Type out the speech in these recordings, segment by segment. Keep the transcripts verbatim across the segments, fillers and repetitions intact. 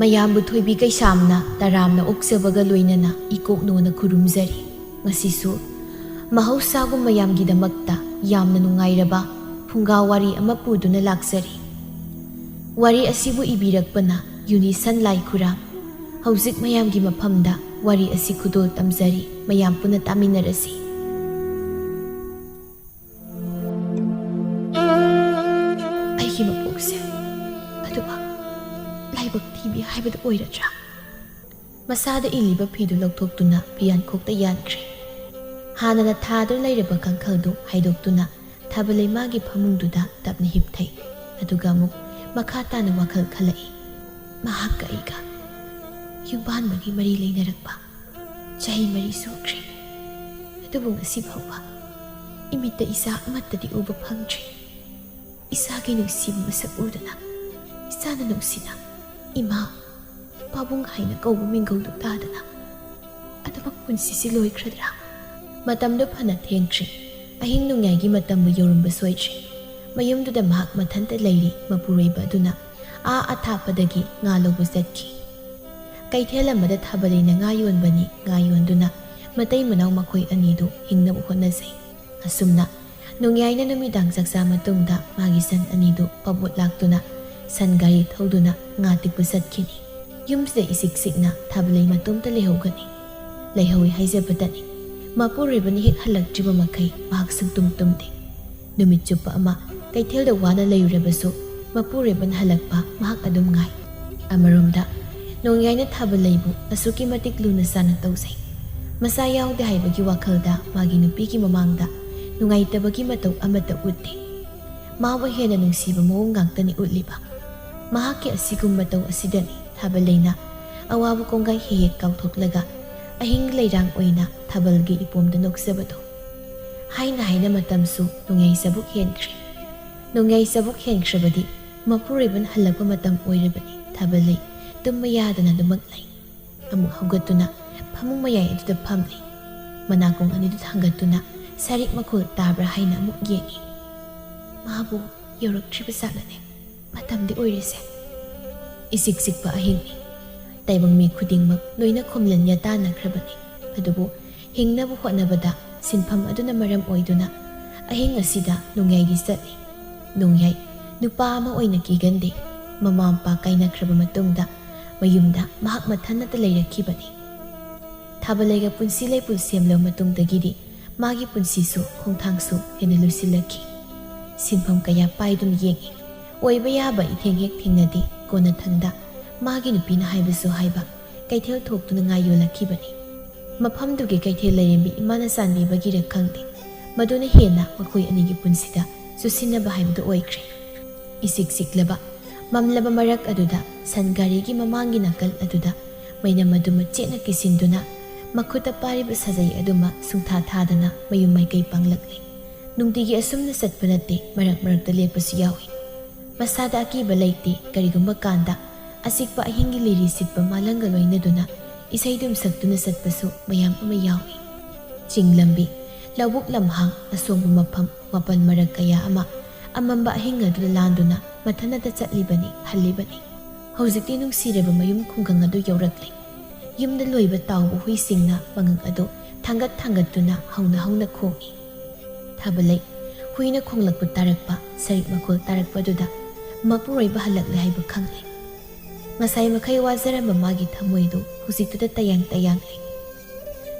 ꯃꯌꯥꯝꯕꯨ ꯊꯣꯏꯕꯤ ꯀꯩꯁꯥꯝꯅ ꯇꯔꯥꯝꯅ ꯑꯣꯛꯆꯕꯒ ꯂꯣꯏꯅꯅ ꯏꯀꯣꯛꯅꯣꯅ ꯈꯨꯔꯨꯝꯖꯔꯤ꯫ ꯉꯁꯤꯁꯨ ꯃꯍꯧꯁꯥꯒꯨꯝ ꯃꯌꯥꯝꯒꯤꯗꯃꯛꯇ ꯌꯥꯝꯅ ꯅꯨꯡꯉꯥꯏꯔꯕ ꯐꯨꯡꯒꯥ ꯋꯥꯔꯤ ꯑꯃ ꯄꯨꯗꯨꯅ ꯂꯥꯛꯆꯔꯤ꯫ ꯋꯥꯔꯤ ꯑꯁꯤꯕꯨ ꯏꯕꯤꯔꯛꯄꯅ ꯌꯨꯅꯤꯁꯟ ꯂꯥꯏꯈꯨꯔꯥꯝ꯫ ꯍꯧꯖꯤꯛ ꯃꯌꯥꯝꯒꯤ ꯃꯐꯝꯗ ꯋꯥꯔꯤ ꯑꯁꯤ ꯈꯨꯗꯣꯜ ꯇꯝꯖꯔꯤ, ꯃꯌꯥꯝ ꯄꯨꯟꯅ ꯇꯥꯃꯤꯟꯅꯔꯁꯤ꯫ ꯑꯩꯒꯤ ꯃꯄꯣꯛꯁꯦ ꯑꯗꯨꯃꯛ ꯂꯥꯏꯕꯛ ꯊꯤꯕꯤ ꯍꯥꯏꯕꯗꯨ ꯑꯣꯏꯔꯗ꯭ꯔꯥ? ꯃꯁꯥꯗ ꯏꯜꯂꯤꯕ ꯐꯤꯗꯨ ꯂꯧꯊꯣꯛꯇꯨꯅ ꯐꯤꯌꯥꯟꯈꯣꯛꯇ ꯌꯥꯟꯈ꯭ꯔꯦ꯫ ꯍꯥꯟꯅꯅ ꯊꯥꯗꯨꯅ ꯂꯩꯔꯕ ꯀꯥꯡꯈꯜꯗꯨ ꯍꯥꯏꯗꯣꯛꯇꯨꯅ ꯊꯥꯕꯂꯩ ꯃꯥꯒꯤ ꯐꯃꯨꯡꯗꯨꯗ ꯇꯞꯅ ꯍꯤꯞꯊꯩ꯫ ꯑꯗꯨꯒ ꯑꯃꯨꯛ ꯃꯈꯥ ꯇꯥꯅ ꯋꯥꯈꯜ ꯈꯜꯂꯛꯏ꯫ ꯃꯍꯥꯛꯀ ꯑꯩꯒ ꯌꯨꯝꯕꯥꯟꯕꯒꯤ ꯃꯔꯤ ꯂꯩꯅꯔꯛꯄ ꯆꯍꯤ ꯃꯔꯤ ꯁꯨꯈ꯭ꯔꯦ꯫ ꯑꯗꯨꯕꯨ ꯉꯁꯤ ꯐꯥꯎꯕ ꯏꯃꯤꯠꯇ ꯏꯆꯥ ꯑꯃꯠꯇꯗꯤ ꯎꯕ ꯐꯪꯗ꯭ꯔꯤ꯫ ꯏꯆꯥꯒꯤ ꯅꯨꯡꯁꯤꯕ ꯃꯁꯛ ꯎꯗꯅ, ꯏꯆꯥꯅ ꯅꯨꯡꯁꯤꯅ "ꯏꯃꯥ, ꯄꯥꯕꯨꯡ" ꯍꯥꯏꯅ ꯀꯧꯕ ꯃꯤꯡꯒꯧꯗꯨ ꯇꯥꯗꯅ ꯑꯗꯨꯃꯛ ꯄꯨꯟꯁꯤꯁꯤ ꯂꯣꯏꯈ꯭ꯔꯗ꯭ꯔꯥ? ꯃꯇꯝꯗꯨ ꯐꯅ ꯊꯦꯡꯈ꯭ꯔꯦ꯫ ꯑꯍꯤꯡ ꯅꯣꯡꯌꯥꯏꯒꯤ ꯃꯇꯝꯕꯨ ꯌꯧꯔꯝꯕ ꯁꯣꯏꯗ꯭ꯔꯦ꯫ ꯃꯌꯨꯝꯗꯨꯗ ꯃꯍꯥꯛ ꯃꯊꯟꯇ ꯂꯩꯔꯤ꯫ ꯃꯄꯨꯔꯣꯏꯕ ꯑꯗꯨꯅ ꯑꯥ ꯑꯊꯥꯞꯄꯗꯒꯤ ꯉꯥ ꯂꯧꯕ ꯆꯠꯈꯤ꯫ ꯀꯩꯊꯦꯜ ꯑꯃꯗ ꯊꯥꯕꯂꯩꯅ ꯉꯥ ꯌꯣꯟꯕꯅꯤ꯫ ꯉꯥ ꯌꯣꯟꯗꯨꯅ ꯃꯇꯩ ꯃꯅꯥꯎ ꯃꯈꯣꯏ ꯑꯅꯤꯗꯨ ꯍꯤꯡꯅꯕ ꯍꯣꯠꯅꯖꯩ꯫ ꯑꯁꯨꯝꯅ ꯅꯣꯡꯌꯥꯏꯅ ꯅꯨꯃꯤꯗꯥꯡ ꯆꯥꯛꯆꯥ ꯃꯇꯨꯡꯗ ꯃꯥꯒꯤ ꯁꯟ ꯑꯅꯤꯗꯨ ꯄꯥꯕꯣꯠ ꯂꯥꯛꯇꯨꯅ ꯁꯟ ꯒꯥꯔꯤ ꯊꯧꯗꯨꯅ ꯉꯥ ꯇꯤꯛꯄ ꯆꯠꯈꯤꯅꯤ꯫ ꯌꯨꯝꯁꯤꯗ ꯏꯆꯤꯛ ꯆꯤꯛꯅ ꯊꯥꯕꯂꯩ ꯃꯇꯣꯝꯇ ꯂꯩꯍꯧꯒꯅꯤ꯫ ꯂꯩꯍꯧꯏ ꯍꯥꯏꯖꯕꯇꯅꯤ꯫ ꯃꯄꯨꯔꯣꯏꯕꯅ ꯍꯦꯛ ꯍꯜꯂꯛꯇ꯭ꯔꯤꯕ ꯃꯈꯩ ꯃꯍꯥꯛ ꯁꯨꯛꯇꯨꯝ ꯇꯨꯝꯗꯦ꯫ ꯅꯨꯃꯤꯠ ꯆꯨꯞꯄ ꯑꯃ ꯀꯩꯊꯦꯜꯗ ꯋꯥꯅ ꯂꯩꯔꯨꯔꯕꯁꯨ, ꯃꯄꯨꯔꯣꯏꯕꯅ ꯍꯜꯂꯛꯄ ꯃꯍꯥꯛ ꯑꯗꯨꯝ ꯉꯥꯏ꯫ ꯑꯃꯔꯣꯝꯗ, ꯅꯣꯡꯌꯥꯏꯅ ꯊꯥꯕꯂꯩꯕꯨ ꯑꯁꯨꯛꯀꯤ ꯃꯇꯤꯛ ꯂꯨꯅ ꯆꯥꯟꯅ ꯇꯧꯖꯩ꯫ ꯃꯆꯥ ꯌꯥꯎꯗꯦ ꯍꯥꯏꯕꯒꯤ ꯋꯥꯈꯜꯗ ꯃꯥꯒꯤ ꯅꯨꯄꯤꯒꯤ ꯃꯃꯥꯡꯗ ꯅꯨꯡꯉꯥꯏꯇꯕꯒꯤ ꯃꯇꯧ ꯑꯃꯠꯇ ꯎꯠꯇꯦ꯫ ꯃꯥꯕꯨ ꯍꯦꯟꯅ ꯅꯨꯡꯁꯤꯕ ꯃꯑꯣꯡ ꯉꯥꯛꯇꯅꯤ ꯎꯠꯂꯤꯕ꯫ ꯃꯍꯥꯛꯀꯤ ꯑꯁꯤꯒꯨꯝꯕ ꯃꯇꯧ ꯑꯁꯤꯗꯅꯤ ꯊꯥꯕꯂꯩꯅ ꯑꯋꯥꯕ ꯀꯣꯡꯒꯥꯏ ꯍꯦꯛ ꯍꯦꯛ ꯀꯥꯎꯊꯣꯛꯂꯒ ꯑꯍꯤꯡ ꯂꯩꯔꯥꯡ ꯑꯣꯏꯅ ꯊꯥꯕꯜꯒꯤ ꯏꯄꯣꯝꯗ ꯅꯣꯛꯆꯕꯗꯣ꯫ ꯍꯥꯏꯅ ꯍꯥꯏꯅ ꯃꯇꯝꯁꯨ ꯅꯣꯡꯌꯥꯏ ꯆꯕꯨꯛ ꯍꯦꯟꯈ꯭ꯔꯦ꯫ ꯅꯣꯡꯌꯥꯏ ꯆꯕꯨꯛ ꯍꯦꯟꯈ꯭ꯔꯕꯗꯤ ꯃꯄꯨꯔꯣꯏꯕꯅ ꯍꯜꯂꯛꯄ ꯃꯇꯝ ꯑꯣꯏꯔꯕꯅꯤ꯫ ꯊꯥꯕꯂꯩ ꯇꯨꯝꯕ ꯌꯥꯗꯅ ꯑꯗꯨꯃꯛ ꯂꯩ꯫ ꯑꯃꯨꯛ ꯍꯧꯒꯠꯇꯨꯅ ꯐꯃꯨꯡ ꯃꯌꯥꯏ ꯑꯗꯨꯗ ꯐꯝꯂꯤ꯫ ꯃꯅꯥꯀꯣꯡ ꯑꯅꯤꯗꯨ ꯊꯥꯡꯒꯠꯇꯨꯅ ꯁꯔꯤꯛ ꯃꯈꯣꯜ ꯇꯥꯕ꯭ꯔꯥ ꯍꯥꯏꯅ ꯑꯃꯨꯛ ꯌꯦꯡꯏ꯫ ꯃꯥꯕꯨ ꯌꯧꯔꯛꯇ꯭ꯔꯤꯕ ꯖꯥꯠꯂꯅꯦ? ꯃꯇꯝꯗꯤ ꯑꯣꯏꯔꯤꯁꯦ꯫ ꯏꯆꯤꯛ ꯆꯤꯛꯄ ꯑꯍꯤꯡꯅꯤ꯫ ꯇꯥꯏꯕꯪ ꯃꯤ ꯈꯨꯗꯤꯡꯃꯛ ꯂꯣꯏꯅ ꯈꯣꯝꯂꯟ ꯌꯥꯇꯥꯅꯈ꯭ꯔꯕꯅꯤ꯫ ꯑꯗꯨꯕꯨ ꯍꯤꯡꯅꯕ ꯍꯣꯠꯅꯕꯗ ꯁꯤꯟꯐꯝ ꯑꯗꯨꯅ ꯃꯔꯝ ꯑꯣꯏꯗꯨꯅ ꯑꯍꯤꯡ ꯑꯁꯤꯗ ꯅꯣꯡꯌꯥꯏꯗꯤ ꯆꯠꯂꯤ꯫ ꯅꯣꯡꯌꯥꯏ ꯅꯨꯄꯥ ꯑꯃ ꯑꯣꯏꯅ ꯀꯤꯒꯟꯗꯦ꯫ ꯃꯃꯥ ꯃꯄꯥ ꯀꯥꯏꯅꯈ꯭ꯔꯕ ꯃꯇꯨꯡꯗ ꯃꯌꯨꯝꯗ ꯃꯍꯥꯛ ꯃꯊꯟꯅꯇ ꯂꯩꯔꯛꯈꯤꯕꯅꯤ꯫ ꯊꯥꯕꯂꯩꯒ ꯄꯨꯟꯁꯤ ꯂꯩꯄꯨꯟ ꯁꯦꯝꯂꯕ ꯃꯇꯨꯡꯗꯒꯤꯗꯤ ꯃꯥꯒꯤ ꯄꯨꯟꯁꯤꯁꯨ ꯈꯣꯡꯊꯥꯡꯁꯨ ꯍꯦꯟꯅ ꯂꯨꯁꯤꯜꯂꯛꯈꯤ꯫ ꯁꯤꯟꯐꯝ ꯀꯌꯥ ꯄꯥꯏꯗꯨꯅ ꯌꯦꯡꯉꯤ꯫ ꯑꯣꯏꯕ ꯌꯥꯕ ꯏꯊꯦꯡ ꯍꯦꯛ ꯊꯦꯡꯅꯗꯦ꯫ ꯀꯣꯟꯅꯊꯪꯗ ꯃꯥꯒꯤ ꯅꯨꯄꯤꯅ ꯍꯥꯏꯕꯁꯨ ꯍꯥꯏꯕ ꯀꯩꯊꯦꯜ ꯊꯣꯛꯇꯨꯅ ꯉꯥ ꯌꯣꯜꯂꯛꯈꯤꯕꯅꯤ꯫ ꯃꯐꯝꯗꯨꯒꯤ ꯀꯩꯊꯦꯜ ꯂꯩꯔꯦꯝꯕꯤ ꯏꯃꯥꯅ ꯆꯥꯟꯕꯤꯕꯒꯤꯔ ꯈꯪꯗꯦ, ꯃꯗꯨꯅ ꯍꯦꯟꯅ ꯃꯈꯣꯏ ꯑꯅꯤꯒꯤ ꯄꯨꯟꯁꯤꯗ ꯆꯨꯁꯤꯟꯅꯕ ꯍꯥꯏꯕꯗꯨ ꯑꯣꯏꯈ꯭ꯔꯦ꯫ ꯏꯆꯤꯛ ꯆꯤꯛꯂꯕ ꯃꯝꯂꯕ ꯃꯔꯛ ꯑꯗꯨꯗ ꯁꯟ ꯒꯥꯔꯤꯒꯤ ꯃꯃꯥꯡꯒꯤ ꯅꯥꯀꯜ ꯑꯗꯨꯗ ꯃꯩꯅꯝ ꯑꯗꯨ ꯃꯆꯦꯠꯅ ꯀꯤꯁꯤꯟꯗꯨꯅ ꯃꯈꯨꯠꯇ ꯄꯥꯏꯔꯤꯕ ꯁꯥꯖꯩ ꯑꯗꯨꯃ ꯁꯨꯡꯊꯥ ꯊꯥꯗꯅ ꯃꯌꯨꯝ ꯃꯥꯏꯀꯩ ꯄꯥꯡꯂꯛꯂꯤ꯫ ꯅꯨꯡꯇꯤꯒꯤ ꯑꯁꯨꯝꯅ ꯆꯠꯄ ꯅꯠꯇꯦ, ꯃꯔꯛ ꯃꯔꯛꯇ ꯂꯦꯞꯄꯁꯨ ꯌꯥꯎꯏ꯫ ꯃꯁꯥꯗ ꯑꯀꯤꯕ ꯂꯩꯇꯦ꯫ ꯀꯔꯤꯒꯨꯝꯕ ꯀꯥꯟꯗ ꯑꯆꯤꯛꯄ ꯑꯍꯤꯡꯒꯤ ꯂꯤꯔꯤ ꯁꯤꯠꯄ ꯃꯥꯂꯪꯒ ꯂꯣꯏꯅꯗꯨꯅ ꯏꯁꯩꯗꯨꯝ ꯁꯛꯇꯨꯅ ꯆꯠꯄꯁꯨ ꯃꯌꯥꯝ ꯑꯃ ꯌꯥꯎꯏ꯫ ꯆꯤꯡ ꯂꯝꯕꯤ, ꯂꯧꯕꯨꯛ ꯂꯝꯍꯥꯡ, ꯑꯁꯣꯡꯕ ꯃꯐꯝ, ꯃꯥꯄꯜ ꯃꯔꯛ ꯀꯌꯥ ꯑꯃ ꯑꯃꯝꯕ ꯑꯍꯤꯡ ꯑꯗꯨꯗ ꯂꯥꯟꯗꯨꯅ ꯃꯊꯟꯇ ꯆꯠꯂꯤꯕꯅꯤ, ꯍꯜꯂꯤꯕꯅꯤ꯫ ꯍꯧꯖꯤꯛꯇꯤ ꯅꯨꯡꯁꯤꯔꯕ ꯃꯌꯨꯝ ꯈꯨꯡꯒꯪ ꯑꯗꯨ ꯌꯧꯔꯛꯂꯦ꯫ ꯌꯨꯝꯗ ꯂꯣꯏꯕ ꯇꯥꯎꯕ ꯍꯨꯏꯁꯤꯡꯅ ꯃꯉꯛ ꯑꯗꯨ ꯊꯥꯡꯒꯠ ꯊꯥꯡꯒꯠꯇꯨꯅ ꯍꯧꯅ ꯍꯧꯅ ꯈꯣꯡꯏ꯫ ꯊꯥꯕꯂꯩ ꯍꯨꯏꯅ ꯈꯣꯡꯂꯛꯄ ꯇꯥꯔꯛꯄ, ꯁꯔꯤꯛ ꯃꯈꯣꯜ ꯇꯥꯔꯛꯄꯗꯨꯗ ꯃꯄꯨꯔꯣꯏꯕ ꯍꯜꯂꯛꯂꯦ ꯍꯥꯏꯕ ꯈꯪꯂꯦ꯫ ꯉꯁꯥꯏ ꯃꯈꯩ ꯋꯥꯖꯔꯝꯕ ꯃꯥꯒꯤ ꯊꯃꯣꯏꯗꯨ ꯍꯧꯖꯤꯛꯇꯨꯗ ꯇꯌꯥꯡ ꯇꯌꯥꯡꯂꯦ꯫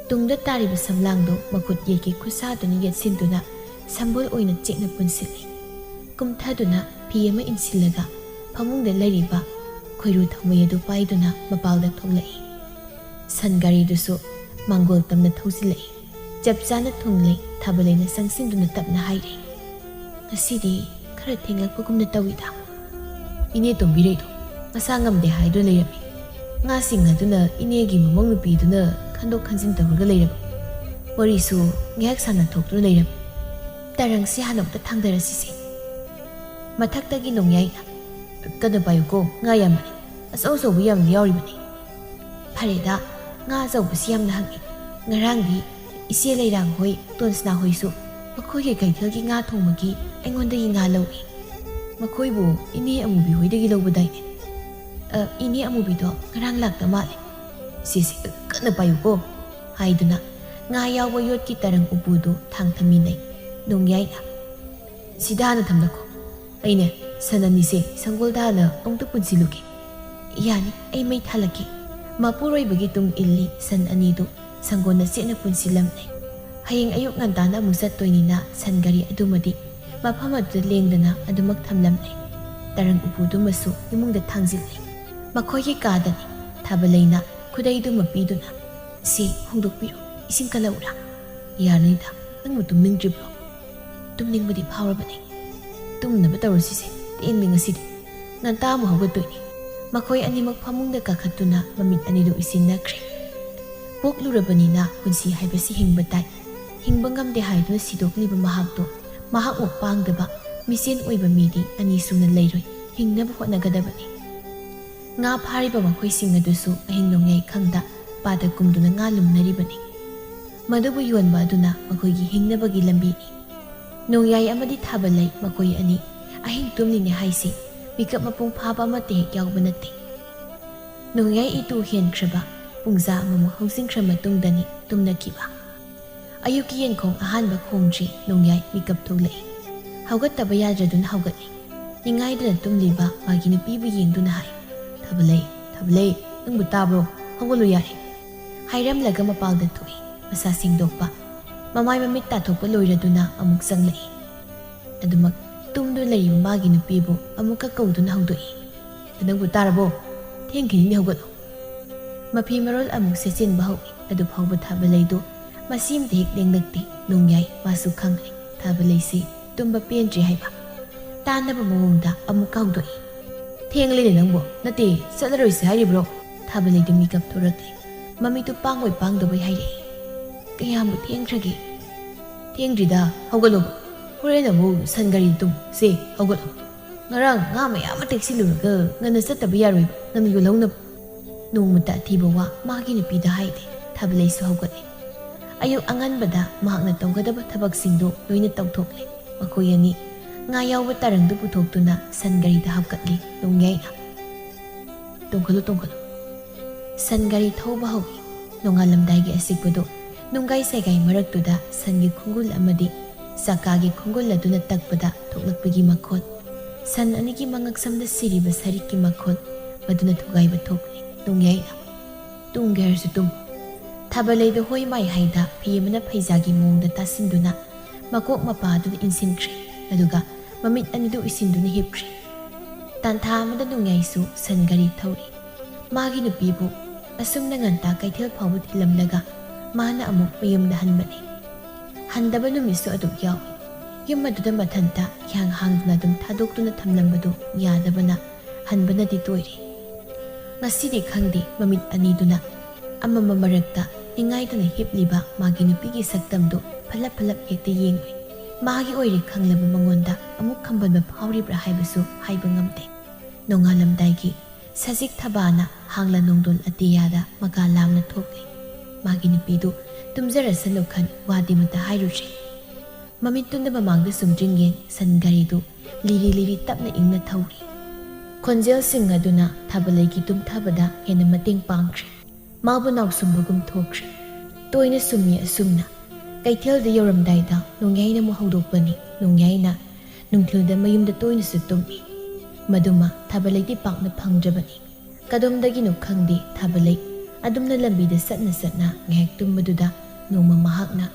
ꯇꯨꯡꯗ ꯇꯥꯔꯤꯕ ꯁꯝꯂꯥꯡꯗꯨ ꯃꯈꯨꯠ ꯌꯦꯠꯀꯤ ꯈꯨꯠꯁꯥꯗꯨꯅ ꯌꯦꯠꯁꯤꯟꯗꯨꯅ ꯁꯝꯕꯨꯜ ꯑꯣꯏꯅ ꯆꯦꯠꯅ ꯄꯨꯟꯁꯤꯜꯂꯤ꯫ ꯀꯨꯝꯊꯗꯨꯅ ꯐꯤ ꯑꯃ ꯏꯟꯁꯤꯜꯂꯒ ꯐꯃꯨꯡꯗ ꯂꯩꯔꯤꯕ ꯈꯣꯏꯔꯨ ꯊꯥꯎꯃꯩ ꯑꯗꯨ ꯄꯥꯏꯗꯨꯅ ꯃꯄꯥꯜꯗ ꯊꯣꯛꯂꯛꯏ꯫ ꯁꯟ ꯒꯥꯔꯤꯗꯨꯁꯨ ꯃꯥꯡꯒꯣꯜ ꯇꯝꯅ ꯊꯧꯖꯤꯜꯂꯛꯏ꯫ ꯆꯞ ꯆꯥꯅ ꯊꯨꯡꯂꯦ꯫ ꯊꯥꯕꯂꯩꯅ ꯆꯪꯁꯤꯟꯗꯨꯅ ꯇꯞꯅ ꯍꯥꯏꯔꯦ, "ꯉꯁꯤꯗꯤ ꯈꯔ ꯊꯦꯡꯂꯛꯄꯒꯨꯝꯅ ꯇꯧꯏꯗ꯫" "ꯏꯅꯦ ꯇꯣꯝꯕꯤꯔꯩꯗꯣ ꯃꯁꯥ ꯉꯝꯗꯦ ꯍꯥꯏꯗꯨꯅ ꯂꯩꯔꯝꯃꯤ꯫ ꯉꯥꯁꯤꯡ ꯑꯗꯨꯅ ꯏꯅꯦꯒꯤ ꯃꯃꯧ ꯅꯨꯄꯤꯗꯨꯅ ꯈꯟꯗꯣꯛ ꯈꯟꯖꯤꯟ ꯇꯧꯔꯒ ꯂꯩꯔꯝꯃꯤ꯫ ꯋꯥꯔꯤꯁꯨ ꯉꯥꯏꯍꯥꯛ ꯁꯥꯟꯅꯊꯣꯛꯇꯨꯅ ꯂꯩꯔꯝꯃꯤ꯫ ꯇꯔꯪꯁꯤ ꯍꯥꯟꯅ ꯑꯃꯨꯛꯇ ꯊꯥꯡꯗꯔꯁꯤꯁꯦ꯫" ꯃꯊꯛꯇꯒꯤ ꯅꯣꯡꯌꯥꯏꯅ, "ꯀꯟꯅ ꯄꯥꯏꯌꯨꯀꯣ, ꯉꯥ ꯌꯥꯝꯕꯅꯤ꯫ ꯑꯆꯧ ꯑꯆꯧꯕ ꯌꯥꯝꯅ ꯌꯥꯎꯔꯤꯕꯅꯤ꯫" "ꯐꯔꯦꯗ, ꯉꯥ ꯑꯆꯧꯕꯁꯤ ꯌꯥꯝꯅ ꯍꯪꯉꯤ꯫ ꯉꯔꯥꯡꯗꯤ ꯏꯆꯦ ꯂꯩꯔꯥꯡ ꯍꯣꯏ, ꯇꯣꯟꯁꯅꯥ ꯍꯣꯏꯁꯨ ꯃꯈꯣꯏꯒꯤ ꯀꯩꯊꯦꯜꯒꯤ ꯉꯥ ꯊꯣꯡꯕꯒꯤ ꯑꯩꯉꯣꯟꯗꯒꯤ ꯉꯥ ꯂꯧꯏ꯫ ꯃꯈꯣꯏꯕꯨ ꯏꯅꯦ ꯑꯃꯨꯕꯤ ꯍꯣꯏꯗꯒꯤ ꯂꯧꯕꯗꯥꯏꯅꯦ?" "ꯑ, ꯏꯅꯦ ꯑꯃꯨꯕꯤꯗꯣ ꯉꯔꯥꯡ ꯂꯥꯛꯇ ꯃꯥꯜꯂꯦ꯫ ꯁꯤꯁꯦ ꯀꯟꯅ ꯄꯥꯏꯌꯨꯀꯣ," ꯍꯥꯏꯗꯨꯅ ꯉꯥ ꯌꯥꯎꯕ ꯌꯣꯠꯀꯤ ꯇꯔꯪ ꯎꯄꯨꯗꯨ ꯊꯥꯡꯊꯃꯤꯟꯅꯩ ꯅꯣꯡꯌꯥꯏꯅ꯫ "ꯁꯤꯗ ꯍꯥꯟꯅ ꯊꯝꯂꯛꯈꯣ꯫ ꯑꯩꯅꯦ, ꯁꯟ ꯑꯅꯤꯁꯦ ꯁꯪꯒꯣꯜꯗ ꯍꯥꯟꯅ ꯑꯃꯨꯛꯇ ꯄꯨꯟꯁꯤꯜꯂꯨꯒꯦ꯫" "ꯌꯥꯅꯤ, ꯑꯩ ꯃꯩ ꯊꯥꯜꯂꯛꯀꯦ꯫" ꯃꯄꯨꯔꯣꯏꯕꯒꯤ ꯇꯨꯡ ꯏꯜꯂꯤ ꯁꯟ ꯑꯅꯤꯗꯨ ꯁꯪꯒꯣꯜꯅ ꯆꯦꯠꯅ ꯄꯨꯟꯁꯤꯜꯂꯝꯂꯦ꯫ ꯍꯌꯦꯡ ꯑꯌꯨꯛ ꯉꯟꯇꯥꯅ ꯑꯃꯨꯛ ꯆꯠꯇꯣꯏꯅꯤꯅ ꯁꯟ ꯒꯥꯔꯤ ꯑꯗꯨꯃꯗꯤ ꯃꯐꯝ ꯑꯗꯨꯗ ꯂꯦꯡꯗꯅ ꯑꯗꯨꯃꯛ ꯊꯝꯂꯝꯂꯦ꯫ ꯇꯔꯪ ꯎꯄꯨꯗꯨꯃꯁꯨ ꯏꯃꯨꯡꯗ ꯊꯥꯡꯖꯤꯜꯂꯦ꯫ ꯃꯈꯣꯏꯒꯤ ꯀꯥꯗꯅꯤ꯫ ꯊꯥꯕꯂꯩꯅ ꯈꯨꯗꯩꯗꯨꯃ ꯄꯤꯗꯨꯅ, "ꯁꯤ ꯍꯣꯡꯗꯣꯛꯄꯤꯔꯣ, ꯏꯁꯤꯡ ꯀꯜꯂꯛꯎꯔꯥ?" "ꯌꯥꯔꯅꯤꯗ, ꯅꯪꯕꯨ ꯇꯨꯝꯅꯤꯡꯗ꯭ꯔꯤꯕ꯭ꯔꯣ?" "ꯇꯨꯝꯅꯤꯡꯕꯗꯤ ꯐꯥꯎꯔꯕꯅꯤ꯫ ꯇꯨꯝꯅꯕ ꯇꯧꯔꯁꯤꯁꯦ, ꯊꯦꯡꯂꯦ ꯉꯁꯤꯗꯤ꯫ ꯉꯟꯇꯥ ꯑꯃꯨꯛ ꯍꯧꯒꯠꯇꯣꯏꯅꯤ꯫" ꯃꯈꯣꯏ ꯑꯅꯤꯃꯛ ꯐꯃꯨꯡꯗ ꯀꯥꯈꯠꯇꯨꯅ ꯃꯃꯤꯠ ꯑꯅꯤꯗꯨ ꯎꯏꯁꯤꯟꯅꯈ꯭ꯔꯦ꯫ ꯄꯣꯛꯂꯨꯔꯕꯅꯤꯅ ꯄꯨꯟꯁꯤ ꯍꯥꯏꯕꯁꯤ ꯍꯤꯡꯕ ꯇꯥꯏ꯫ ꯍꯤꯡꯕ ꯉꯝꯗꯦ ꯍꯥꯏꯗꯨꯅ ꯁꯤꯗꯣꯛꯂꯤꯕ ꯃꯍꯥꯛꯇꯣ ꯃꯍꯥꯛꯃꯨꯛ ꯄꯥꯡꯗꯕ, ꯃꯤꯁꯦꯟ ꯑꯣꯏꯕ ꯃꯤꯗꯤ ꯑꯅꯤ ꯁꯨꯅ ꯂꯩꯔꯣꯏ꯫ ꯍꯤꯡꯅꯕ ꯍꯣꯠꯅꯒꯗꯕꯅꯤ꯫ ꯉꯥ ꯐꯥꯔꯤꯕ ꯃꯈꯣꯏꯁꯤꯡ ꯑꯗꯨꯁꯨ ꯑꯍꯤꯡ ꯅꯣꯡꯌꯥꯏ ꯈꯪꯗ ꯄꯥꯠꯇ ꯀꯨꯝꯗꯨꯅ ꯉꯥ ꯂꯨꯝꯅꯔꯤꯕꯅꯤ꯫ ꯃꯗꯨꯕꯨ ꯌꯣꯟꯕ ꯑꯗꯨꯅ ꯃꯈꯣꯏꯒꯤ ꯍꯤꯡꯅꯕꯒꯤ ꯂꯝꯕꯤꯅꯤ꯫ ꯅꯣꯡꯌꯥꯏ ꯑꯃꯗꯤ ꯊꯥꯕꯂꯩ ꯃꯈꯣꯏ ꯑꯅꯤ ꯑꯍꯤꯡ ꯇꯨꯝꯂꯤꯅꯦ ꯍꯥꯏꯁꯤ ꯃꯤꯀꯞ ꯃꯄꯨꯡ ꯐꯥꯕ ꯑꯃꯠꯇ ꯍꯦꯛ ꯌꯥꯎꯕ ꯅꯠꯇꯦ꯫ ꯅꯣꯡꯌꯥꯏ ꯏꯇꯨ ꯍꯦꯟꯈ꯭ꯔꯕ ꯄꯨꯡꯖꯥ ꯑꯃꯃꯨꯛ ꯍꯧꯖꯤꯟꯈ꯭ꯔ ꯃꯇꯨꯡꯗꯅꯤ ꯇꯨꯝꯅꯈꯤꯕ꯫ ꯑꯌꯨꯛꯀꯤ ꯌꯦꯟꯈꯣꯡ ꯑꯍꯥꯟꯕ ꯈꯣꯡꯗ꯭ꯔꯤ ꯅꯣꯡꯌꯥꯏ ꯃꯤꯀꯞ ꯊꯣꯛꯂꯛꯏ꯫ ꯍꯧꯒꯠꯇꯕ ꯌꯥꯗ꯭ꯔꯗꯨꯅ ꯍꯧꯒꯠꯂꯤ꯫ ꯅꯤꯡꯉꯥꯏꯗꯅ ꯇꯨꯝꯂꯤꯕ ꯃꯥꯒꯤ ꯅꯨꯄꯤꯕꯨ ꯌꯦꯡꯗꯨꯅ ꯍꯥꯏ, "ꯊꯥꯕꯂꯩ, ꯊꯥꯕꯂꯩ, ꯅꯪꯕꯨ ꯇꯥꯕ꯭ꯔꯣ? ꯍꯧꯒꯠꯂꯨ ꯌꯥꯔꯦ꯫" ꯍꯥꯏꯔꯝꯂꯒ ꯃꯄꯥꯜꯗ ꯊꯣꯛꯏ꯫ ꯃꯁꯥ ꯁꯦꯡꯗꯣꯛꯄ꯫ ꯃꯃꯥꯏ ꯃꯃꯤꯠ ꯇꯥꯊꯣꯛꯄ ꯂꯣꯏꯔꯗꯨꯅ ꯑꯃꯨꯛ ꯆꯪꯂꯛꯏ꯫ ꯑꯗꯨꯃꯛ ꯇꯨꯝꯗꯨꯅ ꯂꯩꯔꯤꯕ ꯃꯥꯒꯤ ꯅꯨꯄꯤꯕꯨ ꯑꯃꯨꯛꯀ ꯀꯧꯗꯨꯅ ꯍꯧꯗꯣꯛꯏ꯫ "ꯅꯪꯕꯨ ꯇꯥꯔꯕꯣ? ꯊꯦꯡꯈꯤꯅꯤꯅꯦ, ꯍꯧꯒꯠꯂꯣ꯫" ꯃꯐꯤ ꯃꯔꯣꯜ ꯑꯃꯨꯛ ꯁꯦꯠꯆꯤꯟꯕ ꯍꯧꯏ꯫ ꯑꯗꯨ ꯐꯥꯎꯕ ꯊꯥꯕꯂꯩꯗꯨ ꯃꯁꯤꯃꯇ ꯍꯦꯛ ꯂꯦꯡꯂꯛꯇꯦ꯫ ꯅꯣꯡꯌꯥꯏ ꯃꯥꯁꯨ ꯈꯪꯂꯦ ꯊꯥꯕꯂꯩꯁꯤ ꯇꯨꯝꯕ ꯄꯦꯟꯗ꯭ꯔꯤ ꯍꯥꯏꯕ꯫ ꯇꯥꯟꯅꯕ ꯃꯑꯣꯡꯗ ꯑꯃꯨꯛ ꯍꯧꯗꯣꯛꯏ꯫ "ꯊꯦꯡꯂꯦꯅꯦ ꯅꯪꯕꯨ꯫ ꯅꯠꯇꯦ, ꯆꯠꯂꯔꯣꯏꯁꯦ ꯍꯥꯏꯔꯤꯕ꯭ꯔꯣ?" ꯊꯥꯕꯂꯩꯗꯨ ꯃꯤꯀꯞ ꯊꯣꯔꯛꯂꯦ꯫ ꯃꯃꯤꯠꯇꯨ ꯄꯥꯡꯉꯣꯏ ꯄꯥꯡꯗꯕꯣꯏ ꯍꯥꯏꯔꯛꯏ꯫ "ꯀꯌꯥꯝꯕꯨ ꯊꯦꯡꯈ꯭ꯔꯒꯦ?" "ꯊꯦꯡꯗ꯭ꯔꯤꯗ, ꯍꯧꯒꯠꯂꯣꯕ꯫ ꯍꯣꯔꯦꯟ ꯑꯃꯨꯛ ꯁꯟ ꯒꯥꯔꯤ ꯇꯨꯝ꯫ ꯁꯦ, ꯍꯧꯒꯠꯂꯣ꯫ ꯉꯔꯥꯡ ꯉꯥ ꯃꯌꯥꯝ ꯑꯃ ꯇꯦꯛꯁꯤꯜꯂꯨꯔꯒ ꯉꯟꯅ ꯆꯠꯇꯕ ꯌꯥꯔꯣꯏꯕ, ꯉꯟꯅ ꯌꯣꯜꯍꯧꯅꯕ꯫" ꯅꯣꯡꯃꯇ ꯑꯊꯤꯕ ꯋꯥ ꯃꯥꯒꯤ ꯅꯨꯄꯤꯗ ꯍꯥꯏꯗꯦ꯫ ꯊꯥꯕꯂꯩꯁꯨ ꯍꯧꯒꯠꯂꯦ꯫ ꯑꯌꯨꯛ ꯑꯉꯟꯕꯗ ꯃꯍꯥꯛꯅ ꯇꯧꯒꯗꯕ ꯊꯕꯛꯁꯤꯡꯗꯨ ꯂꯣꯏꯅ ꯇꯧꯊꯣꯛꯂꯦ꯫ ꯃꯈꯣꯏ ꯑꯅꯤ ꯉꯥ ꯌꯥꯎꯕ ꯇꯔꯪꯗꯨ ꯄꯨꯊꯣꯛꯇꯨꯅ ꯁꯟ ꯒꯥꯔꯤꯗ ꯍꯥꯞꯀꯠꯂꯤ꯫ ꯅꯣꯡꯌꯥꯏꯅ꯫ "ꯇꯣꯡꯈꯠꯂꯨ, ꯇꯣꯡꯈꯠꯂꯨ"꯫ ꯁꯟ ꯒꯥꯔꯤ ꯊꯧꯕ ꯍꯧꯏ꯫ ꯅꯣꯡꯉꯥꯜꯂꯝꯗꯥꯏꯒꯤ ꯑꯁꯤꯛꯄꯗꯨ ꯅꯨꯡꯒꯥꯏ ꯁꯥꯏꯒꯥꯏ ꯃꯔꯛꯇꯨꯗ ꯁꯟꯒꯤ ꯈꯣꯡꯒꯨꯜ ꯑꯃꯗꯤ ꯆꯀꯥꯒꯤ ꯈꯣꯡꯒꯨꯜ ꯑꯗꯨꯅ ꯇꯛꯄꯗ ꯊꯣꯛꯂꯛꯄꯒꯤ ꯃꯈꯣꯜ, ꯁꯟ ꯑꯅꯤꯒꯤ ꯃꯉꯛꯁꯝꯗ ꯁꯤꯔꯤꯕ ꯁꯔꯤꯛꯀꯤ ꯃꯈꯣꯜ, ꯃꯗꯨꯅ ꯊꯨꯒꯥꯏꯕ ꯊꯣꯛꯂꯤ꯫ ꯅꯣꯡꯌꯥꯏꯅ, "ꯇꯨꯝꯒꯦ ꯍꯥꯏꯔꯁꯨ ꯇꯨꯝ"꯫ ꯊꯥꯕꯂꯩꯗꯨ ꯍꯣꯏ ꯃꯥꯏ ꯍꯥꯏꯗ ꯐꯤ ꯑꯃꯅ ꯐꯩꯖꯥꯒꯤ ꯃꯑꯣꯡꯗ ꯇꯥꯁꯤꯟꯗꯨꯅ ꯃꯀꯣꯛ ꯃꯄꯥ ꯑꯗꯨꯗ ꯏꯟꯁꯤꯟꯈ꯭ꯔꯦ, ꯑꯗꯨꯒ ꯃꯃꯤꯠ ꯑꯅꯤꯗꯨ ꯎꯏꯁꯤꯟꯗꯨꯅ ꯍꯤꯞꯈ꯭ꯔꯦ꯫ ꯇꯥꯟꯊꯥ ꯑꯃꯗ ꯅꯣꯡꯌꯥꯏꯁꯨ ꯁꯟ ꯒꯥꯔꯤ ꯊꯧꯔꯤ꯫ ꯃꯥꯒꯤ ꯅꯨꯄꯤꯕꯨ ꯑꯁꯨꯝꯅ ꯉꯟꯇꯥ ꯀꯩꯊꯦꯜ ꯐꯥꯎꯕ ꯊꯤꯜꯂꯝꯂꯒ ꯃꯥꯅ ꯑꯃꯨꯛ ꯃꯌꯨꯝꯗ ꯍꯟꯕꯅꯤ꯫ ꯍꯟꯗꯕ ꯅꯨꯃꯤꯠꯁꯨ ꯑꯗꯨꯝ ꯌꯥꯎꯏ꯫ ꯌꯨꯝ ꯑꯗꯨꯗ ꯃꯊꯟꯇ ꯍꯤꯌꯥꯡ ꯍꯥꯡꯗꯨꯅ ꯑꯗꯨꯝ ꯊꯥꯗꯣꯛꯇꯨꯅ ꯊꯝꯂꯝꯕꯗꯨ ꯌꯥꯗꯕꯅ ꯍꯟꯕꯅꯗꯤ ꯇꯣꯏꯔꯦ꯫ ꯉꯁꯤꯗꯤ ꯈꯪꯗꯦ, ꯃꯃꯤꯠ ꯑꯅꯤꯗꯨꯅ ꯑꯃꯝꯕ ꯃꯔꯛꯇ ꯅꯤꯡꯉꯥꯏꯗꯨꯅ ꯍꯤꯞꯂꯤꯕ ꯃꯥꯒꯤ ꯅꯨꯄꯤꯒꯤ ꯁꯛꯇꯝꯗꯨ ꯐꯠꯂꯞ ꯐꯠꯂꯞ ꯍꯦꯛꯇ ꯌꯦꯡꯂꯨꯏ꯫ ꯃꯥꯒꯤ ꯑꯣꯏꯔꯦ ꯈꯪꯂꯕ ꯃꯉꯣꯟꯗ ꯑꯃꯨꯛ ꯈꯝꯕꯟꯕ ꯐꯥꯎꯔꯤꯕ꯭ꯔꯥ ꯍꯥꯏꯕꯁꯨ ꯍꯥꯏꯕ ꯉꯝꯗꯦ꯫ ꯅꯣꯡꯉꯥꯜꯂꯝꯗꯥꯏꯒꯤ ꯁꯖꯤꯛ ꯊꯕꯥꯅ ꯍꯥꯡꯂ ꯅꯣꯡꯗꯣꯜ ꯑꯇꯤꯌꯥꯗ ꯃꯀꯥ ꯂꯥꯝꯅ ꯊꯣꯛꯂꯤ꯫ ꯃꯥꯒꯤ ꯅꯨꯄꯤꯗꯨ ꯇꯨꯝꯖꯔꯁꯅꯨ ꯈꯟ ꯋꯥꯗꯤ ꯑꯃꯠꯇ ꯍꯥꯏꯔꯨꯗ꯭ꯔꯦ꯫ ꯃꯃꯤꯠꯇꯨꯅ ꯃꯃꯥꯡꯗ ꯁꯨꯝ ꯆꯤꯡꯌꯦꯡ ꯁꯟ ꯒꯥꯔꯤꯗꯨ ꯂꯤꯔꯤ ꯂꯤꯔꯤ ꯇꯞꯅ ꯏꯪꯅ ꯊꯧꯔꯤ꯫ ꯈꯣꯟꯖꯦꯜꯁꯤꯡ ꯑꯗꯨꯅ ꯊꯥꯕꯂꯩꯒꯤ ꯇꯨꯝꯊꯕꯗ ꯍꯦꯟꯅ ꯃꯇꯦꯡ ꯄꯥꯡꯈ꯭ꯔꯦ꯫ ꯃꯥꯕꯨ ꯅꯥꯎꯁꯨꯝꯕꯒꯨꯝ ꯊꯣꯛꯈ꯭ꯔꯦ꯫ ꯇꯣꯏꯅ ꯁꯨꯝꯃꯤ ꯑꯁꯨꯝꯅ꯫ ꯀꯩꯊꯦꯜꯗ ꯌꯧꯔꯝꯗꯥꯏꯗ ꯅꯣꯡꯌꯥꯏꯅ ꯑꯃꯨꯛ ꯍꯧꯗꯣꯛꯄꯅꯤ꯫ ꯅꯣꯡꯌꯥꯏꯅ ꯅꯨꯡꯊꯤꯜꯗ ꯃꯌꯨꯝꯗ ꯇꯣꯏꯅꯁꯨ ꯇꯨꯝꯃꯤ꯫ ꯃꯗꯨꯃ ꯊꯥꯕꯂꯩꯗꯤ ꯄꯥꯛꯅ ꯐꯪꯗ꯭ꯔꯕꯅꯤ꯫ ꯀꯗꯣꯝꯗꯒꯤꯅꯣ ꯈꯪꯗꯦ, ꯊꯥꯕꯂꯩ ꯑꯗꯨꯝꯅ ꯂꯝꯕꯤꯗ ꯆꯠꯅ ꯆꯠꯅ ꯉꯥꯏꯍꯥꯛ ꯇꯨꯝꯕꯗꯨꯗ ꯅꯣꯡꯃ ꯃꯍꯥꯛꯅ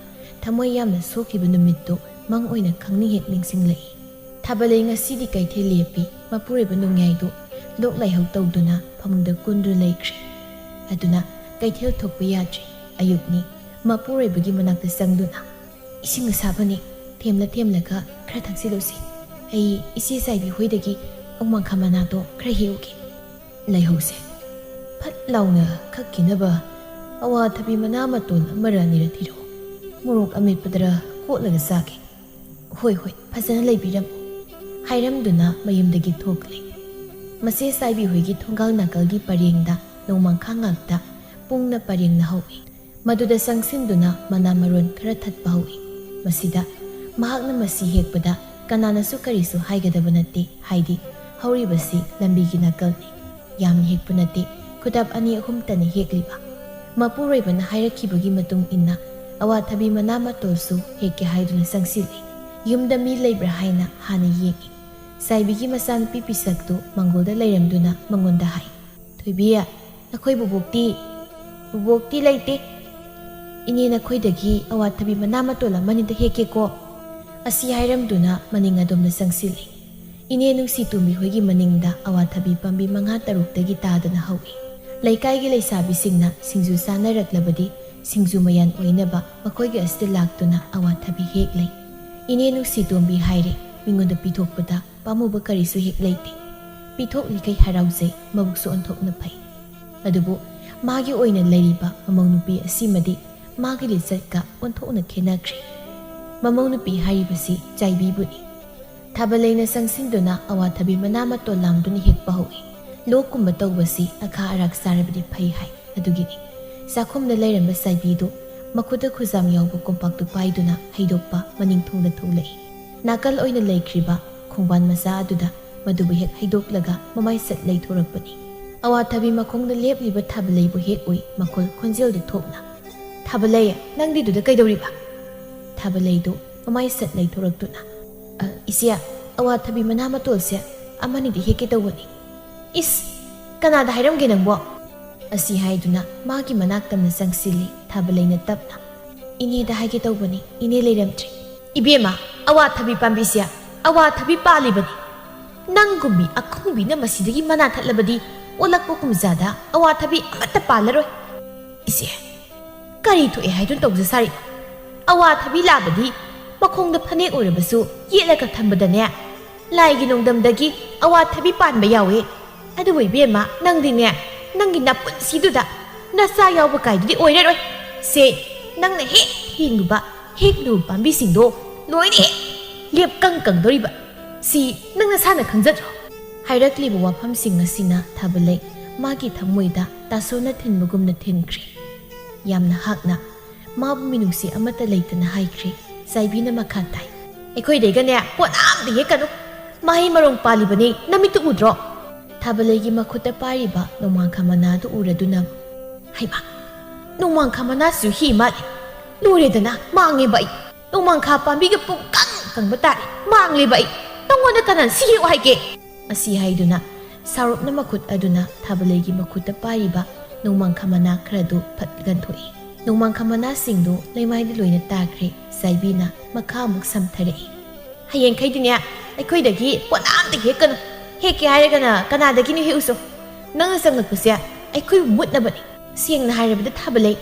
ꯊꯃꯣꯏ ꯌꯥꯝꯅ ꯁꯣꯛꯈꯤꯕ ꯅꯨꯃꯤꯠꯇꯨ ꯃꯪ ꯑꯣꯏꯅ ꯈꯪꯅꯤꯡ ꯍꯦꯛ ꯅꯤꯡꯁꯤꯡꯂꯛꯏ꯫ ꯊꯥꯕꯂꯩ ꯉꯁꯤꯗꯤ ꯀꯩꯊꯦꯜ ꯂꯦꯞꯄꯤ꯫ ꯃꯄꯨꯔꯣꯏꯕ ꯅꯣꯡꯌꯥꯏꯗꯨ ꯂꯣꯛ ꯂꯥꯏꯍꯧ ꯇꯧꯗꯨꯅ ꯐꯃꯨꯡꯗ ꯀꯨꯟꯗꯨꯅ ꯂꯩꯈ꯭ꯔꯦ꯫ ꯑꯗꯨꯅ ꯀꯩꯊꯦꯜ ꯊꯣꯛꯄ ꯌꯥꯗ꯭ꯔꯤ꯫ ꯑꯌꯨꯛꯅꯤ꯫ ꯃꯄꯨꯔꯣꯏꯕꯒꯤ ꯃꯅꯥꯛꯇ ꯆꯪꯗꯨꯅ, "ꯏꯁꯤꯡ ꯑꯁꯥꯕꯅꯤ, ꯊꯦꯝꯂ ꯊꯦꯝꯂꯒ ꯈꯔ ꯊꯛꯆꯤꯜꯂꯨꯁꯤ꯫ ꯑꯩ ꯏꯆꯦ ꯆꯥꯏꯕꯤ ꯍꯣꯏꯗꯒꯤ ꯅꯣꯡꯃꯥꯡꯈꯥ ꯃꯅꯥꯗꯣ ꯈꯔ ꯍꯦꯛꯎꯒꯦ꯫ ꯂꯥꯏꯍꯧꯁꯦ ꯐꯠ ꯂꯥꯎꯅ ꯈꯛꯈꯤꯅꯕ ꯑꯋꯥꯊꯕꯤ ꯃꯅꯥ ꯃꯇꯣꯟ ꯑꯃꯔ ꯑꯅꯤꯔ ꯊꯤꯔꯛꯑꯣ꯫ ꯃꯣꯔꯣꯛ ꯑꯃꯦꯠꯄꯗꯔ ꯀꯣꯠꯂꯒ ꯆꯥꯒꯦ"꯫ "ꯍꯣꯏ, ꯍꯣꯏ, ꯐꯖꯅ ꯂꯩꯕꯤꯔꯝꯃꯨ" ꯍꯥꯏꯔꯝꯗꯨꯅ ꯃꯌꯨꯝꯗꯒꯤ ꯊꯣꯛꯂꯦ꯫ ꯃꯆꯦ ꯆꯥꯏꯕꯤ ꯍꯣꯏꯒꯤ ꯊꯣꯡꯒꯥꯜ ꯅꯥꯀꯜꯒꯤ ꯄꯔꯦꯡꯗ ꯅꯣꯡꯃꯥꯡꯈꯥ ꯉꯥꯛꯇ ꯄꯨꯡꯅ ꯄꯔꯦꯡꯅ ꯍꯧꯏ꯫ ꯃꯗꯨꯗ ꯆꯪꯁꯤꯟꯗꯨꯅ ꯃꯅꯥ ꯃꯔꯣꯟ ꯈꯔ ꯊꯠꯄ ꯍꯧꯏ꯫ ꯃꯁꯤꯗ ꯃꯍꯥꯛꯅ ꯃꯁꯤ ꯍꯦꯛꯄꯗ ꯀꯅꯥꯅꯁꯨ ꯀꯔꯤꯁꯨ ꯍꯥꯏꯒꯗꯕ ꯅꯠꯇꯦ, ꯍꯥꯏꯗꯤ ꯍꯧꯔꯤꯕꯁꯤ ꯂꯝꯕꯤꯒꯤ ꯅꯥꯀꯜꯅꯤ꯫ ꯌꯥꯝꯅ ꯍꯦꯛꯄ ꯅꯠꯇꯦ, ꯈꯨꯗꯞ ꯑꯅꯤ ꯑꯍꯨꯝꯇꯅꯤ ꯍꯦꯛꯂꯤꯕ꯫ ꯃꯄꯨꯔꯣꯏꯕꯅ ꯍꯥꯏꯔꯛꯈꯤꯕꯒꯤ ꯃꯇꯨꯡ ꯏꯟꯅ ꯑꯋꯥꯊꯕꯤ ꯃꯅꯥ ꯃꯇꯣꯜꯁꯨ ꯍꯦꯛꯀꯦ ꯍꯥꯏꯗꯨꯅ ꯆꯪꯁꯤꯜꯂꯤ꯫ ꯌꯨꯝꯗ ꯃꯤ ꯂꯩꯕ꯭ꯔꯥ ꯍꯥꯏꯅ ꯍꯥꯟꯅ ꯌꯦꯡꯏ꯫ ꯆꯥꯏꯕꯤꯒꯤ ꯃꯆꯥꯅꯨꯄꯤ ꯄꯤꯁꯛꯇꯨ ꯃꯪꯒꯣꯜꯗ ꯂꯩꯔꯝꯗꯨꯅ ꯃꯉꯣꯟꯗ ꯍꯥꯏ, "ꯊꯣꯏꯕꯤ, ꯅꯈꯣꯏ ꯕꯨꯕꯣꯛꯇꯤ?" "ꯕꯨꯕꯣꯛꯇꯤ ꯂꯩꯇꯦ꯫ ꯏꯅꯦ, ꯅꯈꯣꯏꯗꯒꯤ ꯑꯋꯥꯊꯕꯤ ꯃꯅꯥ ꯃꯇꯣꯜ ꯑꯃꯅꯤꯗ ꯍꯦꯛꯀꯦꯀꯣ?" ꯑꯁꯤ ꯍꯥꯏꯔꯝꯗꯨꯅ ꯃꯅꯤꯡ ꯑꯗꯣꯝꯗ ꯆꯪꯁꯤꯜꯂꯤ꯫ ꯏꯅꯦ ꯅꯨꯡꯁꯤ ꯇꯣꯝꯕꯤ ꯍꯣꯏꯒꯤ ꯃꯅꯤꯡꯗ ꯑꯋꯥꯊꯕꯤ ꯄꯥꯝꯕꯤ ꯃꯉꯥ ꯇꯔꯨꯛꯇꯒꯤ ꯇꯥꯗꯅ ꯍꯧꯏ꯫ ꯂꯩꯀꯥꯏꯒꯤ ꯂꯩꯁꯥꯕꯤꯁꯤꯡꯅ ꯁꯤꯡꯖꯨ ꯆꯥꯅꯔꯛꯂꯕꯗꯤ ꯁꯤꯡꯖꯨ ꯃꯌꯥꯟ ꯑꯣꯏꯅꯕ ꯃꯈꯣꯏꯒꯤ ꯑꯁꯤꯗ ꯂꯥꯛꯇꯨꯅ ꯑꯋꯥꯊꯕꯤ ꯍꯦꯛꯂꯩ꯫ ꯏꯅꯦ ꯅꯨꯡꯁꯤ ꯇꯣꯝꯕꯤ ꯍꯥꯏꯔꯦ, ꯃꯤꯉꯣꯟꯗ ꯄꯤꯊꯣꯛꯄꯗ ꯄꯥꯝꯃꯨꯕ ꯀꯔꯤꯁꯨ ꯍꯦꯛ ꯂꯩꯇꯦ꯫ ꯄꯤꯊꯣꯛꯂꯤꯈꯩ ꯍꯔꯥꯎꯖꯩ, ꯃꯕꯨꯛꯁꯨ ꯑꯣꯟꯊꯣꯛꯅ ꯐꯩ꯫ ꯑꯗꯨꯕꯨ ꯃꯥꯒꯤ ꯑꯣꯏꯅ ꯂꯩꯔꯤꯕ ꯃꯃꯧ ꯅꯨꯄꯤ ꯑꯁꯤꯃꯗꯤ ꯃꯥꯒꯤ ꯂꯤꯆꯠꯀ ꯑꯣꯟꯊꯣꯛꯅ ꯈꯦꯠꯅꯈ꯭ꯔꯦ꯫ ꯃꯃꯧ ꯅꯨꯄꯤ ꯍꯥꯏꯔꯤꯕꯁꯤ ꯆꯥꯏꯕꯤꯕꯨꯅꯤ꯫ ꯊꯥꯕꯂꯩꯅ ꯆꯪꯁꯤꯟꯗꯨꯅ ꯑꯋꯥꯊꯕꯤ ꯃꯅꯥ ꯃꯇꯣꯜ ꯂꯥꯝꯗꯨꯅ ꯍꯦꯛꯄ ꯍꯧꯏ꯫ ꯂꯣꯛꯀꯨꯝꯕ ꯇꯧꯕꯁꯤ ꯑꯈꯥ ꯑꯔꯥꯛ ꯆꯥꯔꯕꯗꯤ ꯐꯩ ꯍꯥꯏ꯫ ꯑꯗꯨꯒꯤꯅꯤ꯫ ꯆꯥꯛꯈꯨꯝꯗ ꯂꯩꯔꯝꯕ ꯆꯥꯏꯕꯤꯗꯨ ꯃꯈꯨꯠꯇ ꯈꯨꯖꯥꯝ ꯌꯥꯎꯕ ꯀꯣꯝꯄꯥꯛꯇꯨ ꯄꯥꯏꯗꯨꯅ ꯍꯩꯗꯣꯛꯄ ꯃꯅꯤꯡ ꯊꯣꯡꯗ ꯊꯣꯛꯂꯛꯏ꯫ ꯅꯥꯀꯜ ꯑꯣꯏꯅ ꯂꯩꯈ꯭ꯔꯤꯕ ꯈꯣꯡꯕꯥꯟ ꯃꯆꯥ ꯑꯗꯨꯗ ꯃꯗꯨꯕꯨ ꯍꯦꯛ ꯍꯩꯗꯣꯛꯂꯒ ꯃꯃꯥꯏ ꯁꯠ ꯂꯩꯊꯣꯔꯛꯄꯅꯤ꯫ ꯑꯋꯥꯊꯕꯤ ꯃꯈꯣꯡꯗ ꯂꯦꯞꯂꯤꯕ ꯊꯥꯕꯂꯩꯕꯨ ꯍꯦꯛ ꯎꯏ, ꯃꯈꯣꯜ ꯈꯣꯟꯖꯦꯜꯗꯨ ꯊꯣꯛꯅ, "ꯊꯥꯕꯂꯩ, ꯅꯪꯗꯤ ꯑꯗꯨꯗ ꯀꯩꯗꯧꯔꯤꯕ?" ꯊꯥꯕꯂꯩꯗꯨ ꯃꯃꯥꯏ ꯁꯠ ꯂꯩꯊꯣꯔꯛꯇꯨꯅ, "ꯑ, ꯏꯆꯦ, ꯑꯋꯥꯊꯕꯤ ꯃꯅꯥ ꯃꯇꯣꯜꯁꯦ ꯑꯃꯅꯤꯗꯤ ꯍꯦꯛꯀꯦ ꯇꯧꯕꯅꯤ꯫" "ꯏꯁ, ꯀꯅꯥꯗ ꯍꯥꯏꯔꯝꯒꯦ ꯅꯪꯕꯣ?" ꯑꯁꯤ ꯍꯥꯏꯗꯨꯅ ꯃꯥꯒꯤ ꯃꯅꯥꯛ ꯇꯝꯅ ꯆꯪꯁꯤꯜꯂꯤ ꯊꯥꯕꯂꯩꯅ ꯇꯞꯅ꯫ "ꯏꯅꯦꯗ ꯍꯥꯏꯒꯦ ꯇꯧꯕꯅꯤ, ꯏꯅꯦ ꯂꯩꯔꯝꯗ꯭ꯔꯦ꯫" "ꯏꯕꯦꯝꯃ, ꯑꯋꯥꯊꯕꯤ ꯄꯥꯝꯕꯤꯁꯦ ꯑꯋꯥꯊꯕꯤ ꯄꯥꯜꯂꯤꯕꯅꯤ꯫ ꯅꯪꯒꯨꯝꯕꯤ ꯑꯈꯨꯡꯕꯤꯅ ꯃꯁꯤꯗꯒꯤ ꯃꯅꯥ ꯊꯠꯂꯕꯗꯤ ꯑꯣꯜꯂꯛꯄ ꯀꯨꯝꯖꯥꯗ ꯑꯋꯥꯊꯕꯤ ꯑꯃꯠꯇ ꯄꯥꯜꯂꯔꯣꯏ꯫" "ꯏꯆꯦ, ꯀꯔꯤ ꯊꯣꯛꯑꯦ ꯍꯥꯏꯗꯨꯅ ꯇꯧꯖ ꯁꯥꯔꯤꯅꯣ? ꯑꯋꯥꯊꯕꯤ ꯂꯥꯕꯗꯤ ꯃꯈꯣꯡꯗ ꯐꯅꯦꯛ ꯑꯣꯏꯔꯕꯁꯨ ꯌꯦꯠꯂꯒ ꯊꯝꯕꯗꯅꯦ, ꯂꯥꯏꯒꯤ ꯅꯣꯡꯗꯝꯗꯒꯤ ꯑꯋꯥꯊꯕꯤ ꯄꯥꯟꯕ ꯌꯥꯎꯋꯦ꯫ ꯑꯗꯨꯕꯨ ꯏꯕꯦꯝꯃ, ꯅꯪꯗꯤꯅꯦ, ꯅꯪꯒꯤ ꯅꯄꯨꯟꯁꯤꯗꯨꯗ ꯅꯆꯥ ꯌꯥꯎꯕ ꯀꯥꯏꯗꯨꯗꯤ ꯑꯣꯏꯔꯔꯣꯏ꯫ ꯁꯦ, ꯅꯪꯅ ꯍꯦꯛ ꯊꯦꯡꯂꯨꯕ, ꯍꯦꯛꯂꯨꯕ ꯄꯥꯝꯕꯤꯁꯤꯡꯗꯣ ꯂꯣꯏꯅ ꯍꯦꯛ ꯂꯦꯞꯀꯪ ꯀꯪꯗꯣꯔꯤꯕ꯫ ꯁꯤ ꯅꯪ ꯅꯁꯥꯅ ꯈꯪꯖꯗ꯭ꯔꯣ?" ꯍꯥꯏꯔꯛꯂꯤꯕ ꯋꯥꯐꯝꯁꯤꯡ ꯑꯁꯤꯅ ꯊꯥꯕꯂꯩ ꯃꯥꯒꯤ ꯊꯃꯣꯏꯗ ꯇꯥꯁꯣꯟꯅ ꯊꯤꯟꯕꯒꯨꯝꯅ ꯊꯤꯟꯈ꯭ꯔꯦ꯫ ꯌꯥꯝꯅ ꯍꯥꯛꯅ ꯃꯥꯕꯨ ꯃꯤꯅꯨꯡꯁꯤ ꯑꯃꯠꯇ ꯂꯩꯇꯅ ꯍꯥꯏꯈ꯭ꯔꯦ꯫ ꯆꯥꯏꯕꯤꯅ ꯃꯈꯥ ꯇꯥꯏ, "ꯑꯩꯈꯣꯏꯗꯩꯒꯅꯦ ꯄꯣꯠ ꯑꯝꯇ ꯍꯦꯛꯀꯅꯨ꯫ ꯃꯍꯩ ꯃꯔꯣꯡ ꯄꯥꯜꯂꯤꯕꯅꯤ, ꯅꯃꯤꯠꯇꯨ ꯎꯗ꯭ꯔꯣ? ꯊꯥꯕꯂꯩꯒꯤ ꯃꯈꯨꯠꯇ ꯄꯥꯏꯔꯤꯕ ꯅꯣꯡꯃꯥꯡꯈꯥ ꯃꯅꯥꯗꯨ ꯎꯔꯗꯨꯅ, "ꯍꯩꯃꯥ, ꯅꯣꯡꯃꯥꯡꯈꯥ ꯃꯅꯥꯁꯨ ꯍꯤ ꯃꯥꯜꯂꯦ꯫ ꯂꯣꯏꯔꯦꯗꯅ, ꯃꯥꯡꯉꯦꯕ ꯑꯩ꯫ ꯅꯣꯡꯃꯥꯡꯈꯥ ꯄꯥꯝꯕꯤꯒ ꯄꯨꯡꯀꯪ ꯀꯪꯕ ꯇꯥꯔꯦ꯫ ꯃꯥꯡꯂꯦꯕ ꯑꯩ꯫ ꯅꯪꯉꯣꯟꯗ ꯀꯅꯥꯅ ꯁꯤ ꯍꯦꯛꯎ ꯍꯥꯏꯒꯦ?" ꯑꯁꯤ ꯍꯥꯏꯗꯨꯅ ꯁꯥꯎꯔꯞꯅ ꯃꯈꯨꯠ ꯑꯗꯨꯅ ꯊꯥꯕꯂꯩꯒꯤ ꯃꯈꯨꯠꯇ ꯄꯥꯏꯔꯤꯕ ꯅꯣꯡꯃꯥꯡꯈꯥ ꯃꯅꯥ ꯈꯔꯗꯨ ꯐꯠ ꯀꯟꯊꯣꯛꯏ꯫ ꯅꯣꯡꯃꯥꯡꯈꯥ ꯃꯅꯥꯁꯤꯡꯗꯨ ꯂꯩꯃꯥꯏꯗ ꯂꯣꯏꯅ ꯇꯥꯈ꯭ꯔꯦ꯫ ꯆꯥꯏꯕꯤꯅ ꯃꯈꯥ ꯑꯃꯨꯛ ꯁꯝꯊꯔꯛꯏ꯫ "ꯍꯌꯦꯡꯈꯩꯗꯤꯅꯦ, ꯑꯩꯈꯣꯏꯗꯒꯤ ꯄꯣꯠ ꯑꯝꯇ ꯍꯦꯛꯀꯅꯨ꯫ ꯍꯦꯛꯀꯦ ꯍꯥꯏꯔꯒꯅ ꯀꯅꯥꯗꯒꯤꯅꯣ ꯍꯦꯛꯎꯁꯣ꯫ ꯅꯪꯅ ꯆꯪꯂꯛꯄꯁꯦ ꯑꯩꯈꯣꯏꯕꯨ ꯃꯨꯠꯅꯕꯅꯤ꯫ ꯁꯦꯡꯅ ꯍꯥꯏꯔꯕꯗ ꯊꯥꯕꯂꯩ,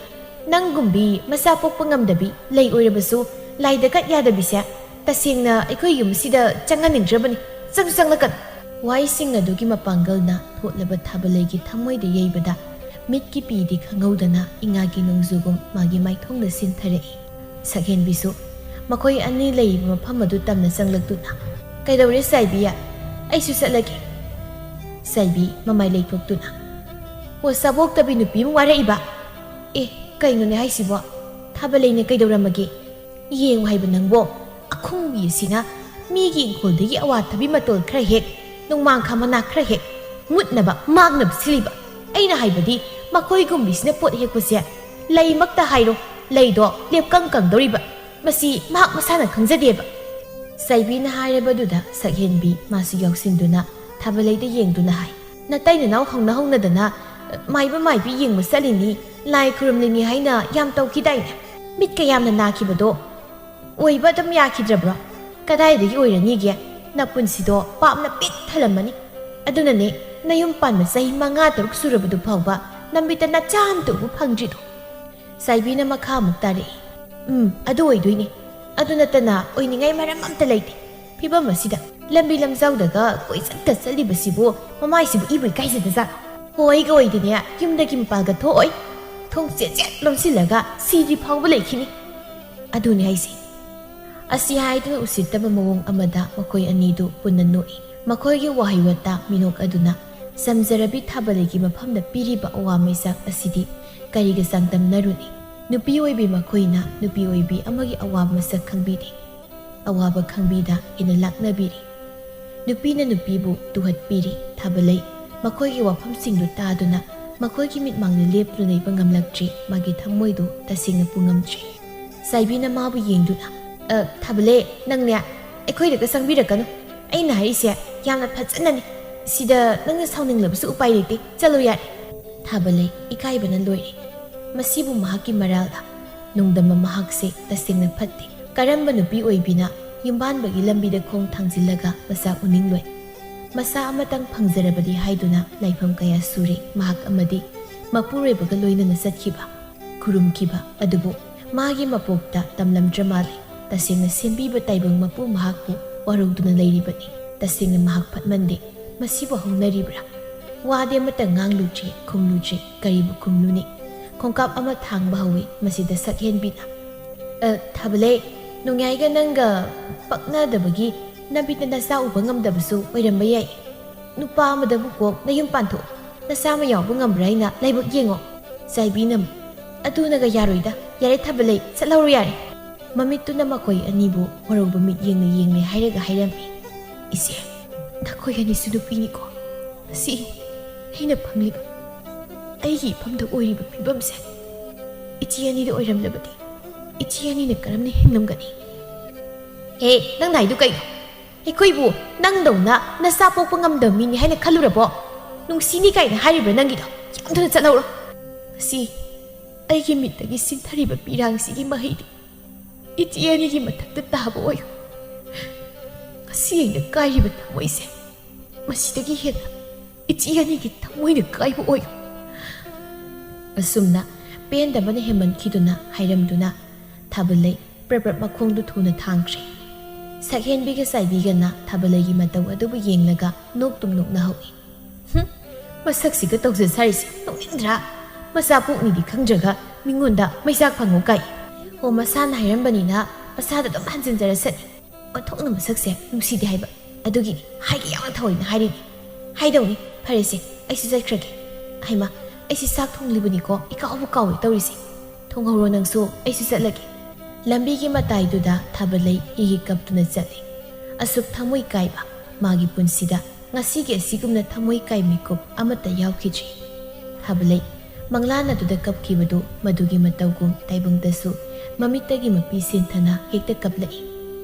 ꯅꯪꯒꯨꯝꯕꯤ ꯃꯆꯥ ꯄꯣꯛꯄ ꯉꯝꯗꯕꯤ ꯂꯩ ꯑꯣꯏꯔꯕꯁꯨ ꯂꯥꯏꯗ ꯀꯠ ꯌꯥꯗꯕꯤꯁꯦ ꯇꯁꯦꯡꯅ ꯑꯩꯈꯣꯏ ꯌꯨꯝꯁꯤꯗ ꯆꯪꯍꯟꯅꯤꯡꯗ꯭ꯔꯕꯅꯤ꯫ ꯆꯪꯁꯨ ꯆꯪꯂꯛꯀꯅꯨ꯫" ꯋꯥꯍꯩꯁꯤꯡ ꯑꯗꯨꯒꯤ ꯃꯄꯥꯡꯒꯜꯅ ꯊꯣꯠꯂꯕ ꯊꯥꯕꯂꯩꯒꯤ ꯊꯃꯣꯏꯗ ꯌꯩꯕꯗ ꯃꯤꯠꯀꯤ ꯄꯤꯗꯤ ꯈꯪꯍꯧꯗꯅ ꯏꯉꯥꯒꯤ ꯅꯣꯡꯖꯨꯒꯨꯝ ꯃꯥꯒꯤ ꯃꯥꯏꯊꯣꯡꯗ ꯁꯤꯟꯊꯔꯛꯏ꯫ ꯁꯛꯍꯦꯟꯕꯤꯁꯨ ꯃꯈꯣꯏ ꯑꯅꯤ ꯂꯩꯔꯤꯕ ꯃꯐꯝ ꯑꯗꯨ ꯇꯝꯅ ꯆꯪꯂꯛꯇꯨꯅ, "ꯀꯩꯗꯧꯔꯦ ꯆꯥꯏꯕꯤ? ꯑꯩꯁꯨ ꯆꯠꯂꯒꯦ꯫" ꯆꯥꯏꯕꯤ ꯃꯃꯥꯏ ꯂꯩꯊꯣꯛꯇꯨꯅ, "ꯑꯣ, ꯆꯥꯕꯣꯛꯇꯕꯤ ꯅꯨꯄꯤ ꯑꯃ ꯋꯥꯔꯛꯏꯕ? ꯑꯦ, ꯀꯩꯅꯣꯅꯦ ꯍꯥꯏꯁꯤꯕꯣ? ꯊꯥꯕꯂꯩꯅ ꯀꯩꯗꯧꯔꯝꯃꯒꯦ? ꯌꯦꯡꯉꯨ ꯍꯥꯏꯕ ꯅꯪꯕꯣ, ꯑꯈꯨꯡꯕꯤ ꯑꯁꯤꯅ ꯃꯤꯒꯤ ꯏꯪꯈꯣꯜꯗꯒꯤ ꯑꯋꯥꯊꯕꯤ ꯃꯇꯣꯜ ꯈꯔ ꯍꯦꯛ, ꯅꯣꯡꯃꯥꯡꯈꯥ ꯃꯅꯥ ꯈꯔ ꯍꯦꯛ, ꯃꯨꯠꯅꯕ ꯃꯥꯡꯅꯕ ꯁꯤꯜꯂꯤꯕ꯫ ꯑꯩꯅ ꯍꯥꯏꯕꯗꯤ ꯃꯈꯣꯏꯒꯨꯝꯕꯤꯁꯤꯅ ꯄꯣꯠ ꯍꯦꯛꯄꯁꯦ ꯂꯩꯃꯛꯇ ꯍꯥꯏꯔꯣ, ꯂꯩꯗꯣ ꯂꯦꯞꯀꯪ ꯀꯪꯗꯧꯔꯤꯕ꯫ ꯃꯁꯤ ꯃꯍꯥꯛ ꯃꯁꯥꯅ ꯈꯪꯖꯗꯦꯕ꯫" ꯆꯥꯏꯕꯤꯅ ꯍꯥꯏꯔꯕꯗꯨꯗ ꯁꯛꯍꯦꯟꯕꯤ ꯃꯥꯁꯨ ꯌꯥꯎꯁꯤꯟꯗꯨꯅ ꯊꯥꯕꯂꯩꯗ ꯌꯦꯡꯗꯨꯅ ꯍꯥꯏ, "ꯅꯇꯩ ꯅꯅꯥꯎ ꯍꯧꯅ ꯍꯧꯅꯗꯅ ꯃꯥꯏꯕ ꯃꯥꯏꯕꯤ ꯌꯦꯡꯕ ꯆꯠꯂꯤꯅꯤ, ꯂꯥꯏ ꯈꯨꯔꯨꯝꯂꯤꯅꯤ ꯍꯥꯏꯅ ꯌꯥꯝ ꯇꯧꯈꯤꯗꯥꯏꯅꯦ? ꯃꯤꯠꯀ ꯌꯥꯝꯅ ꯅꯥꯈꯤꯕꯗꯣ ꯑꯣꯏꯕ ꯑꯗꯨꯝ ꯌꯥꯈꯤꯗ꯭ꯔꯕ꯭ꯔꯣ? ꯀꯗꯥꯏꯗꯒꯤ ꯑꯣꯏꯔꯅꯤꯒꯦ? ꯅꯄꯨꯟꯁꯤꯗꯣ ꯄꯥꯞꯅ ꯄꯤꯛ ꯊꯜꯂꯝꯃꯅꯤ꯫ ꯑꯗꯨꯅꯅꯦ ꯅꯌꯨꯝ ꯄꯥꯟꯕ ꯆꯍꯤ ꯃꯉꯥ ꯇꯔꯨꯛ ꯁꯨꯔꯕꯗꯨ ꯐꯥꯎꯕ ꯅꯃꯤꯠꯇ ꯅꯆꯥ ꯑꯃꯇ ꯎꯕ ꯐꯪꯗ꯭ꯔꯤꯗꯣ꯫" ꯆꯥꯏꯕꯤꯅ ꯃꯈꯥ ꯑꯃꯨꯛ ꯇꯥꯔꯛꯏ, "ꯎꯝ, ꯑꯗꯨ ꯑꯣꯏꯗꯣꯏꯅꯦ꯫ ꯑꯗꯨ ꯅꯠꯇꯅ ꯑꯣꯏꯅꯤꯡꯉꯥꯏ ꯃꯔꯝ ꯑꯝꯇ ꯂꯩꯇꯦ꯫ ꯐꯤꯕꯝ ꯑꯁꯤꯗ ꯂꯝꯕꯤ ꯂꯝꯖꯥꯎꯗꯒ ꯀꯣꯏꯆꯠꯇ ꯆꯠꯂꯤꯕꯁꯤꯕꯨ ꯃꯃꯥꯏꯁꯤꯕꯨ ꯏꯕꯨ ꯏꯀꯥꯏꯖꯗꯖꯥꯠꯂꯣ? ꯍꯣꯏꯒ ꯑꯣꯏꯗꯤꯅꯦ ꯌꯨꯝꯗꯒꯤ ꯃꯄꯥꯟꯒ ꯊꯣꯛꯑꯣꯏ꯫ ꯊꯣꯡ ꯆꯦꯠ ꯆꯦꯠ ꯂꯣꯟꯁꯤꯜꯂꯒ ꯁꯤꯗ꯭ꯔꯤ ꯐꯥꯎꯕ ꯂꯩꯈꯤꯅꯤ꯫ ꯑꯗꯨꯅꯤ ꯍꯥꯏꯁꯦ꯫" ꯑꯁꯤ ꯍꯥꯏꯗꯨꯅ ꯎꯁꯤꯠꯇꯕ ꯃꯑꯣꯡ ꯑꯃꯗ ꯃꯈꯣꯏ ꯑꯅꯤꯗꯨ ꯄꯨꯟꯅ ꯅꯣꯛꯏ꯫ ꯃꯈꯣꯏꯒꯤ ꯋꯥꯍꯩ ꯋꯥꯇꯥ ꯃꯤꯅꯣꯛ ꯑꯗꯨꯅ ꯆꯝꯖꯔꯕꯤ ꯊꯥꯕꯂꯩꯒꯤ ꯃꯐꯝꯗ ꯄꯤꯔꯤꯕ ꯑꯋꯥ ꯃꯩꯆꯥꯛ ꯑꯁꯤꯗꯤ ꯀꯔꯤꯒ ꯆꯥꯡꯗꯝꯅꯔꯨꯅꯤ? ꯅꯨꯄꯤ ꯑꯣꯏꯕꯤ ꯃꯈꯣꯏꯅ ꯅꯨꯄꯤ ꯑꯣꯏꯕꯤ ꯑꯃꯒꯤ ꯑꯋꯥꯕ ꯃꯁꯛ ꯈꯪꯕꯤꯗꯦ꯫ ꯑꯋꯥꯕ ꯈꯪꯕꯤꯗ ꯍꯦꯟꯅ ꯂꯥꯛꯅꯕꯤꯔꯤ꯫ ꯅꯨꯄꯤꯅ ꯅꯨꯄꯤꯕꯨ ꯇꯨꯍꯠꯄꯤꯔꯤ꯫ ꯊꯥꯕꯂꯩ ꯃꯈꯣꯏꯒꯤ ꯋꯥꯐꯝꯁꯤꯡꯗꯨ ꯇꯥꯗꯨꯅ ꯃꯈꯣꯏꯒꯤ ꯃꯤꯠꯃꯥꯡꯗ ꯂꯦꯞꯇꯨꯅ ꯂꯩꯕ ꯉꯝꯂꯛꯇ꯭ꯔꯦ꯫ ꯃꯥꯒꯤ ꯊꯃꯣꯏꯗꯨ ꯇꯁꯦꯡꯅ ꯄꯨꯉꯝꯗ꯭ꯔꯦ꯫ ꯆꯥꯏꯕꯤꯅ ꯃꯥꯕꯨ ꯌꯦꯡꯗꯨꯅ, "ꯑ, ꯊꯥꯕꯂꯩ, ꯅꯪꯅꯦ ꯑꯩꯈꯣꯏꯗꯒ ꯆꯪꯕꯤꯔꯛꯀꯅꯨ꯫ ꯑꯩꯅ ꯍꯥꯏꯔꯤꯁꯦ ꯌꯥꯝꯅ ꯐꯖꯅꯅꯤ꯫ ꯁꯤꯗ ꯅꯪꯅ ꯁꯥꯎꯅꯤꯡꯂꯕꯁꯨ ꯎꯄꯥꯏ ꯂꯩꯇꯦ꯫ ꯆꯠꯂꯣ ꯌꯥꯔꯦ꯫" ꯊꯥꯕꯂꯩ ꯏꯀꯥꯏꯕꯅ ꯂꯣꯏꯔꯦ꯫ ꯃꯁꯤꯕꯨ ꯃꯍꯥꯛꯀꯤ ꯃꯔꯥꯜꯂ? ꯅꯣꯡꯗꯝꯕ ꯃꯍꯥꯛꯁꯦ ꯇꯁꯦꯡꯅ ꯐꯠꯇꯦ꯫ ꯀꯔꯝꯕ ꯅꯨꯄꯤ ꯑꯣꯏꯕꯤꯅ ꯌꯨꯝꯕꯥꯟꯕꯒꯤ ꯂꯝꯕꯤꯗ ꯈꯣꯡ ꯊꯥꯡꯖꯤꯜꯂꯒ ꯃꯆꯥ ꯎꯅꯤꯡꯂꯣꯏ? ꯃꯆꯥ ꯑꯃꯇꯪ ꯐꯪꯖꯔꯕꯗꯤ ꯍꯥꯏꯗꯨꯅ ꯂꯥꯏꯐꯝ ꯀꯌꯥ ꯁꯨꯔꯦ ꯃꯍꯥꯛ ꯑꯃꯗꯤ ꯃꯄꯨꯔꯣꯏꯕꯒ ꯂꯣꯏꯅꯅ ꯆꯠꯈꯤꯕ, ꯈꯨꯔꯨꯝꯈꯤꯕ꯫ ꯑꯗꯨꯕꯨ ꯃꯥꯒꯤ ꯃꯄꯣꯛꯇ ꯇꯝꯂꯝꯗ꯭ꯔ ꯃꯥꯜꯂꯦ꯫ ꯇꯁꯦꯡꯅ ꯁꯦꯝꯕꯤꯕ ꯇꯥꯏꯕꯪ ꯃꯄꯨ ꯃꯍꯥꯛꯄꯨ ꯋꯥꯔꯧꯗꯨꯅ ꯂꯩꯔꯤꯕꯅꯤ꯫ ꯇꯁꯦꯡꯅ ꯃꯍꯥꯛ ꯐꯠꯃꯟꯗꯦ꯫ ꯃꯁꯤꯕꯨ ꯍꯧꯅꯔꯤꯕ꯭ꯔꯥ? ꯋꯥꯗꯤ ꯑꯃꯠꯇ ꯉꯥꯡꯂꯨꯗ꯭ꯔꯦ, ꯈꯨꯝꯂꯨꯗ꯭ꯔꯦ꯫ ꯀꯔꯤꯕꯨ ꯈꯨꯝꯂꯨꯅꯤ? ꯈꯣꯡꯀꯥꯞ ꯑꯃ ꯊꯥꯡꯕ ꯍꯧꯏ꯫ ꯃꯁꯤꯗ ꯁꯛꯍꯦꯟꯕꯤꯅ, "ꯑ, ꯊꯥꯕꯂꯩ, ꯅꯣꯡꯌꯥꯏꯒ ꯅꯪꯒ ꯄꯛꯅꯗꯕꯒꯤ ꯅꯕꯤꯠꯅ ꯅꯆꯥ ꯎꯕ ꯉꯝꯗꯕꯁꯨ ꯑꯣꯏꯔꯝꯕ ꯌꯥꯏ꯫ ꯅꯨꯄꯥ ꯑꯃꯗꯕꯨ ꯀꯣꯛ ꯅꯌꯨꯝ ꯄꯥꯟꯊꯣꯛ꯫ ꯅꯆꯥ ꯑꯃ ꯌꯥꯎꯕ ꯉꯝꯕ꯭ꯔꯥ ꯍꯥꯏꯅ ꯂꯥꯏꯕꯛ ꯌꯦꯡꯉꯣ꯫" ꯆꯥꯏꯕꯤꯅ, "ꯑꯗꯨꯅꯒ ꯌꯥꯔꯣꯏꯗ꯫ ꯌꯥꯔꯦ ꯊꯥꯕꯂꯩ, ꯆꯠꯍꯧꯔꯣ ꯌꯥꯔꯦ꯫" ꯃꯃꯤꯠꯇꯨꯅ ꯃꯈꯣꯏ ꯑꯅꯤꯕꯨ ꯋꯥꯔꯧꯕ ꯃꯤꯠꯌꯦꯡꯅ ꯌꯦꯡꯂꯦ ꯍꯥꯏꯔꯒ ꯍꯥꯏꯔꯝꯃꯤ, "ꯏꯆꯦ, ꯅꯈꯣꯏ ꯑꯅꯤꯁꯨ ꯅꯨꯄꯤꯅꯤꯀꯣ꯫ ꯉꯁꯤ ꯑꯩꯅ ꯐꯪꯂꯤꯕ ꯑꯩꯒꯤ ꯏꯐꯝꯗ ꯑꯣꯏꯔꯤꯕ ꯐꯤꯕꯝꯁꯦ ꯏꯆꯦ ꯑꯅꯤꯗ ꯑꯣꯏꯔꯝꯂꯕꯗꯤ ꯏꯆꯦ ꯑꯅꯤꯅ ꯀꯔꯝꯅ ꯍꯤꯡꯂꯝꯒꯅꯤ?" "ꯍꯦ, ꯅꯪꯅ ꯍꯥꯏꯗꯨ ꯀꯩꯅꯣ? ꯑꯩꯈꯣꯏꯕꯨ ꯅꯪꯗꯧꯅ ꯅꯆꯥ ꯄꯣꯛꯄ ꯉꯝꯗꯕ ꯃꯤꯅꯤ ꯍꯥꯏꯅ ꯈꯜꯂꯨꯔꯕꯣ? ꯅꯨꯡꯁꯤꯅꯤ ꯀꯥꯏꯅ ꯍꯥꯏꯔꯤꯕ꯭ꯔꯥ ꯅꯪꯒꯤꯗꯣ? ꯌꯥꯝ ꯊꯨꯅ ꯆꯠꯍꯧꯔꯣ꯫ ꯉꯁꯤ ꯑꯩꯒꯤ ꯃꯤꯠꯇꯒꯤ ꯆꯤꯟꯊꯔꯤꯕ ꯄꯤꯔꯥꯡꯁꯤꯒꯤ ꯃꯍꯩꯗꯤ ꯏꯆꯦ ꯑꯅꯤꯒꯤ ꯃꯊꯛꯇ ꯇꯥꯕ ꯑꯣꯏꯌꯨ꯫ ꯉꯁꯤ ꯑꯩꯅ ꯀꯥꯏꯔꯤꯕ ꯊꯃꯣꯏꯁꯦ ꯃꯁꯤꯗꯒꯤ ꯍꯦꯟꯅ ꯏꯆꯦ ꯑꯅꯤꯒꯤ ꯊꯃꯣꯏꯅ ꯀꯥꯏꯕ ꯑꯣꯏꯌꯨ꯫" ꯑꯁꯨꯝꯅ ꯄꯦꯟꯗꯕꯅ ꯍꯦꯟꯃꯟꯈꯤꯗꯨꯅ ꯍꯥꯏꯔꯝꯗꯨꯅ ꯊꯥꯕꯂꯩ ꯄ꯭ꯔꯞ ꯄ꯭ꯔꯞ ꯃꯈꯣꯡꯗꯨ ꯊꯨꯅ ꯊꯥꯡꯈ꯭ꯔꯦ꯫ ꯁꯛꯍꯦꯟꯕꯤꯒ ꯆꯥꯏꯕꯤꯒꯅ ꯊꯥꯕꯂꯩꯒꯤ ꯃꯇꯧ ꯑꯗꯨꯕꯨ ꯌꯦꯡꯂꯒ ꯅꯣꯛꯇꯨꯝ ꯅꯣꯛꯅꯍꯧꯏ꯫ "ꯍꯨꯝ, ꯃꯁꯛꯁꯤꯒ ꯇꯧꯖ ꯁꯥꯔꯤꯁꯤ ꯅꯣꯛꯅꯤꯡꯗ꯭ꯔꯥ? ꯃꯆꯥ ꯄꯣꯛꯅꯤꯗꯤ ꯈꯪꯗ꯭ꯔꯒ ꯃꯤꯉꯣꯟꯗ ꯃꯩꯆꯥꯛ ꯐꯪꯉꯨ ꯀꯥꯏ꯫ ꯑꯣ, ꯃꯁꯥꯅ ꯍꯥꯏꯔꯝꯕꯅꯤꯅ ꯃꯁꯥꯗ ꯑꯗꯨꯝ ꯍꯟꯖꯤꯟꯖꯔꯁꯅꯤ꯫ ꯑꯣꯟꯊꯣꯛꯅ ꯃꯁꯛꯁꯦ ꯅꯨꯡꯁꯤꯗꯦ ꯍꯥꯏꯕ꯫ ꯑꯗꯨꯒꯤꯅꯤ ꯍꯥꯏꯒꯦ ꯌꯥꯎꯅ ꯊꯑꯣꯏꯅ ꯍꯥꯏꯔꯤꯅꯤ꯫" "ꯍꯥꯏꯗꯧꯅꯤ꯫ ꯐꯔꯦꯁꯦ, ꯑꯩꯁꯨ ꯆꯠꯈ꯭ꯔꯒꯦ꯫" "ꯍꯩꯃꯥ, ꯑꯩꯁꯦ ꯆꯥꯛ ꯊꯣꯡꯂꯤꯕꯅꯤꯀꯣ, ꯏꯀꯥꯎꯕꯨ ꯀꯥꯎꯋꯦ ꯇꯧꯔꯤꯁꯦ꯫ ꯊꯣꯡꯍꯧꯔꯣ ꯅꯪꯁꯨ, ꯑꯩꯁꯨ ꯆꯠꯂꯒꯦ꯫" ꯂꯝꯕꯤꯒꯤ ꯃꯇꯥꯏꯗꯨꯗ ꯊꯥꯕꯂꯩ ꯍꯤ ꯍꯤ ꯀꯞꯇꯨꯅ ꯆꯠꯂꯤ꯫ ꯑꯁꯨꯛ ꯊꯃꯣꯏ ꯀꯥꯏꯕ, ꯃꯥꯒꯤ ꯄꯨꯟꯁꯤꯗ ꯉꯁꯤꯒꯤ ꯑꯁꯤꯒꯨꯝꯅ ꯊꯃꯣꯏ ꯀꯥꯏ ꯃꯤꯀꯨꯞ ꯑꯃꯠꯇ ꯌꯥꯎꯈꯤꯗ꯭ꯔꯤ꯫ ꯊꯥꯕꯂꯩ ꯃꯪꯂꯥꯟ ꯑꯗꯨꯗ ꯀꯞꯈꯤꯕꯗꯨ ꯃꯗꯨꯒꯤ ꯃꯇꯧꯒꯨꯝ ꯇꯥꯏꯕꯪꯗꯁꯨ ꯃꯃꯤꯠꯇꯒꯤ ꯃꯄꯤ ꯁꯦꯟꯊꯅ ꯍꯦꯛꯇ ꯀꯞꯂꯛꯏ꯫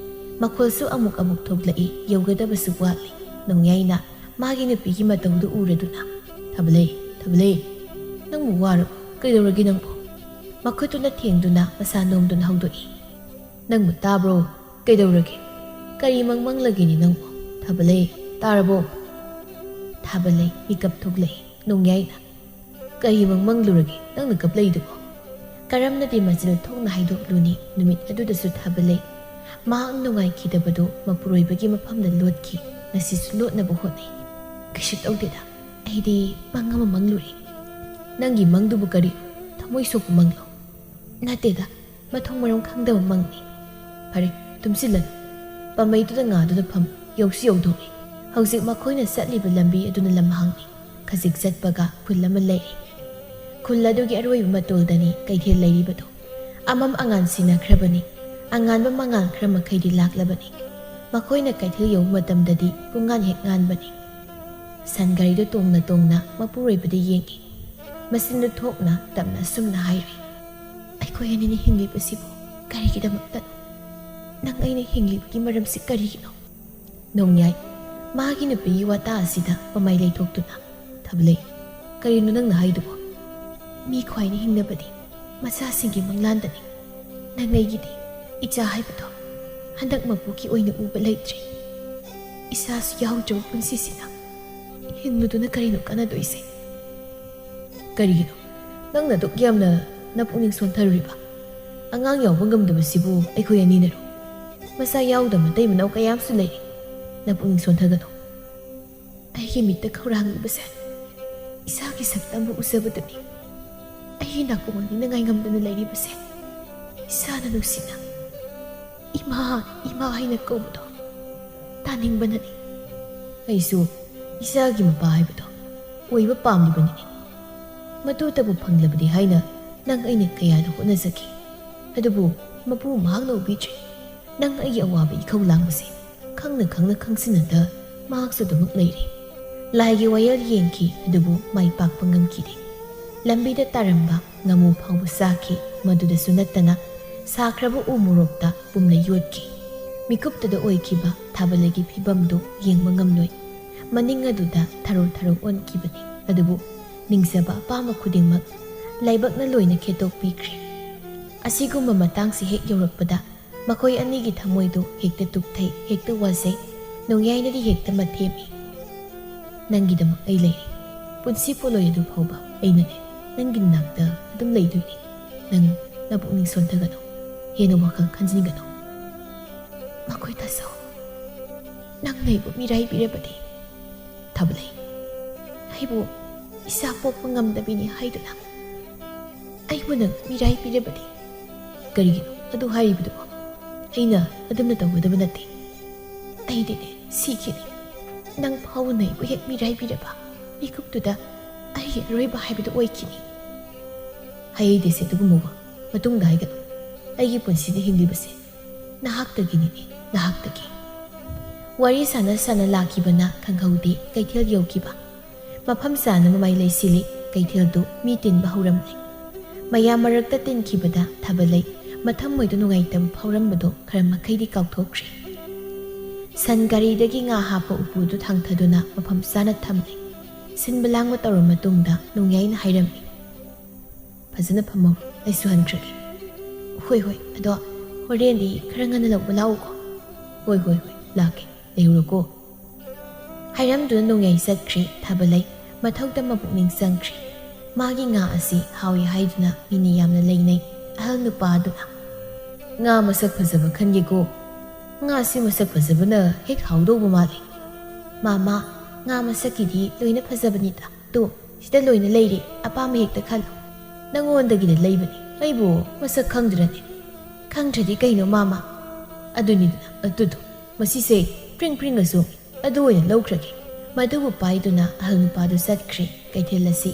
ꯃꯈꯣꯜꯁꯨ ꯑꯃꯨꯛ ꯑꯃꯨꯛ ꯊꯣꯛꯂꯛꯏ, ꯌꯧꯒꯗꯕꯁꯨ ꯋꯥꯠꯂꯤ꯫ ꯅꯣꯡꯌꯥꯏꯅ ꯃꯥꯒꯤ ꯅꯨꯄꯤꯒꯤ ꯃꯇꯧꯗꯨ ꯎꯔꯗꯨꯅ, "ꯊꯥꯕꯂꯩ, ꯊꯥꯕꯂꯩ, ꯅꯪꯕꯨ ꯋꯥꯔꯕꯣ? ꯀꯩꯗꯧꯔꯒꯦ ꯅꯪꯕꯨ?" ꯃꯈꯨꯠꯇꯨꯅ ꯊꯦꯡꯗꯨꯅ ꯃꯁꯥ ꯅꯣꯝꯗꯨꯅ ꯍꯧꯗꯣꯛꯏ꯫ "ꯅꯪꯕꯨ ꯇꯥꯕ꯭ꯔꯣ? ꯀꯩꯗꯧꯔꯒꯦ? ꯀꯔꯤ ꯃꯪ ꯃꯪꯂꯒꯦꯅꯦ ꯅꯪꯕꯨ? ꯊꯥꯕꯂꯩ, ꯇꯥꯔꯕꯣ?" ꯊꯥꯕꯂꯩ ꯃꯤꯀꯞ ꯊꯣꯛꯂꯛꯏ꯫ ꯅꯣꯡꯌꯥꯏꯅ, "ꯀꯔꯤ ꯃꯪ ꯃꯪꯂꯨꯔꯒꯦ ꯅꯪꯅ ꯀꯞꯂꯛꯏꯗꯨꯕꯣ?" ꯀꯔꯝꯅꯗꯤ ꯃꯆꯤꯟ ꯊꯣꯛꯅ ꯍꯥꯏꯗꯣꯛꯂꯨꯅꯤ? ꯅꯨꯃꯤꯠ ꯑꯗꯨꯗꯁꯨ ꯊꯥꯕꯂꯩ ꯃꯍꯥꯛ ꯅꯨꯡꯉꯥꯏꯈꯤꯗꯕꯗꯨ ꯃꯄꯨꯔꯣꯏꯕꯒꯤ ꯃꯐꯝꯗ ꯂꯣꯠꯈꯤ꯫ ꯉꯁꯤꯁꯨ ꯂꯣꯠꯅꯕ ꯍꯣꯠꯅꯩ꯫ "ꯀꯩꯁꯨ ꯇꯧꯗꯦꯗ, ꯑꯩꯗꯤ ꯃꯪ ꯑꯃ ꯃꯪꯂꯨꯔꯦ꯫ ꯅꯪꯒꯤ ꯃꯪꯗꯨꯕꯨ ꯀꯔꯤ? ꯊꯃꯣꯏ ꯁꯣꯛꯄ ꯃꯪꯂꯣ?" "ꯅꯠꯇꯦꯗ, ꯃꯊꯣꯡ ꯃꯔꯝ ꯈꯪꯗꯕ ꯃꯪꯅꯤ꯫" "ꯐꯔꯦ, ꯇꯨꯝꯁꯤꯜꯂꯅꯨ꯫ ꯄꯥꯝꯕꯩꯗꯨꯗ ꯉꯥꯗꯨꯅ ꯐꯝ, ꯌꯧꯁꯨ ꯌꯧꯗꯣꯔꯦ꯫ ꯍꯧꯖꯤꯛ ꯃꯈꯣꯏꯅ ꯆꯠꯂꯤꯕ ꯂꯝꯕꯤ ꯑꯗꯨꯅ ꯂꯝꯍꯥꯡꯅꯤ꯫ ꯈꯖꯤꯛ ꯆꯠꯄꯒ ꯈꯨꯜ ꯑꯃ ꯂꯩꯔꯦ꯫ ꯈꯨꯜ ꯑꯗꯨꯒꯤ ꯑꯔꯣꯏꯕ ꯃꯇꯣꯜꯗꯅꯤ ꯀꯩꯊꯦꯜ ꯂꯩꯔꯤꯕꯗꯨ꯫ ꯑꯃꯝ ꯑꯉꯥꯟ ꯁꯤꯟꯅꯈ꯭ꯔꯕꯅꯤ꯫ ꯑꯉꯥꯟꯕ ꯃꯉꯥꯜ ꯈꯔ ꯃꯈꯩꯗꯤ ꯂꯥꯛꯂꯕꯅꯤ꯫ ꯃꯈꯣꯏꯅ ꯀꯩꯊꯦꯜ ꯌꯧꯕ ꯃꯇꯝꯗꯗꯤ ꯄꯨꯡꯉꯥꯟ ꯍꯦꯛ ꯉꯥꯟꯕꯅꯤ꯫" ꯁꯟ ꯒꯥꯔꯤꯗꯨ ꯇꯣꯡꯅ ꯇꯣꯡꯅ ꯃꯄꯨꯔꯣꯏꯕꯗ ꯌꯦꯡꯏ꯫ ꯃꯆꯤꯟꯗꯨ ꯊꯣꯛꯅ ꯇꯞꯅ ꯑꯁꯨꯝꯅ ꯍꯥꯏꯔꯤ, "ꯑꯩꯈꯣꯏ ꯑꯅꯤꯅ ꯍꯤꯡꯂꯤꯕꯁꯤꯕꯨ ꯀꯔꯤꯒꯤꯗꯃꯛꯇꯅꯣ? ꯅꯪ ꯑꯩꯅ ꯍꯤꯡꯂꯤꯕꯒꯤ ꯃꯔꯝꯁꯤ ꯀꯔꯤꯒꯤꯅꯣ?" ꯅꯣꯡꯌꯥꯏ ꯃꯥꯒꯤ ꯅꯨꯄꯤꯒꯤ ꯋꯥꯇꯥ ꯑꯁꯤꯗ ꯃꯃꯥꯏ ꯂꯩꯊꯣꯛꯇꯨꯅ, "ꯊꯥꯕꯂꯩ, ꯀꯔꯤꯅꯣ ꯅꯪꯅ ꯍꯥꯏꯗꯨꯕꯣ? ꯃꯤ ꯈ꯭ꯋꯥꯏꯅ ꯍꯤꯡꯅꯕꯗꯤ ꯃꯆꯥꯁꯤꯡꯒꯤ ꯃꯪꯂꯥꯟꯗꯅꯤ꯫ ꯅꯪ ꯑꯩꯒꯤꯗꯤ ꯏꯆꯥ ꯍꯥꯏꯕꯗꯣ ꯍꯟꯗꯛ ꯃꯄꯣꯛꯀꯤ ꯑꯣꯏꯅ ꯎꯕ ꯂꯩꯇ꯭ꯔꯦ꯫ ꯏꯆꯥꯁꯨ ꯌꯥꯎꯗ꯭ꯔꯕ ꯄꯨꯟꯁꯤꯁꯤꯅ ꯍꯤꯡꯂꯨꯗꯨꯅ ꯀꯔꯤꯅꯣ ꯀꯥꯟꯅꯗꯣꯏꯁꯦ?" "ꯀꯔꯤꯒꯤꯅꯣ ꯅꯪꯅ ꯑꯗꯨꯛ ꯌꯥꯝꯅ ꯅꯄꯨꯛꯅꯤꯡ ꯁꯣꯟꯊꯔꯨꯔꯤꯕ? ꯑꯉꯥꯡ ꯌꯥꯎꯕ ꯉꯝꯗꯕꯁꯤꯕꯨ ꯑꯩꯈꯣꯏ ꯑꯅꯤꯅꯔꯣ? ꯃꯆꯥ ꯌꯥꯎꯗꯕ ꯃꯇꯩ ꯃꯅꯥꯎ ꯀꯌꯥꯝꯁꯨ ꯂꯩ꯫ ꯅꯄꯨꯛꯅꯤꯡ ꯁꯣꯟꯊꯒꯅꯨ꯫" "ꯑꯩꯒꯤ ꯃꯤꯠꯇ ꯈꯧꯔꯥꯡꯂꯤꯕꯁꯦ ꯏꯆꯥꯒꯤ ꯁꯛꯇꯝꯕꯨ ꯎꯖꯕꯗꯨꯅꯤ꯫ ꯑꯩꯒꯤ ꯅꯥꯀꯣꯡ ꯑꯅꯤꯅ ꯉꯥꯏꯉꯝꯗꯅ ꯂꯩꯔꯤꯕꯁꯦ ꯏꯆꯥꯅ ꯅꯨꯡꯁꯤꯅ ꯏꯃꯥ, ꯏꯃꯥ ꯍꯥꯏꯅ ꯀꯧꯕꯗꯣ ꯇꯥꯅꯤꯡꯕꯅꯅꯤ꯫" "ꯑꯩꯁꯨ ꯏꯆꯥꯒꯤ ꯃꯄꯥ ꯍꯥꯏꯕꯗꯣ ꯑꯣꯏꯕ ꯄꯥꯝꯂꯤꯕꯅꯤꯅꯦ꯫ ꯃꯗꯨꯇꯕꯨ ꯐꯪꯂꯕꯗꯤ ꯍꯥꯏꯅ ꯅꯪ ꯑꯩꯅ ꯀꯌꯥꯗ ꯍꯣꯠꯅꯖꯈꯤ꯫ ꯑꯗꯨꯕꯨ ꯃꯄꯨ ꯃꯍꯥꯛꯅ ꯎꯕꯤꯗ꯭ꯔꯦ꯫ ꯅꯪ ꯑꯩꯒꯤ ꯑꯋꯥꯕ ꯏꯈꯧ ꯂꯥꯡꯕꯁꯦ ꯈꯪꯅ ꯈꯪꯅ ꯈꯪꯁꯤꯟꯅꯗ ꯃꯍꯥꯛꯁꯨ ꯑꯗꯨꯃꯛ ꯂꯩꯔꯤ꯫ ꯂꯥꯏꯒꯤ ꯋꯥꯌꯦꯜ ꯌꯦꯡꯈꯤ, ꯑꯗꯨꯕꯨ ꯃꯥꯏ ꯄꯥꯛꯄ ꯉꯝꯈꯤꯗꯦ꯫ ꯂꯝꯕꯤꯗ ꯇꯥꯔꯝꯕ ꯉꯥꯃꯨ ꯐꯥꯎꯕ ꯆꯥꯈꯤ꯫ ꯃꯗꯨꯗꯁꯨ ꯅꯠꯇꯅ ꯁꯥꯈ꯭ꯔꯕ ꯎ ꯃꯣꯔꯣꯛꯇ ꯄꯨꯝꯅ ꯌꯣꯠꯈꯤ꯫ ꯃꯤꯀꯨꯞꯇꯨꯗ ꯑꯣꯏꯈꯤꯕ ꯊꯥꯕꯂꯩꯒꯤ ꯐꯤꯕꯝꯗꯨ ꯌꯦꯡꯕ ꯉꯝꯂꯣꯏ꯫ ꯃꯅꯤꯡ ꯑꯗꯨꯗ ꯊꯔꯣ ꯊꯔꯣ ꯑꯣꯟꯈꯤꯕꯅꯤ꯫ ꯑꯗꯨꯕꯨ ꯅꯤꯡꯖꯕ ꯑꯄꯥꯝꯕ ꯈꯨꯗꯤꯡꯃꯛ ꯂꯥꯏꯕꯛꯅ ꯂꯣꯏꯅ ꯈꯦꯠꯇꯣꯛꯄꯤꯈ꯭ꯔꯦ꯫ ꯑꯁꯤꯒꯨꯝꯕ ꯃꯇꯥꯡꯁꯤ ꯍꯦꯛ ꯌꯧꯔꯛꯄꯗ ꯃꯈꯣꯏ ꯑꯅꯤꯒꯤ ꯊꯃꯣꯏꯗꯨ ꯍꯦꯛꯇ ꯇꯨꯞꯊꯩ, ꯍꯦꯛꯇ ꯋꯥꯖꯩ, ꯅꯣꯡꯌꯥꯏꯅꯗꯤ ꯍꯦꯛꯇ ꯃꯊꯦꯝꯃꯤ꯫ "ꯅꯪꯒꯤꯗꯃꯛ ꯑꯩ ꯂꯩꯔꯤ꯫ ꯄꯨꯟꯁꯤ ꯄꯣꯠꯂꯣꯏ ꯑꯗꯨ ꯐꯥꯎꯕ ꯑꯩꯅꯅꯦ ꯅꯪꯒꯤ ꯅꯥꯛꯇ ꯑꯗꯨꯝ ꯂꯩꯗꯣꯏꯅꯤ꯫ ꯅꯪ ꯅꯄꯨꯛꯅꯤꯡ ꯁꯣꯟꯊꯒꯅꯨ, ꯍꯦꯟꯅ ꯋꯥꯈꯜ ꯈꯟꯖꯤꯟꯒꯅꯨ꯫" "ꯃꯈꯣꯏ ꯇꯥꯆꯧ, ꯅꯪꯅ ꯑꯩꯕꯨ ꯃꯤꯔꯥꯏꯕꯤꯔꯕꯗꯤ?" "ꯊꯥꯕꯂꯩ, ꯑꯩꯕꯨ ꯏꯆꯥ ꯄꯣꯛꯄ ꯉꯝꯗꯕꯤꯅꯤ ꯍꯥꯏꯗꯨꯅ ꯑꯩꯕꯨ ꯅꯪ ꯃꯤꯔꯥꯏꯕꯤꯔꯕꯗꯤ?" "ꯀꯔꯤꯒꯤꯅꯣ ꯑꯗꯨ ꯍꯥꯏꯔꯤꯕꯗꯨꯕꯣ? ꯑꯩꯅ ꯑꯗꯨꯝꯅ ꯇꯧꯒꯗꯕ ꯅꯠꯇꯦ꯫ ꯑꯩꯗꯤꯅꯦ ꯁꯤꯈꯤꯅꯤ꯫ ꯅꯪ ꯐꯥꯎꯕꯅ ꯑꯩꯕꯨ ꯍꯦꯛ ꯃꯤꯔꯥꯏꯕꯤꯔꯕ ꯃꯤꯀꯨꯞꯇꯨꯗ ꯑꯩꯒꯤ ꯑꯔꯣꯏꯕ ꯍꯥꯏꯕꯗꯨ ꯑꯣꯏꯈꯤꯅꯤ꯫" "ꯍꯥꯏꯍꯩꯗꯦꯁꯦ ꯑꯗꯨꯒꯨꯝꯕ ꯋꯥ꯫ ꯃꯇꯨꯡꯗ ꯍꯥꯏꯒꯅꯨ꯫ ꯑꯩꯒꯤ ꯄꯨꯟꯁꯤꯗ ꯍꯤꯡꯂꯤꯕꯁꯦ ꯅꯍꯥꯛꯇꯒꯤꯅꯤꯅꯦ, ꯅꯍꯥꯛꯇꯒꯤ꯫" ꯋꯥꯔꯤ ꯁꯥꯟꯅ ꯁꯥꯟꯅ ꯂꯥꯛꯈꯤꯕꯅ ꯈꯪꯍꯧꯗꯦ ꯀꯩꯊꯦꯜ ꯌꯧꯈꯤꯕ꯫ ꯃꯐꯝ ꯆꯥꯅ ꯃꯃꯥꯏ ꯂꯩꯁꯤꯜꯂꯤ꯫ ꯀꯩꯊꯦꯜꯗꯨ ꯃꯤ ꯇꯤꯟꯕ ꯍꯧꯔꯝꯂꯦ꯫ ꯃꯌꯥꯝ ꯃꯔꯛꯇ ꯇꯤꯟꯈꯤꯕꯗ ꯊꯥꯕꯂꯩ ꯃꯊꯃꯣꯏꯗ ꯅꯨꯡꯉꯥꯏꯇꯕ ꯐꯥꯎꯔꯝꯕꯗꯨ ꯈꯔ ꯃꯈꯩꯗꯤ ꯀꯥꯎꯊꯣꯛꯈ꯭ꯔꯦ꯫ ꯁꯟ ꯒꯥꯔꯤꯗꯒꯤ ꯉꯥ ꯍꯥꯞꯄ ꯎꯄꯨꯗꯨ ꯊꯥꯡꯊꯗꯨꯅ ꯃꯐꯝ ꯆꯥꯅ ꯊꯝꯂꯦ꯫ ꯁꯤꯟꯕ ꯂꯥꯡꯕ ꯇꯧꯔꯕ ꯃꯇꯨꯡꯗ ꯅꯣꯡꯌꯥꯏꯅ ꯍꯥꯏꯔꯝꯃꯤ, "ꯐꯖꯅ ꯐꯝꯍꯧꯔꯣ, ꯑꯩꯁꯨ ꯍꯟꯈ꯭ꯔꯒꯦ꯫" "ꯍꯣꯏ, ꯍꯣꯏ, ꯑꯗꯣ ꯍꯣꯔꯦꯟꯗꯤ ꯈꯔ ꯉꯟꯅ ꯂꯧꯕ ꯂꯥꯛꯎꯀꯣ꯫" "ꯍꯣꯏ, ꯍꯣꯏ, ꯍꯣꯏ, ꯂꯥꯛꯀꯦ, ꯂꯩꯍꯧꯔꯣꯀꯣ꯫" ꯍꯥꯏꯔꯝꯗꯨꯅ ꯅꯣꯡꯌꯥꯏ ꯆꯠꯈ꯭ꯔꯦ꯫ ꯊꯥꯕꯂꯩ ꯃꯊꯧꯗ ꯃꯄꯨꯛꯅꯤꯡ ꯆꯪꯈ꯭ꯔꯦ꯫ ꯃꯥꯒꯤ ꯉꯥ ꯑꯁꯤ ꯍꯥꯎꯏ ꯍꯥꯏꯗꯨꯅ ꯃꯤꯅ ꯌꯥꯝꯅ ꯂꯩꯅꯩ꯫ ꯑꯍꯜ ꯅꯨꯄꯥ ꯑꯗꯨꯅ, "ꯉꯥ ꯃꯁꯛ ꯐꯖꯕ ꯈꯟꯒꯦꯀꯣ꯫ ꯉꯥꯁꯤ ꯃꯁꯛ ꯐꯖꯕꯅ ꯍꯦꯛ ꯍꯥꯎꯗꯧꯕ ꯃꯥꯜꯂꯤ꯫" "ꯃꯥꯃꯥ, ꯉꯥ ꯃꯁꯛꯀꯤꯗꯤ ꯂꯣꯏꯅ ꯐꯖꯕꯅꯤꯗ꯫ ꯇꯨ, ꯁꯤꯗ ꯂꯣꯏꯅ ꯂꯩꯔꯦ, ꯑꯄꯥꯝꯕ ꯍꯦꯛꯇ ꯈꯜꯂꯣ꯫" "ꯅꯪꯉꯣꯟꯗꯒꯤꯗ ꯂꯩꯕꯅꯤ, ꯑꯩꯕꯨ ꯃꯁꯛ ꯈꯪꯗ꯭ꯔꯅꯦ?" "ꯈꯪꯗ꯭ꯔꯗꯤ ꯀꯩꯅꯣ ꯃꯥꯃꯥ?" "ꯑꯗꯨꯅꯤꯗꯅ, ꯑꯗꯨꯗꯣ, ꯃꯁꯤꯁꯦ ꯄ꯭ꯔꯤꯡ ꯄ꯭ꯔꯤꯡꯒ ꯆꯣꯡꯉꯤ, ꯑꯗꯨ ꯑꯣꯏꯅ ꯂꯧꯈ꯭ꯔꯒꯦ꯫" ꯃꯗꯨꯕꯨ ꯄꯥꯏꯗꯨꯅ ꯑꯍꯜ ꯅꯨꯄꯥꯗꯨ ꯆꯠꯈ꯭ꯔꯦ꯫ ꯀꯩꯊꯦꯜ ꯑꯁꯤ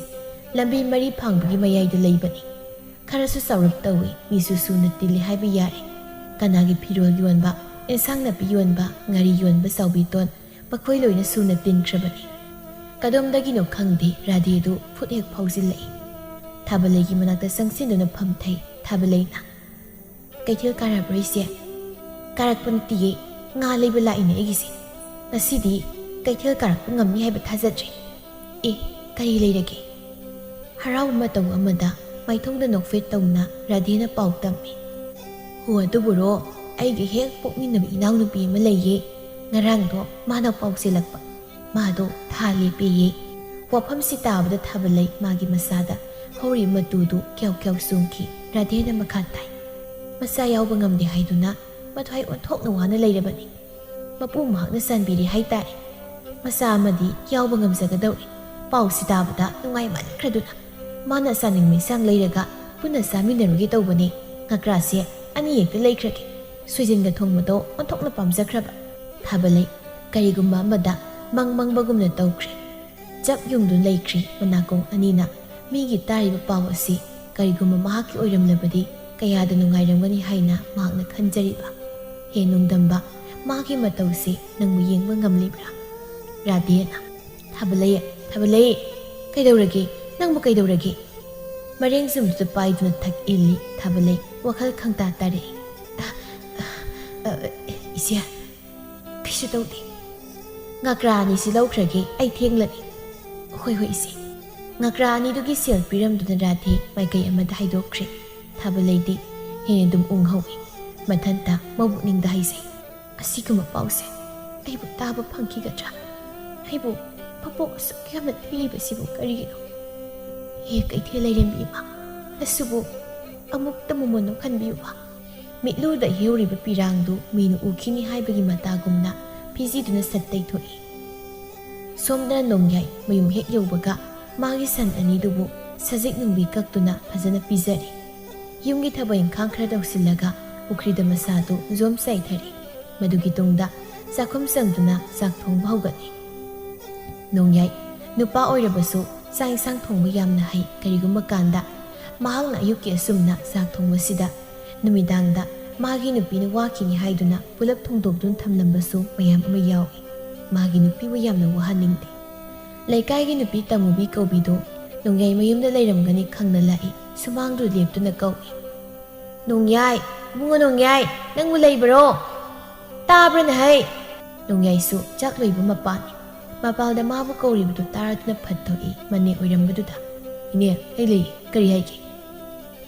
ꯂꯝꯕꯤ ꯃꯔꯤ ꯐꯥꯡꯕꯒꯤ ꯃꯌꯥꯏꯗ ꯂꯩꯕꯅꯤ꯫ ꯈꯔꯁꯨ ꯆꯥꯎꯔꯞ ꯇꯧꯏ, ꯃꯤꯁꯨ ꯁꯨꯅ ꯇꯤꯜꯂꯤ ꯍꯥꯏꯕ ꯌꯥꯔꯦ꯫ ꯀꯅꯥꯒꯤ ꯐꯤꯔꯣꯜ ꯌꯣꯟꯕ, ꯑꯦꯟꯁꯥꯡ ꯅꯥꯄꯤ ꯌꯣꯟꯕ, ꯉꯥꯔꯤ ꯌꯣꯟꯕ ꯆꯥꯎꯕꯤꯇꯣꯟ, ꯃꯈꯣꯏ ꯂꯣꯏꯅ ꯁꯨꯅ ꯇꯤꯟꯈ꯭ꯔꯕꯅꯤ꯫ ꯀꯗꯣꯝꯗꯒꯤꯅꯣ ꯈꯪꯗꯦ, ꯔꯥꯙꯦꯗꯨ ꯐꯨꯠ ꯍꯦꯛ ꯐꯥꯎꯖꯤꯜꯂꯛꯏ꯫ ꯊꯥꯕꯂꯩꯒꯤ ꯃꯅꯥꯛꯇ ꯆꯪꯁꯤꯟꯗꯨꯅ ꯐꯝꯊꯩ ꯊꯥꯕꯂꯩꯅ꯫ "ꯀꯩꯊꯦꯜ ꯀꯥꯔꯛꯄ꯭ꯔꯣ ꯏꯆꯦ?" "ꯀꯥꯔꯛꯄ ꯅꯠꯇꯤꯌꯦ, ꯉꯥ ꯂꯩꯕ ꯂꯥꯛꯏꯅꯦ ꯑꯩꯒꯤꯁꯦ꯫ ꯉꯁꯤꯗꯤ ꯀꯩꯊꯦꯜ ꯀꯥꯔꯛꯄ ꯉꯝꯅꯤ ꯍꯥꯏꯕ ꯊꯥꯖꯗ꯭ꯔꯦ꯫ ꯑꯦ, ꯀꯔꯤ ꯂꯩꯔꯒꯦ?" ꯍꯔꯥꯎꯕ ꯃꯇꯧ ꯑꯃꯗ ꯃꯥꯏꯊꯣꯡꯗ ꯅꯣꯛꯐꯦꯠ ꯇꯧꯅ ꯔꯥꯙꯦꯅ ꯄꯥꯎ ꯇꯝꯃꯤ꯫ "ꯍꯣ, ꯑꯗꯨꯕꯨꯔꯣ, ꯑꯩꯒꯤ ꯍꯦꯛ ꯄꯣꯛꯃꯤꯟꯅꯕ ꯏꯅꯥꯎꯅꯨꯄꯤ ꯑꯃ ꯂꯩꯌꯦ꯫ ꯉꯔꯥꯡꯗꯣ ꯃꯥꯅ ꯄꯥꯎ ꯆꯦꯜꯂꯛꯄ꯫ ꯃꯥꯗꯣ ꯊꯥ ꯂꯦꯞꯄꯦꯌꯦ꯫" ꯋꯥꯐꯝꯁꯤ ꯇꯥꯕꯗ ꯊꯥꯕꯂꯩ ꯃꯥꯒꯤ ꯃꯁꯥꯗ ꯍꯧꯔꯤꯕ ꯃꯇꯨꯗꯨ ꯀ꯭ꯌꯥꯎ ꯀ꯭ꯌꯥꯎ ꯆꯣꯡꯈꯤ꯫ ꯔꯥꯙꯦꯅ ꯃꯈꯥ ꯇꯥꯏ꯫ "ꯃꯆꯥ ꯌꯥꯎꯕ ꯉꯝꯗꯦ ꯍꯥꯏꯗꯨꯅ ꯃꯊ꯭ꯋꯥꯏ ꯑꯣꯟꯊꯣꯛꯅ ꯋꯥꯅ ꯂꯩꯔꯕꯅꯤ꯫ ꯃꯄꯨ ꯃꯍꯥꯛꯅ ꯆꯥꯟꯕꯤꯔꯦ ꯍꯥꯏꯇꯥꯔꯦ꯫ ꯃꯆꯥ ꯑꯃꯗꯤ ꯌꯥꯎꯕ ꯉꯝꯖꯒꯗꯧꯔꯦ꯫" ꯄꯥꯎꯁꯤ ꯇꯥꯕꯗ ꯅꯨꯡꯉꯥꯏꯃꯟꯈ꯭ꯔꯗꯨꯅ ꯃꯥꯅ ꯆꯥꯅꯤꯡꯕ ꯏꯟꯁꯥꯡ ꯂꯩꯔꯒ ꯄꯨꯟꯅ ꯆꯥꯃꯤꯟꯅꯔꯨꯒꯦ ꯇꯧꯕꯅꯤ꯫ ꯉꯀ꯭ꯔꯥꯁꯦ ꯑꯅꯤ ꯍꯦꯛꯇ ꯂꯩꯈ꯭ꯔꯒꯦ꯫ ꯁꯣꯏꯖꯤꯟꯒ ꯊꯣꯡꯕꯗꯣ ꯑꯣꯟꯊꯣꯛꯅ ꯄꯥꯝꯖꯈ꯭ꯔꯕ꯫ ꯊꯥꯕꯂꯩ, ꯀꯔꯤꯒꯨꯝꯕ ꯑꯃꯗ ꯃꯪ ꯃꯪꯕꯒꯨꯝꯅ ꯇꯧꯈ꯭ꯔꯦ꯫ ꯆꯞ ꯌꯨꯡꯗꯨꯅ ꯂꯩꯈ꯭ꯔꯤ ꯃꯅꯥꯀꯣꯡ ꯑꯅꯤꯅ꯫ ꯃꯤꯒꯤ ꯇꯥꯔꯤꯕ ꯄꯥꯎ ꯑꯁꯤ ꯀꯔꯤꯒꯨꯝꯕ ꯃꯍꯥꯛꯀꯤ ꯑꯣꯏꯔꯝꯂꯕꯗꯤ ꯀꯌꯥꯗ ꯅꯨꯡꯉꯥꯏꯔꯝꯒꯅꯤ ꯍꯥꯏꯅ ꯃꯍꯥꯛꯅ ꯈꯟꯖꯔꯤꯕ꯫ "ꯍꯦ ꯅꯣꯡꯗꯝꯕ, ꯃꯥꯒꯤ ꯃꯇꯧꯁꯤ ꯅꯪꯕꯨ ꯌꯦꯡꯕ ꯉꯝꯂꯤꯕ꯭ꯔꯥ?" ꯔꯥꯙꯦꯅ꯫ "ꯊꯥꯕꯂꯩ, ꯊꯥꯕꯂꯩ, ꯀꯩꯗꯧꯔꯒꯦ? ꯅꯪꯕꯨ ꯀꯩꯗꯧꯔꯒꯦ?" ꯃꯔꯦꯡ ꯆꯨꯝꯗꯨꯗ ꯄꯥꯏꯗꯨꯅ ꯊꯛ ꯏꯜꯂꯤ ꯊꯥꯕꯂꯩ꯫ ꯋꯥꯈꯜ ꯈꯪꯇꯥ ꯇꯥꯔꯛꯏ꯫ "ꯑ, ꯑ, ꯏꯆꯦ, ꯀꯩꯁꯨ ꯇꯧꯗꯦ꯫ ꯉꯀ꯭ꯔꯥ ꯑꯅꯤꯁꯤ ꯂꯧꯈ꯭ꯔꯒꯦ, ꯑꯩ ꯊꯦꯡꯂꯅꯤ꯫" "ꯍꯣꯏ, ꯍꯣꯏ, ꯏꯆꯦ꯫" ꯉꯀ꯭ꯔꯥ ꯑꯅꯤꯗꯨꯒꯤ ꯁꯦꯜ ꯄꯤꯔꯝꯗꯨꯅ ꯔꯥꯙꯦ ꯃꯥꯏꯀꯩ ꯑꯃꯗ ꯍꯥꯏꯗꯣꯛꯈ꯭ꯔꯦ꯫ ꯊꯥꯕꯂꯩꯗꯤ ꯍꯦꯟꯅ ꯑꯗꯨꯝ ꯎꯪꯍꯧꯏ꯫ ꯃꯊꯟꯇ ꯃꯕꯨꯛꯅꯤꯡꯗ ꯍꯥꯏꯖꯩ, "ꯑꯁꯤꯒꯨꯝꯕ ꯄꯥꯎꯁꯦ ꯑꯩꯕꯨ ꯇꯥꯕ ꯐꯪꯈꯤꯒꯗ꯭ꯔꯥ? ꯑꯩꯕꯨ ꯃꯄꯣꯛ ꯑꯁꯨꯛ ꯌꯥꯝꯅ ꯊꯤꯜꯂꯤꯕꯁꯤꯕꯨ ꯀꯔꯤꯒꯤꯅꯣ? ꯍꯦ ꯀꯩꯊꯦꯜ ꯂꯥꯏꯔꯦꯝꯕꯤ ꯏꯃꯥ, ꯑꯁꯨꯕꯨ ꯑꯃꯨꯛꯇ ꯃꯃꯣꯟ ꯅꯣꯛꯍꯟꯕꯤꯌꯨꯕ꯫" ꯃꯤꯠꯂꯨꯗ ꯍꯦꯛꯍꯧꯔꯤꯕ ꯄꯤꯔꯥꯡꯗꯨ ꯃꯤꯅ ꯎꯈꯤꯅꯤ ꯍꯥꯏꯕꯒꯤ ꯃꯇꯥꯒꯨꯝꯅ ꯐꯤꯖꯤꯗꯨꯅ ꯁꯠ ꯇꯩꯊꯣꯛꯏ꯫ ꯁꯣꯝꯗꯅ ꯅꯣꯡꯌꯥꯏ ꯃꯌꯨꯝ ꯍꯦꯛ ꯌꯧꯕꯒ ꯃꯥꯒꯤ ꯁꯟ ꯑꯅꯤꯗꯨꯕꯨ ꯁꯖꯤꯛ ꯅꯨꯡꯕꯤ ꯀꯛꯇꯨꯅ ꯐꯖꯅ ꯄꯤꯖꯔꯦ꯫ ꯌꯨꯝꯒꯤ ꯊꯕꯛ ꯏꯪꯈꯥꯡ ꯈꯔ ꯇꯧꯁꯤꯜꯂꯒ ꯄꯨꯈ꯭ꯔꯤꯗ ꯃꯁꯥꯗꯨ ꯖꯣꯝ ꯆꯥꯏꯊꯔꯦ꯫ ꯃꯗꯨꯒꯤ ꯇꯨꯡꯗ ꯆꯥꯛꯈꯨꯝ ꯆꯪꯗꯨꯅ ꯆꯥꯛ ꯊꯣꯡꯕ ꯍꯧꯒꯠꯂꯦ꯫ ꯅꯣꯡꯌꯥꯏ ꯅꯨꯄꯥ ꯑꯣꯏꯔꯕꯁꯨ ꯆꯥꯛ ꯏꯟꯁꯥꯡ ꯊꯣꯡꯕ ꯌꯥꯝꯅ ꯍꯩ꯫ ꯀꯔꯤꯒꯨꯝꯕ ꯀꯥꯟꯗ ꯃꯍꯥꯛꯅ ꯑꯌꯨꯛꯀꯤ ꯑꯁꯨꯝꯅ ꯆꯥꯛ ꯊꯣꯡꯕꯁꯤꯗ ꯅꯨꯃꯤꯗꯥꯡꯗ ꯃꯥꯒꯤ ꯅꯨꯄꯤꯅ ꯋꯥꯈꯤꯅꯤ ꯍꯥꯏꯗꯨꯅ ꯄꯨꯂꯞ ꯊꯣꯡꯗꯣꯛꯇꯨꯅ ꯊꯝꯂꯝꯕꯁꯨ ꯃꯌꯥꯝ ꯑꯃ ꯌꯥꯎꯏ꯫ ꯃꯥꯒꯤ ꯅꯨꯄꯤꯕꯨ ꯌꯥꯝꯅ ꯋꯥꯍꯟꯅꯤꯡꯗꯦ꯫ ꯂꯩꯀꯥꯏꯒꯤ ꯅꯨꯄꯤ ꯇꯃꯨꯕꯤ ꯀꯧꯕꯤꯗꯨ ꯅꯣꯡꯌꯥꯏ ꯃꯌꯨꯝꯗ ꯂꯩꯔꯝꯒꯅꯤ ꯈꯪꯅ ꯂꯥꯛꯏ, ꯁꯨꯃꯥꯡꯗꯨ ꯂꯦꯞꯇꯨꯅ ꯀꯧꯏ꯫ "ꯅꯣꯡꯌꯥꯏ, ꯏꯕꯨꯡꯉꯣ ꯅꯣꯡꯌꯥꯏ, ꯅꯪꯕꯨ ꯂꯩꯕꯔꯣ? ꯇꯥꯕ꯭ꯔꯅ ꯍꯩ?" ꯅꯣꯡꯌꯥꯏꯁꯨ ꯆꯥꯛ ꯂꯣꯏꯕ ꯃꯄꯥꯟꯅꯤ꯫ ꯃꯄꯥꯜꯗ ꯃꯥꯕꯨ ꯀꯧꯔꯤꯕꯗꯨ ꯇꯥꯔꯗꯨꯅ ꯐꯠ ꯊꯣꯛꯏ, ꯃꯅꯦ ꯑꯣꯏꯔꯝꯕꯗꯨꯗ꯫ "ꯏꯅꯦ, ꯑꯩ ꯂꯩ, ꯀꯔꯤ ꯍꯥꯏꯒꯦ?"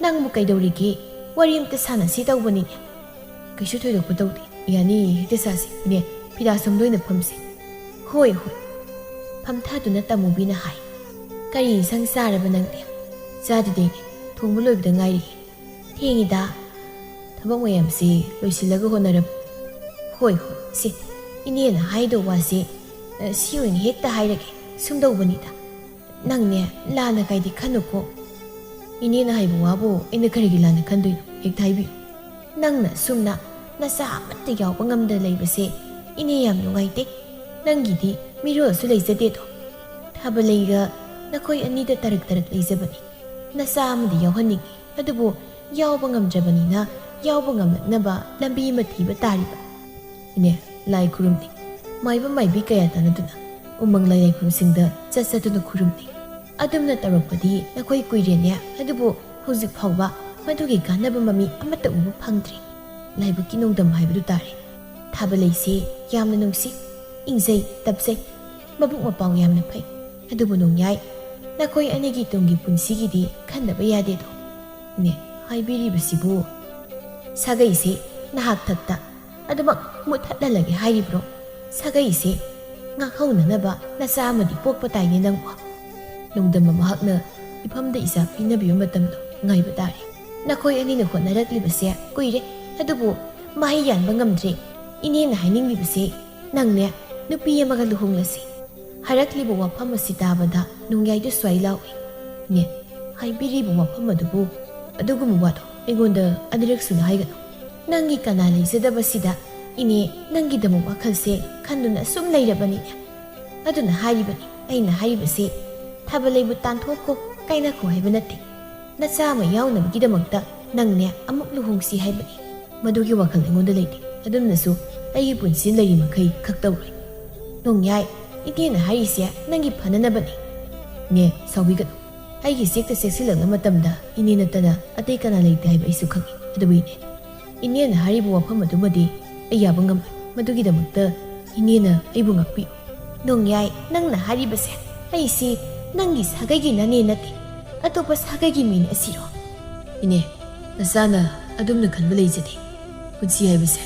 "ꯅꯪꯕꯨ ꯀꯩꯗꯧꯔꯤꯒꯦ? ꯋꯥꯔꯤ ꯑꯝꯇ ꯁꯥꯟꯅꯁꯤ ꯇꯧꯕꯅꯤꯅꯦ꯫" "ꯀꯩꯁꯨ ꯊꯣꯏꯗꯣꯛꯄ ꯇꯧꯗꯦ, ꯌꯥꯅꯤ, ꯍꯦꯛꯇ ꯁꯥꯁꯤ꯫ ꯏꯅꯦ, ꯐꯤꯗꯥ ꯁꯣꯝꯗ ꯑꯣꯏꯅ ꯐꯝꯁꯤ꯫" "ꯍꯣꯏ, ꯍꯣꯏ꯫" ꯐꯝꯊꯗꯨꯅ ꯇꯃꯨꯕꯤꯅ ꯍꯥꯏ꯫ "ꯀꯔꯤ ꯏꯟꯁꯥꯡ ꯆꯥꯔꯕ ꯅꯪꯗꯤ?" "ꯆꯥꯗ꯭ꯔꯤꯗ ꯏꯅꯦ, ꯊꯣꯡꯕ ꯂꯣꯏꯕꯗ ꯉꯥꯏꯔꯤ꯫" "ꯊꯦꯡꯉꯤꯗ꯫ ꯊꯕꯛ ꯃꯌꯥꯝꯁꯤ ꯂꯣꯏꯁꯤꯜꯂꯒ ꯍꯣꯠꯅꯔꯕ꯫" "ꯍꯣꯏ, ꯍꯣꯏ, ꯁꯤ ꯏꯅꯦꯅ ꯍꯥꯏꯗꯧ ꯋꯥꯁꯦ, ꯑ, ꯁꯤ ꯑꯣꯏꯅ ꯍꯦꯛꯇ ꯍꯥꯏꯔꯒꯦ꯫ ꯁꯨꯝꯗꯧꯕꯅꯤꯗ, ꯅꯪꯅꯦ ꯂꯥꯟꯅ ꯀꯥꯏꯗꯤ ꯈꯟꯅꯨꯀꯣ꯫" "ꯏꯅꯦꯅ ꯍꯥꯏꯕ ꯋꯥꯕꯨ ꯑꯩꯅ ꯀꯔꯤꯒꯤ ꯂꯥꯟꯅ ꯈꯟꯗꯣꯏꯅꯣ? ꯍꯦꯛꯇ ꯍꯥꯏꯕꯤꯌꯨ꯫" "ꯅꯪꯅ ꯁꯨꯝꯅ ꯅꯆꯥ ꯑꯃꯠꯇ ꯌꯥꯎꯕ ꯉꯝꯗ ꯂꯩꯕꯁꯦ ꯏꯅꯦ ꯌꯥꯝ ꯅꯨꯡꯉꯥꯏꯇꯦ꯫ ꯅꯪꯒꯤꯗꯤ ꯃꯤꯔꯣꯜꯁꯨ ꯂꯩꯖꯗꯦꯗꯣ꯫ ꯊꯥꯕꯂꯩꯒ ꯅꯈꯣꯏ ꯑꯅꯤꯗ ꯇꯔꯛ ꯇꯔꯛ ꯂꯩꯖꯕꯅꯤ꯫ ꯅꯆꯥ ꯑꯃꯗꯤ ꯌꯥꯎꯍꯟꯅꯤꯡꯏ, ꯑꯗꯨꯕꯨ ꯌꯥꯎꯕ ꯉꯝꯗ꯭ꯔꯕꯅꯤꯅ ꯌꯥꯎꯕ ꯉꯝꯂꯛꯅꯕ ꯂꯝꯕꯤ ꯑꯃ ꯊꯤꯕ ꯇꯥꯔꯤꯕ꯫" "ꯏꯅꯦ, ꯂꯥꯏ ꯈꯨꯔꯨꯝꯅꯤ꯫ ꯃꯥꯏꯕ ꯃꯥꯏꯕꯤ ꯀꯌꯥ ꯇꯥꯟꯅꯗꯨꯅ ꯎꯃꯪ ꯂꯥꯏ ꯂꯥꯏꯈꯨꯔꯝꯁꯤꯡꯗ ꯆꯠ ꯆꯠꯇꯨꯅ ꯈꯨꯔꯨꯝꯅꯤ꯫ ꯑꯗꯨꯝꯅ ꯇꯧꯔꯛꯄꯗꯤ ꯅꯈꯣꯏ ꯀꯨꯏꯔꯦꯅꯦ, ꯑꯗꯨꯕꯨ ꯍꯧꯖꯤꯛ ꯐꯥꯎꯕ ꯃꯗꯨꯒꯤ ꯀꯥꯟꯅꯕ ꯃꯃꯤ ꯑꯃꯠꯇ ꯎꯕ ꯐꯪꯗ꯭ꯔꯤ꯫ ꯂꯥꯏꯕꯛꯀꯤ ꯅꯣꯡꯗꯝ ꯍꯥꯏꯕꯗꯨ ꯇꯥꯔꯦ꯫ ꯊꯥꯕꯂꯩꯁꯤ ꯌꯥꯝꯅ ꯅꯨꯡꯁꯤ, ꯏꯪꯖꯩ, ꯇꯞꯆꯩ, ꯃꯕꯨꯛ ꯃꯄꯥꯎ ꯌꯥꯝꯅ ꯐꯩ꯫ ꯑꯗꯨꯕꯨ ꯅꯣꯡꯌꯥꯏ, ꯅꯈꯣꯏ ꯑꯅꯤꯒꯤ ꯇꯨꯡꯒꯤ ꯄꯨꯟꯁꯤꯒꯤꯗꯤ ꯈꯟꯗꯕ ꯌꯥꯗꯦꯗꯣ꯫" "ꯏꯅꯦ, ꯍꯥꯏꯕꯤꯔꯤꯕꯁꯤꯕꯨ?" "ꯁꯥꯒꯩꯁꯤ ꯅꯍꯥꯛ ꯊꯛꯇ ꯑꯗꯨꯃꯛ ꯃꯨꯠꯊꯠꯍꯜꯂꯒꯦ ꯍꯥꯏꯔꯤꯕ꯭ꯔꯣ? ꯁꯥꯒꯩꯁꯦ ꯉꯥꯛꯍꯧꯅꯅꯕ ꯅꯆꯥ ꯑꯃꯗꯤ ꯄꯣꯛꯄ ꯇꯥꯏꯅꯦ ꯅꯪꯕꯨ꯫" ꯅꯣꯡꯗꯝꯕ ꯃꯍꯥꯛꯅ ꯏꯐꯝꯗ ꯏꯆꯥ ꯄꯤꯅꯕꯤꯕ ꯃꯇꯝꯗꯣ ꯉꯥꯏꯕ ꯇꯥꯔꯦ꯫ "ꯅꯈꯣꯏ ꯑꯅꯤꯅ ꯍꯣꯠꯅꯔꯛꯂꯤꯕꯁꯦ ꯀꯨꯏꯔꯦ, ꯑꯗꯨꯕꯨ ꯃꯍꯩ ꯌꯥꯟꯕ ꯉꯝꯗ꯭ꯔꯦ꯫ ꯏꯅꯦꯅ ꯍꯥꯏꯅꯤꯡꯂꯤꯕꯁꯦ ꯅꯪꯅꯦ ꯅꯨꯄꯤ ꯑꯃꯒ ꯂꯨꯍꯣꯡꯂꯁꯤ꯫" ꯍꯥꯏꯔꯛꯂꯤꯕ ꯋꯥꯐꯝ ꯑꯁꯤ ꯇꯥꯕꯗ ꯅꯣꯡꯌꯥꯏꯗꯨ ꯁ꯭ꯋꯥꯏ ꯂꯥꯎꯏ꯫ "ꯏꯅꯦ, ꯍꯥꯏꯕꯤꯔꯤꯕ ꯋꯥꯐꯝ ꯑꯗꯨꯕꯨ ꯑꯗꯨꯒꯨꯝꯕ ꯋꯥꯗꯣ ꯑꯩꯉꯣꯟꯗ ꯑꯅꯤꯔꯛ ꯁꯨꯅ ꯍꯥꯏꯒꯅꯨ꯫ ꯅꯪꯒꯤ ꯀꯅꯥ ꯂꯩꯖꯗꯕꯁꯤꯗ ꯏꯅꯦ ꯅꯪꯒꯤꯗꯃꯛ ꯋꯥꯈꯜꯁꯦ ꯈꯟꯗꯨꯅ ꯁꯨꯝ ꯂꯩꯔꯕꯅꯤꯅꯦ꯫ ꯑꯗꯨꯅ ꯍꯥꯏꯔꯤꯕꯅꯤ, ꯑꯩꯅ ꯍꯥꯏꯔꯤꯕꯁꯤ ꯊꯥꯕꯂꯩꯕꯨ ꯇꯥꯟꯊꯣꯛꯈꯣ, ꯀꯥꯏꯅꯈꯣ ꯍꯥꯏꯕ ꯅꯠꯇꯦ꯫ ꯅꯆꯥ ꯑꯃ ꯌꯥꯎꯅꯕꯒꯤꯗꯃꯛꯇ ꯅꯪꯅꯦ ꯑꯃꯨꯛ ꯂꯨꯍꯣꯡꯁꯤ ꯍꯥꯏꯕꯅꯤ꯫ ꯃꯗꯨꯒꯤ ꯋꯥꯈꯜ ꯑꯩꯉꯣꯟꯗ ꯂꯩꯇꯦ꯫ ꯑꯗꯨꯝꯅꯁꯨ ꯑꯩꯒꯤ ꯄꯨꯟꯁꯤ ꯂꯩꯔꯤ ꯃꯈꯩ ꯈꯛ ꯇꯧꯔꯣꯏ꯫" ꯅꯣꯡꯌꯥꯏ, ꯏꯅꯦꯅ ꯍꯥꯏꯔꯤꯁꯦ ꯅꯪꯒꯤ ꯐꯅꯅꯕꯅꯤ꯫ ꯅꯦ, ꯁꯥꯎꯕꯤꯒꯅꯨ꯫ ꯑꯩꯒꯤ ꯆꯦꯛꯇ ꯆꯦꯛꯁꯤꯜꯂꯛꯂꯕ ꯃꯇꯝꯗ ꯏꯅꯦ ꯅꯠꯇꯅ ꯑꯇꯩ ꯀꯅꯥ ꯂꯩꯇꯦ ꯍꯥꯏꯕ ꯑꯩꯁꯨ ꯈꯪꯏ꯫ ꯑꯗꯨꯕꯨ ꯏꯅꯦ, ꯏꯅꯦꯅ ꯍꯥꯏꯔꯤꯕ ꯋꯥꯐꯝ ꯑꯗꯨꯃꯗꯤ ꯑꯩ ꯌꯥꯕ ꯉꯝꯂꯣꯏ꯫ ꯃꯗꯨꯒꯤꯗꯃꯛꯇ ꯏꯅꯦꯅ ꯑꯩꯕꯨ ꯉꯥꯛꯄꯤꯌꯨ꯫ ꯅꯣꯡꯌꯥꯏ, ꯅꯪꯅ ꯍꯥꯏꯔꯤꯕꯁꯦ ꯑꯩꯁꯤ ꯅꯪꯒꯤ ꯁꯥꯒꯩꯒꯤ ꯅꯅꯦ ꯅꯠꯇꯦ, ꯑꯇꯣꯞꯄ ꯁꯥꯒꯩꯒꯤ ꯃꯤꯅꯦ ꯑꯁꯤꯔꯣ? ꯏꯅꯦ, ꯅꯆꯥꯅ ꯑꯗꯨꯝꯅ ꯈꯟꯕ ꯂꯩꯖꯗꯦ꯫ ꯄꯨꯟꯁꯤ ꯍꯥꯏꯕꯁꯦ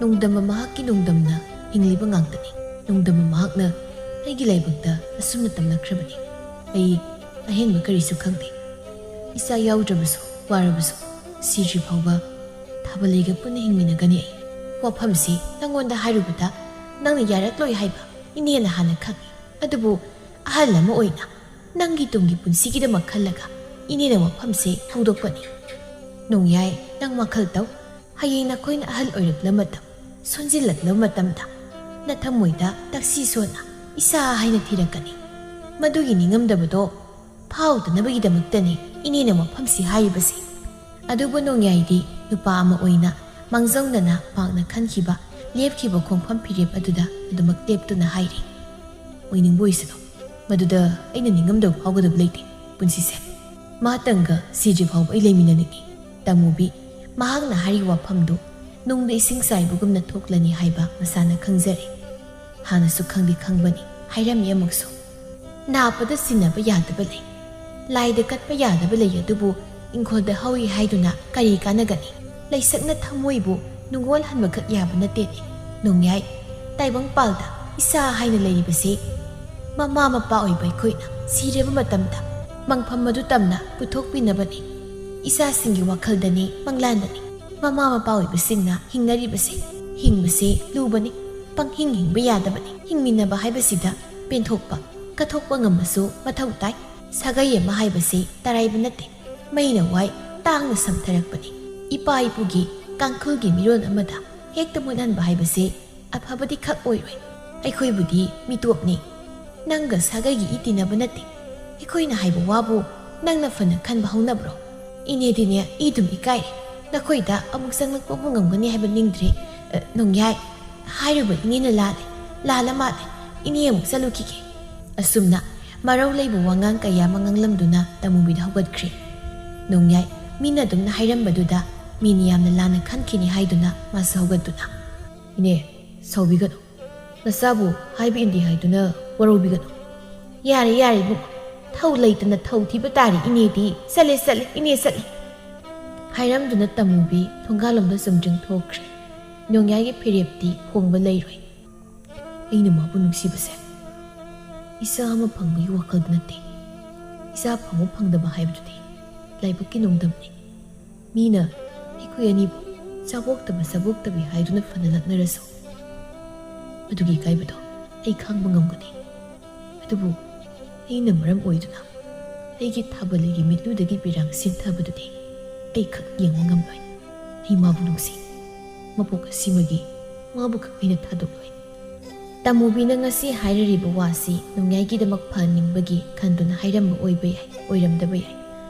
ꯅꯣꯡꯗꯝꯕ ꯃꯍꯥꯛꯀꯤ ꯅꯣꯡꯗꯝꯅ ꯍꯤꯡꯂꯤꯕ ꯉꯥꯛꯇꯅꯤ꯫ ꯅꯣꯡꯗꯝꯕ ꯃꯍꯥꯛꯅ ꯑꯩꯒꯤ ꯂꯥꯏꯕꯛꯇ ꯑꯁꯨꯝꯅ ꯇꯝꯂꯛꯈ꯭ꯔꯕꯅꯤ꯫ ꯑꯩ ꯑꯍꯦꯟꯕ ꯀꯔꯤꯁꯨ ꯈꯪꯗꯦ꯫ ꯏꯆꯥ ꯌꯥꯎꯗ꯭ꯔꯕꯁꯨ, ꯋꯥꯔꯕꯁꯨ, ꯁꯤꯗ꯭ꯔꯤ ꯐꯥꯎꯕ ꯊꯥꯕꯜꯂꯩꯒ ꯄꯨꯟꯅ ꯍꯤꯡꯃꯤꯟꯅꯒꯅꯤ ꯑꯩ꯫ ꯋꯥꯐꯝꯁꯤ ꯅꯪꯉꯣꯟꯗ ꯍꯥꯏꯔꯨꯕꯗ ꯅꯪꯅ ꯌꯥꯔꯛꯂꯣꯏ ꯍꯥꯏꯕ ꯏꯅꯦꯅ ꯍꯥꯟꯅ ꯈꯪꯏ꯫ ꯑꯗꯨꯕꯨ ꯑꯍꯜ ꯑꯃ ꯑꯣꯏꯅ ꯅꯪꯒꯤ ꯇꯨꯡꯒꯤ ꯄꯨꯟꯁꯤꯒꯤꯗꯃꯛ ꯈꯜꯂꯒ ꯏꯅꯦꯅ ꯋꯥꯐꯝꯁꯦ ꯐꯣꯡꯗꯣꯛꯄꯅꯤ꯫ ꯅꯣꯡꯌꯥꯏ, ꯅꯪ ꯋꯥꯈꯜ ꯇꯧ꯫ ꯍꯌꯦꯡ ꯅꯈꯣꯏꯅ ꯑꯍꯜ ꯑꯣꯏꯔꯛꯂꯕ ꯃꯇꯝ, ꯁꯣꯟꯖꯤꯜꯂꯛꯂꯕ ꯃꯇꯝꯗ ꯅꯊꯃꯣꯏꯗ ꯇꯛꯁꯤ ꯁꯣꯟꯅ ꯏꯆꯥ ꯍꯥꯏꯅ ꯊꯤꯔꯛꯀꯅꯤ꯫ ꯃꯗꯨꯒꯤ ꯅꯤꯡꯉꯝꯗꯕꯗꯣ ꯐꯥꯎꯗꯅꯕꯒꯤꯗꯃꯛꯇꯅꯤ ꯏꯅꯦꯅ ꯋꯥꯐꯝꯁꯤ ꯍꯥꯏꯔꯤꯕꯁꯦ꯫ ꯑꯗꯨꯕꯨ ꯅꯣꯡꯌꯥꯏꯗꯤ ꯅꯨꯄꯥ ꯑꯃ ꯑꯣꯏꯅ ꯃꯥꯡꯖꯧꯅꯅ ꯄꯥꯛꯅ ꯈꯟꯈꯤꯕ, ꯂꯦꯞꯈꯤꯕ ꯈꯣꯡꯐꯝ ꯐꯤꯔꯦꯞ ꯑꯗꯨꯗ ꯑꯗꯨꯃꯛ ꯂꯦꯞꯇꯨꯅ ꯍꯥꯏꯔꯤ, "ꯑꯣꯏꯅꯤꯡꯕ ꯑꯣꯏꯁꯅꯨ꯫ ꯃꯗꯨꯗ ꯑꯩꯅ ꯅꯤꯡꯉꯝꯗꯕ ꯐꯥꯎꯒꯗꯕ ꯂꯩꯇꯦ ꯄꯨꯟꯁꯤꯁꯦ꯫ ꯃꯥꯇꯪꯒ ꯁꯤꯗ꯭ꯔꯤ ꯐꯥꯎꯕ ꯑꯩ ꯂꯩꯃꯤꯟꯅꯅꯤꯡꯏ꯫" ꯇꯥꯃꯨꯕꯤ, ꯃꯍꯥꯛꯅ ꯍꯥꯏꯔꯤꯕ ꯋꯥꯐꯝꯗꯨ ꯅꯨꯡꯗ ꯏꯁꯤꯡ ꯆꯥꯏꯕꯒꯨꯝꯅ ꯊꯣꯛꯂꯅꯤ ꯍꯥꯏꯕ ꯃꯁꯥꯅ ꯈꯪꯖꯔꯦ꯫ ꯍꯥꯟꯅꯁꯨ ꯈꯪꯗꯤ ꯈꯪꯕꯅꯤ, ꯍꯥꯏꯔꯝꯃꯤ ꯑꯃꯨꯛꯁꯨ꯫ ꯅꯥꯞꯄꯗ ꯁꯤꯟꯅꯕ ꯌꯥꯗꯕ ꯂꯩ, ꯂꯥꯏꯗ ꯀꯠꯄ ꯌꯥꯗꯕ ꯂꯩ, ꯑꯗꯨꯕꯨ ꯏꯪꯈꯣꯜꯗ ꯍꯧꯏ ꯍꯥꯏꯗꯨꯅ ꯀꯔꯤ ꯀꯥꯟꯅꯒꯅꯤ? ꯂꯩꯁꯛꯅ ꯊꯃꯣꯏꯕꯨ ꯅꯨꯡꯒꯣꯜꯍꯟꯕꯈꯛ ꯌꯥꯕ ꯅꯠꯇꯦꯅꯦ꯫ ꯅꯣꯡꯌꯥꯏ, ꯇꯥꯏꯕꯪꯄꯥꯜꯗ ꯏꯆꯥ ꯍꯥꯏꯅ ꯂꯩꯔꯤꯕꯁꯤ ꯃꯃꯥ ꯃꯄꯥ ꯑꯣꯏꯕ ꯑꯩꯈꯣꯏꯅ ꯁꯤꯔꯕ ꯃꯇꯝꯗ ꯃꯪꯐꯝ ꯑꯗꯨ ꯇꯝꯅ ꯄꯨꯊꯣꯛꯄꯤꯅꯕꯅꯤ꯫ ꯏꯆꯥꯁꯤꯡꯒꯤ ꯋꯥꯈꯜꯗꯅꯤ, ꯃꯪꯂꯥꯟꯗꯅꯤ ꯃꯃꯥ ꯃꯄꯥ ꯑꯣꯏꯕꯁꯤꯡꯅ ꯍꯤꯡꯅꯔꯤꯕꯁꯦ꯫ ꯍꯤꯡꯕꯁꯦ ꯂꯨꯕꯅꯤ, ꯄꯪꯍꯤꯡ ꯍꯤꯡꯕ ꯌꯥꯗꯕꯅꯤ꯫ ꯍꯤꯡꯃꯤꯟꯅꯕ ꯍꯥꯏꯕꯁꯤꯗ ꯄꯦꯟꯊꯣꯛꯄ, ꯀꯠꯊꯣꯛꯄ ꯉꯝꯕꯁꯨ ꯃꯊꯧ ꯇꯥꯏ꯫ ꯁꯥꯒꯩ ꯑꯃ ꯍꯥꯏꯕꯁꯤ ꯇꯔꯥꯏꯕ ꯅꯠꯇꯦ, ꯃꯩꯅ ꯋꯥꯏ ꯇꯥꯡꯅ ꯁꯝꯊꯔꯛꯄꯅꯤ꯫ ꯏꯄꯥ ꯏꯄꯨꯒꯤ ꯇꯥꯡꯈꯨꯜꯒꯤ ꯃꯤꯔꯣꯜ ꯑꯃꯗ ꯍꯦꯛꯇ ꯃꯨꯠꯍꯟꯕ ꯍꯥꯏꯕꯁꯤ ꯑꯐꯕꯗꯤ ꯈꯛ ꯑꯣꯏꯔꯣꯏ꯫ ꯑꯩꯈꯣꯏꯕꯨꯗꯤ ꯃꯤꯇꯣꯞꯅꯤ, ꯅꯪꯒ ꯁꯥꯒꯩꯒꯤ ꯏ ꯇꯤꯟꯅꯕ ꯅꯠꯇꯦ꯫ ꯑꯩꯈꯣꯏꯅ ꯍꯥꯏꯕ ꯋꯥꯕꯨ ꯅꯪꯅ ꯐꯅ ꯈꯟꯕ ꯍꯧꯅꯕ꯭ꯔꯣ? ꯏꯅꯦꯗꯤꯅꯦ, ꯑꯩ ꯑꯗꯨꯝ ꯏꯀꯥꯏꯔꯦ꯫ ꯅꯈꯣꯏꯗ ꯑꯃꯨꯛ ꯆꯪꯂꯛꯄꯕꯨ ꯉꯝꯒꯅꯤ ꯍꯥꯏꯕ ꯅꯤꯡꯗ꯭ꯔꯦ꯫ ꯑ, ꯅꯣꯡꯌꯥꯏ, ꯍꯥꯏꯔꯨꯕ ꯏꯅꯦꯅ ꯂꯥꯜꯂꯦ꯫ "ꯂꯥꯜꯂ ꯃꯥꯜꯂꯦ, ꯏꯅꯦ ꯑꯃꯨꯛ ꯆꯠꯂꯨꯈꯤꯒꯦ"꯫ ꯑꯁꯨꯝꯅ ꯃꯔꯧ ꯂꯩꯕ ꯋꯥꯉꯥꯡ ꯀꯌꯥ ꯑꯃ ꯉꯥꯡꯂꯝꯗꯨꯅ ꯇꯃꯨꯕꯤꯗ ꯍꯧꯒꯠꯈ꯭ꯔꯦ꯫ ꯅꯣꯡꯌꯥꯏ ꯃꯤꯅ ꯑꯗꯨꯝꯅ ꯍꯥꯏꯔꯝꯕꯗꯨꯗ ꯃꯤꯅ ꯌꯥꯝꯅ ꯂꯥꯟꯅ ꯈꯟꯈꯤꯅꯤ ꯍꯥꯏꯗꯨꯅ ꯃꯥꯁꯨ ꯍꯧꯒꯠꯇꯨꯅ, "ꯏꯅꯦ, ꯁꯥꯎꯕꯤꯒꯅꯨ꯫ ꯅꯆꯥꯕꯨ ꯍꯥꯏꯕ ꯏꯟꯗꯦ ꯍꯥꯏꯗꯨꯅ ꯋꯥꯔꯧꯕꯤꯒꯅꯨ"꯫ "ꯌꯥꯔꯦ, ꯌꯥꯔꯦ ꯏꯕꯨꯡ, ꯊꯧ ꯂꯩꯇꯅ ꯊꯧ ꯊꯤꯕ ꯇꯥꯔꯦ ꯏꯅꯦꯗꯤ꯫ ꯆꯠꯂꯦ, ꯆꯠꯂꯦ, ꯏꯅꯦ ꯆꯠꯂꯦ"꯫ ꯍꯥꯏꯔꯝꯗꯨꯅ ꯇꯃꯨꯕꯤ ꯊꯣꯡꯒꯥꯜꯂꯣꯝꯗ ꯆꯨꯝꯗ꯭ꯔꯤꯡ ꯊꯣꯛꯈ꯭ꯔꯦ꯫ ꯅꯣꯡꯌꯥꯏꯒꯤ ꯐꯤꯔꯦꯞꯇꯤ ꯍꯣꯡꯕ ꯂꯩꯔꯣꯏ꯫ ꯑꯩꯅ ꯃꯥꯕꯨ ꯅꯨꯡꯁꯤꯕꯁꯦ ꯏꯆꯥ ꯑꯃ ꯐꯪꯕꯒꯤ ꯋꯥꯈꯜꯗ ꯅꯠꯇꯦ꯫ ꯏꯆꯥ ꯐꯪꯕ ꯐꯪꯗꯕ ꯍꯥꯏꯕꯗꯨꯗꯤ ꯂꯥꯏꯕꯛꯀꯤ ꯅꯣꯡꯗꯝꯅꯤ꯫ ꯃꯤꯅ ꯑꯩꯈꯣꯏ ꯑꯅꯤꯕꯨ ꯆꯥꯕꯣꯛꯇꯕ ꯆꯥꯕꯣꯛꯇꯕꯤ ꯍꯥꯏꯗꯨꯅ ꯐꯅ ꯂꯛꯅꯔꯁꯨ, ꯑꯗꯨꯒꯤ ꯏꯀꯥꯏꯕꯗꯣ ꯑꯩ ꯈꯥꯡꯕ ꯉꯝꯒꯅꯤ꯫ ꯑꯗꯨꯕꯨ ꯑꯩꯅ ꯃꯔꯝ ꯑꯣꯏꯗꯨꯅ ꯑꯩꯒꯤ ꯊꯥꯕꯜꯒꯤ ꯃꯤꯠꯂꯨꯗꯒꯤ ꯄꯤꯔꯥꯡ ꯁꯤꯟꯊꯕꯗꯨꯗꯤ ꯑꯩ ꯈꯛ ꯌꯦꯡꯕ ꯉꯝꯂꯣꯏ꯫ ꯑꯩ ꯃꯥꯕꯨ ꯅꯨꯡꯁꯤ꯫ ꯃꯄꯣꯛ ꯑꯁꯤꯃꯒꯤ ꯃꯥꯕꯨ ꯈꯛ ꯑꯩꯅ ꯊꯥꯗꯣꯛꯂꯣꯏ꯫ ꯇꯃꯨꯕꯤꯅ ꯉꯁꯤ ꯍꯥꯏꯔꯤꯕ ꯋꯥꯁꯤ ꯅꯣꯡꯌꯥꯏꯒꯤꯗꯃꯛ ꯐꯍꯟꯅꯤꯡꯕꯒꯤ ꯈꯟꯗꯨꯅ ꯍꯥꯏꯔꯝꯕ ꯑꯣꯏꯕ ꯌꯥꯏ, ꯑꯣꯏꯔꯝꯗꯕ ꯌꯥꯏ꯫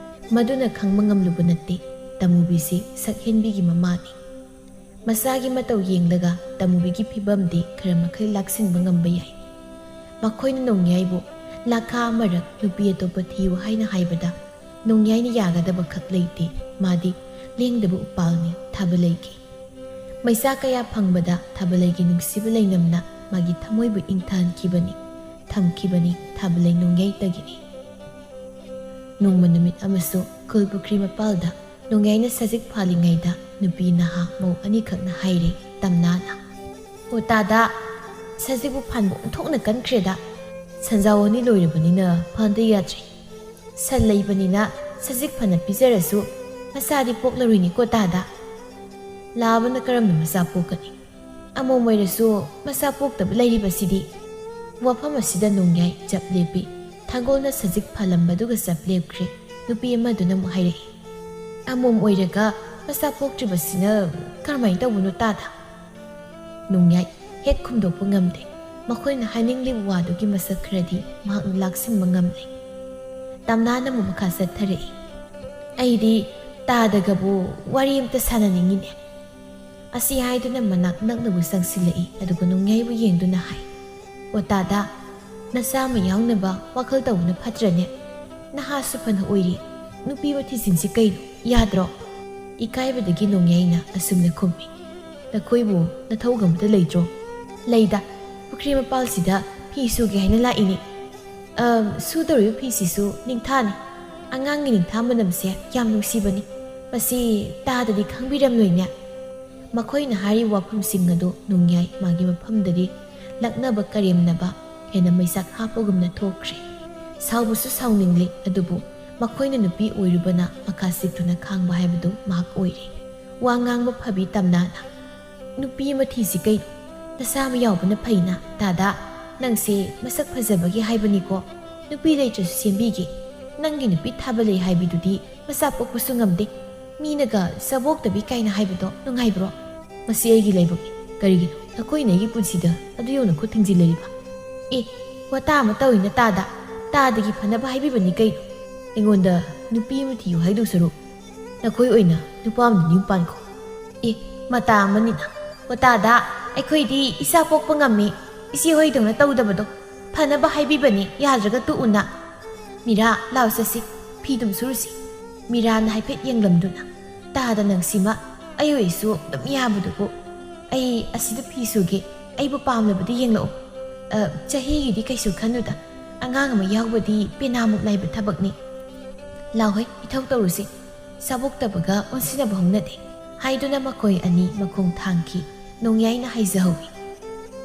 ꯃꯗꯨꯅ ꯈꯪꯕ ꯉꯝꯂꯨꯕ ꯅꯠꯇꯦ꯫ ꯇꯃꯨꯕꯤꯁꯤ ꯁꯛꯍꯦꯟꯕꯤꯒꯤ ꯃꯃꯥꯅꯤ꯫ ꯃꯆꯥꯒꯤ ꯃꯇꯧ ꯌꯦꯡꯂꯒ ꯇꯃꯨꯕꯤꯒꯤ ꯐꯤꯕꯝꯗꯤ ꯈꯔ ꯃꯈꯩ ꯂꯥꯛꯁꯤꯟꯕ ꯉꯝꯕ ꯌꯥꯏ꯫ ꯃꯈꯣꯏꯅ ꯅꯣꯡꯌꯥꯏꯕꯨ ꯂꯥꯈꯥ ꯑꯃꯔꯛ ꯅꯨꯄꯤ ꯑꯇꯣꯞꯄ ꯊꯤꯌꯨ ꯍꯥꯏꯅ ꯍꯥꯏꯕꯗ ꯅꯣꯡꯌꯥꯏꯅ ꯌꯥꯒꯗꯕ ꯈꯛ ꯂꯩꯇꯦ꯫ ꯃꯥꯗꯤ ꯂꯦꯡꯗꯕ ꯎꯄꯥꯜꯅꯤ ꯊꯥꯕꯂꯩꯒꯤ꯫ ꯃꯩꯁꯥ ꯀꯌꯥ ꯐꯪꯕꯗ ꯊꯥꯕꯂꯩꯒꯤ ꯅꯨꯡꯁꯤꯕ ꯂꯩꯅꯝꯅ ꯃꯥꯒꯤ ꯊꯃꯣꯏꯕꯨ ꯏꯪꯊꯍꯟꯈꯤꯕꯅꯤ, ꯊꯝꯈꯤꯕꯅꯤ ꯊꯥꯕꯂꯩ ꯅꯣꯡꯌꯥꯏꯇꯒꯤꯅꯤ꯫ ꯅꯣꯡꯃ ꯅꯨꯃꯤꯠ ꯑꯃꯁꯨ ꯈꯨꯜ ꯄꯨꯈ꯭ꯔꯤ ꯃꯄꯥꯜꯗ ꯅꯣꯡꯌꯥꯏꯅ ꯁꯖꯤꯛ ꯐꯥꯜꯂꯤꯉꯩꯗ ꯅꯨꯄꯤ ꯅꯍꯥ ꯃꯧ ꯑꯅꯤꯈꯛꯅ ꯍꯥꯏꯔꯦ ꯇꯝꯅꯥꯅ, "ꯑꯣ ꯇꯥꯗ, ꯁꯖꯤꯛꯄꯨ ꯐꯥꯟꯕ ꯑꯣꯟꯊꯣꯛꯅ ꯀꯟꯈ꯭ꯔꯦꯗ꯫ ꯁꯟꯖꯥꯎ ꯑꯅꯤ ꯂꯣꯏꯔꯕꯅꯤꯅ ꯐꯥꯟꯗ ꯌꯥꯗ꯭ꯔꯦ꯫ ꯁꯟ ꯂꯩꯕꯅꯤꯅ ꯁꯖꯤꯛ ꯐꯅ ꯄꯤꯖꯔꯁꯨ ꯃꯆꯥꯗꯤ ꯄꯣꯛꯂꯔꯣꯏꯅꯤꯀꯣ ꯇꯥꯗ꯫ ꯂꯥꯕꯅ ꯀꯔꯝꯅ ꯃꯆꯥ ꯄꯣꯛꯀꯅꯤ? ꯑꯃꯣꯝ ꯑꯣꯏꯔꯁꯨ ꯃꯆꯥ ꯄꯣꯛꯇꯕ ꯂꯩꯔꯤꯕꯁꯤꯗꯤ"꯫ ꯋꯥꯐꯝ ꯑꯁꯤꯗ ꯅꯣꯡꯌꯥꯏ ꯆꯞ ꯂꯦꯞꯄꯤ꯫ ꯊꯥꯡꯒꯣꯜꯅ ꯁꯖꯤꯛ ꯐꯥꯜꯂꯝꯕꯗꯨꯒ ꯆꯞ ꯂꯦꯞꯈ꯭ꯔꯦ꯫ ꯅꯨꯄꯤ ꯑꯃꯗꯨꯅ ꯑꯃꯨꯛ ꯍꯥꯏꯔꯛꯏ, "ꯑꯃꯣꯝ ꯑꯣꯏꯔꯒ ꯃꯆꯥ ꯄꯣꯛꯇ꯭ꯔꯤꯕꯁꯤꯅ ꯀꯔꯝꯍꯥꯏꯅ ꯇꯧꯕꯅꯣ ꯇꯥꯗ?" ꯅꯣꯡꯌꯥꯏ ꯍꯦꯛ ꯈꯨꯝꯗꯣꯛꯄ ꯉꯝꯗꯦ꯫ ꯃꯈꯣꯏꯅ ꯍꯥꯏꯅꯤꯡꯂꯤꯕ ꯋꯥꯗꯨꯒꯤ ꯃꯁꯛ ꯈꯔꯗꯤ ꯃꯍꯥꯛꯅ ꯂꯥꯛꯁꯤꯟꯕ ꯉꯝꯂꯦ꯫ ꯇꯝꯅꯥꯅ ꯑꯃꯨꯛ ꯃꯈꯥ ꯆꯠꯊꯔꯛꯏ, "ꯑꯩꯗꯤ ꯇꯥꯗꯒꯕꯨ ꯋꯥꯔꯤ ꯑꯝꯇ ꯁꯥꯟꯅꯅꯤꯡꯉꯤꯅꯦ꯫ ꯑꯁꯤ ꯍꯥꯏꯗꯨꯅ ꯃꯅꯥꯛ ꯅꯛꯅꯕꯨ ꯆꯪꯁꯤꯜꯂꯛꯏ, ꯑꯗꯨꯒ ꯅꯣꯡꯌꯥꯏꯕꯨ ꯌꯦꯡꯗꯨꯅ ꯍꯥꯏ, "ꯑꯣ ꯇꯥꯗ, ꯅꯆꯥ ꯑꯃ ꯌꯥꯎꯅꯕ ꯋꯥꯈꯜ ꯇꯧꯕꯅ ꯐꯠꯇ꯭ꯔꯅꯦ? ꯅꯍꯥꯁꯨ ꯐꯅ ꯑꯣꯏꯔꯤ, ꯅꯨꯄꯤ ꯑꯃ ꯊꯤꯖꯤꯟꯁꯤ ꯀꯩꯅꯣ, ꯌꯥꯗ꯭ꯔꯣ?" ꯏꯀꯥꯏꯕꯗꯒꯤ ꯅꯣꯡꯌꯥꯏꯅ ꯑꯁꯨꯝꯅ ꯈꯨꯝꯃꯤ, "ꯅꯈꯣꯏꯕꯨ ꯅꯊꯧꯒ ꯑꯃꯇ ꯂꯩꯇ꯭ꯔꯣ?" "ꯂꯩꯗ, ꯄꯨꯈ꯭ꯔꯤ ꯃꯄꯥꯜꯁꯤꯗ ꯐꯤ ꯁꯨꯒꯦ ꯍꯥꯏꯅ ꯂꯥꯛꯏꯅꯤ꯫ ꯑꯝ, ꯁꯨꯗꯧꯔꯤꯕ ꯐꯤꯁꯤꯁꯨ ꯅꯤꯡꯊꯥꯅꯤ꯫ ꯑꯉꯥꯡꯒꯤ ꯅꯤꯡꯊꯥ ꯃꯅꯝꯁꯦ ꯌꯥꯝ ꯅꯨꯡꯁꯤꯕꯅꯤ꯫ ꯃꯁꯤ ꯇꯥꯗꯗꯤ ꯈꯪꯕꯤꯔꯝꯂꯣꯏꯅꯦ?" ꯃꯈꯣꯏꯅ ꯍꯥꯏꯔꯤꯕ ꯋꯥꯐꯝꯁꯤꯡ ꯑꯗꯨ ꯅꯣꯡꯌꯥꯏ ꯃꯥꯒꯤ ꯃꯐꯝꯗꯗꯤ ꯂꯛꯅꯕ ꯀꯔꯦꯝꯅꯕ ꯍꯦꯟꯅ ꯃꯩꯆꯥꯛ ꯍꯥꯞꯄꯒꯨꯝꯅ ꯊꯣꯛꯈ꯭ꯔꯦ꯫ ꯁꯥꯎꯕꯁꯨ ꯁꯥꯎꯅꯤꯡꯂꯤ, ꯑꯗꯨꯕꯨ ꯃꯈꯣꯏꯅ ꯅꯨꯄꯤ ꯑꯣꯏꯔꯨꯕꯅ ꯃꯈꯥ ꯆꯤꯠꯇꯨꯅ ꯈꯥꯡꯕ ꯍꯥꯏꯕꯗꯨ ꯃꯍꯥꯛ ꯑꯣꯏꯔꯦ꯫ ꯋꯥ ꯉꯥꯡꯕ ꯐꯕꯤ ꯇꯝꯅꯥꯅ, "ꯅꯨꯄꯤ ꯑꯃ ꯊꯤꯁꯤ ꯀꯩꯅꯣ? ꯅꯆꯥ ꯑꯃ ꯌꯥꯎꯕꯅ ꯐꯩꯅ, ꯇꯥꯗ꯫ ꯅꯪꯁꯦ ꯃꯁꯛ ꯐꯖꯕꯒꯤ ꯍꯥꯏꯕꯅꯤꯀꯣ꯫ ꯅꯨꯄꯤ ꯂꯩꯇ꯭ꯔꯁꯨ ꯁꯦꯝꯕꯤꯒꯦ꯫ ꯅꯪꯒꯤ ꯅꯨꯄꯤ ꯊꯥꯕ ꯂꯩ ꯍꯥꯏꯕꯗꯨꯗꯤ ꯃꯆꯥ ꯄꯣꯛꯄꯁꯨ ꯉꯝꯗꯦ꯫ ꯃꯤꯅꯒ ꯆꯥꯕꯣꯛꯇꯕꯤ ꯀꯥꯏꯅ ꯍꯥꯏꯕꯗꯣ ꯅꯨꯡꯉꯥꯏꯕ꯭ꯔꯣ? ꯃꯁꯤ ꯑꯩꯒꯤ ꯂꯥꯏꯕꯛꯅꯤ꯫ ꯀꯔꯤꯒꯤꯅꯣ ꯅꯈꯣꯏꯅ ꯑꯩꯒꯤ ꯄꯨꯟꯁꯤꯗ ꯑꯗꯨ ꯌꯧꯅ ꯈꯨꯠ ꯊꯤꯡꯖꯤꯜꯂꯔꯤꯕ?" "ꯑꯦ, ꯋꯥꯇꯥ ꯑꯃ ꯇꯧꯏꯅ ꯇꯥꯗ꯫ ꯇꯥꯗꯒꯤ ꯐꯅꯕ ꯍꯥꯏꯕꯤꯕꯅꯤ ꯀꯩꯅꯣ꯫ ꯑꯩꯉꯣꯟꯗ ꯅꯨꯄꯤ ꯑꯃ ꯊꯤꯌꯨ ꯍꯥꯏꯗꯧ ꯁꯔꯨꯛ ꯅꯈꯣꯏ ꯑꯣꯏꯅ ꯅꯨꯄꯥ ꯑꯃꯗ ꯌꯨꯝ ꯄꯥꯟꯈꯣ꯫" "ꯑꯦ, ꯃꯇꯥ ꯑꯃꯅꯤꯅ꯫ ꯋꯥꯇꯥꯗ, ꯑꯩꯈꯣꯏꯗꯤ ꯏꯆꯥ ꯄꯣꯛꯄ ꯉꯝꯃꯤ, ꯏꯆꯦ ꯍꯣꯏꯗꯧꯅ ꯇꯧꯗꯕꯗꯣ꯫ ꯐꯅꯕ ꯍꯥꯏꯕꯤꯕꯅꯤ, ꯌꯥꯗ꯭ꯔꯒ ꯇꯣꯛꯎꯅ꯫ ꯃꯤꯔꯥ, ꯂꯥꯎ ꯆꯠꯁꯤ, ꯐꯤꯗꯨꯝ ꯁꯨꯔꯨꯁꯤ꯫" ꯃꯤꯔꯥꯅ ꯍꯥꯏꯐꯦꯠ ꯌꯦꯡꯂꯝꯗꯨꯅ, "ꯇꯥꯗ ꯅꯪꯁꯤꯃ, ꯑꯩ ꯑꯣꯏꯁꯨ ꯑꯗꯨꯝ ꯌꯥꯕꯗꯨꯕꯨ꯫ ꯑꯩ ꯑꯁꯤꯗ ꯐꯤ ꯁꯨꯒꯦ, ꯑꯩꯕꯨ ꯄꯥꯝꯂꯕꯗꯤ ꯌꯦꯡꯂꯛꯑꯣ꯫ ꯑ, ꯆꯍꯤꯒꯤꯗꯤ ꯀꯩꯁꯨ ꯈꯟꯅꯨꯗ, ꯑꯉꯥꯡ ꯑꯃ ꯌꯥꯎꯕꯗꯤ ꯄꯦꯅꯥꯃꯨꯛ ꯂꯥꯏꯕ ꯊꯕꯛꯅꯤ꯫ ꯂꯥꯎ ꯍꯣꯏ, ꯏꯊꯧ ꯇꯧꯔꯨꯁꯤ꯫ ꯆꯥꯕꯣꯛꯇꯕꯒ ꯑꯣꯟꯁꯤꯟꯅꯕ ꯍꯧꯅꯗꯦ" ꯍꯥꯏꯗꯨꯅ ꯃꯈꯣꯏ ꯑꯅꯤ ꯃꯈꯣꯡ ꯊꯥꯡꯈꯤ꯫ ꯅꯣꯡꯌꯥꯏꯅ ꯍꯥꯏꯖꯍꯧꯏ,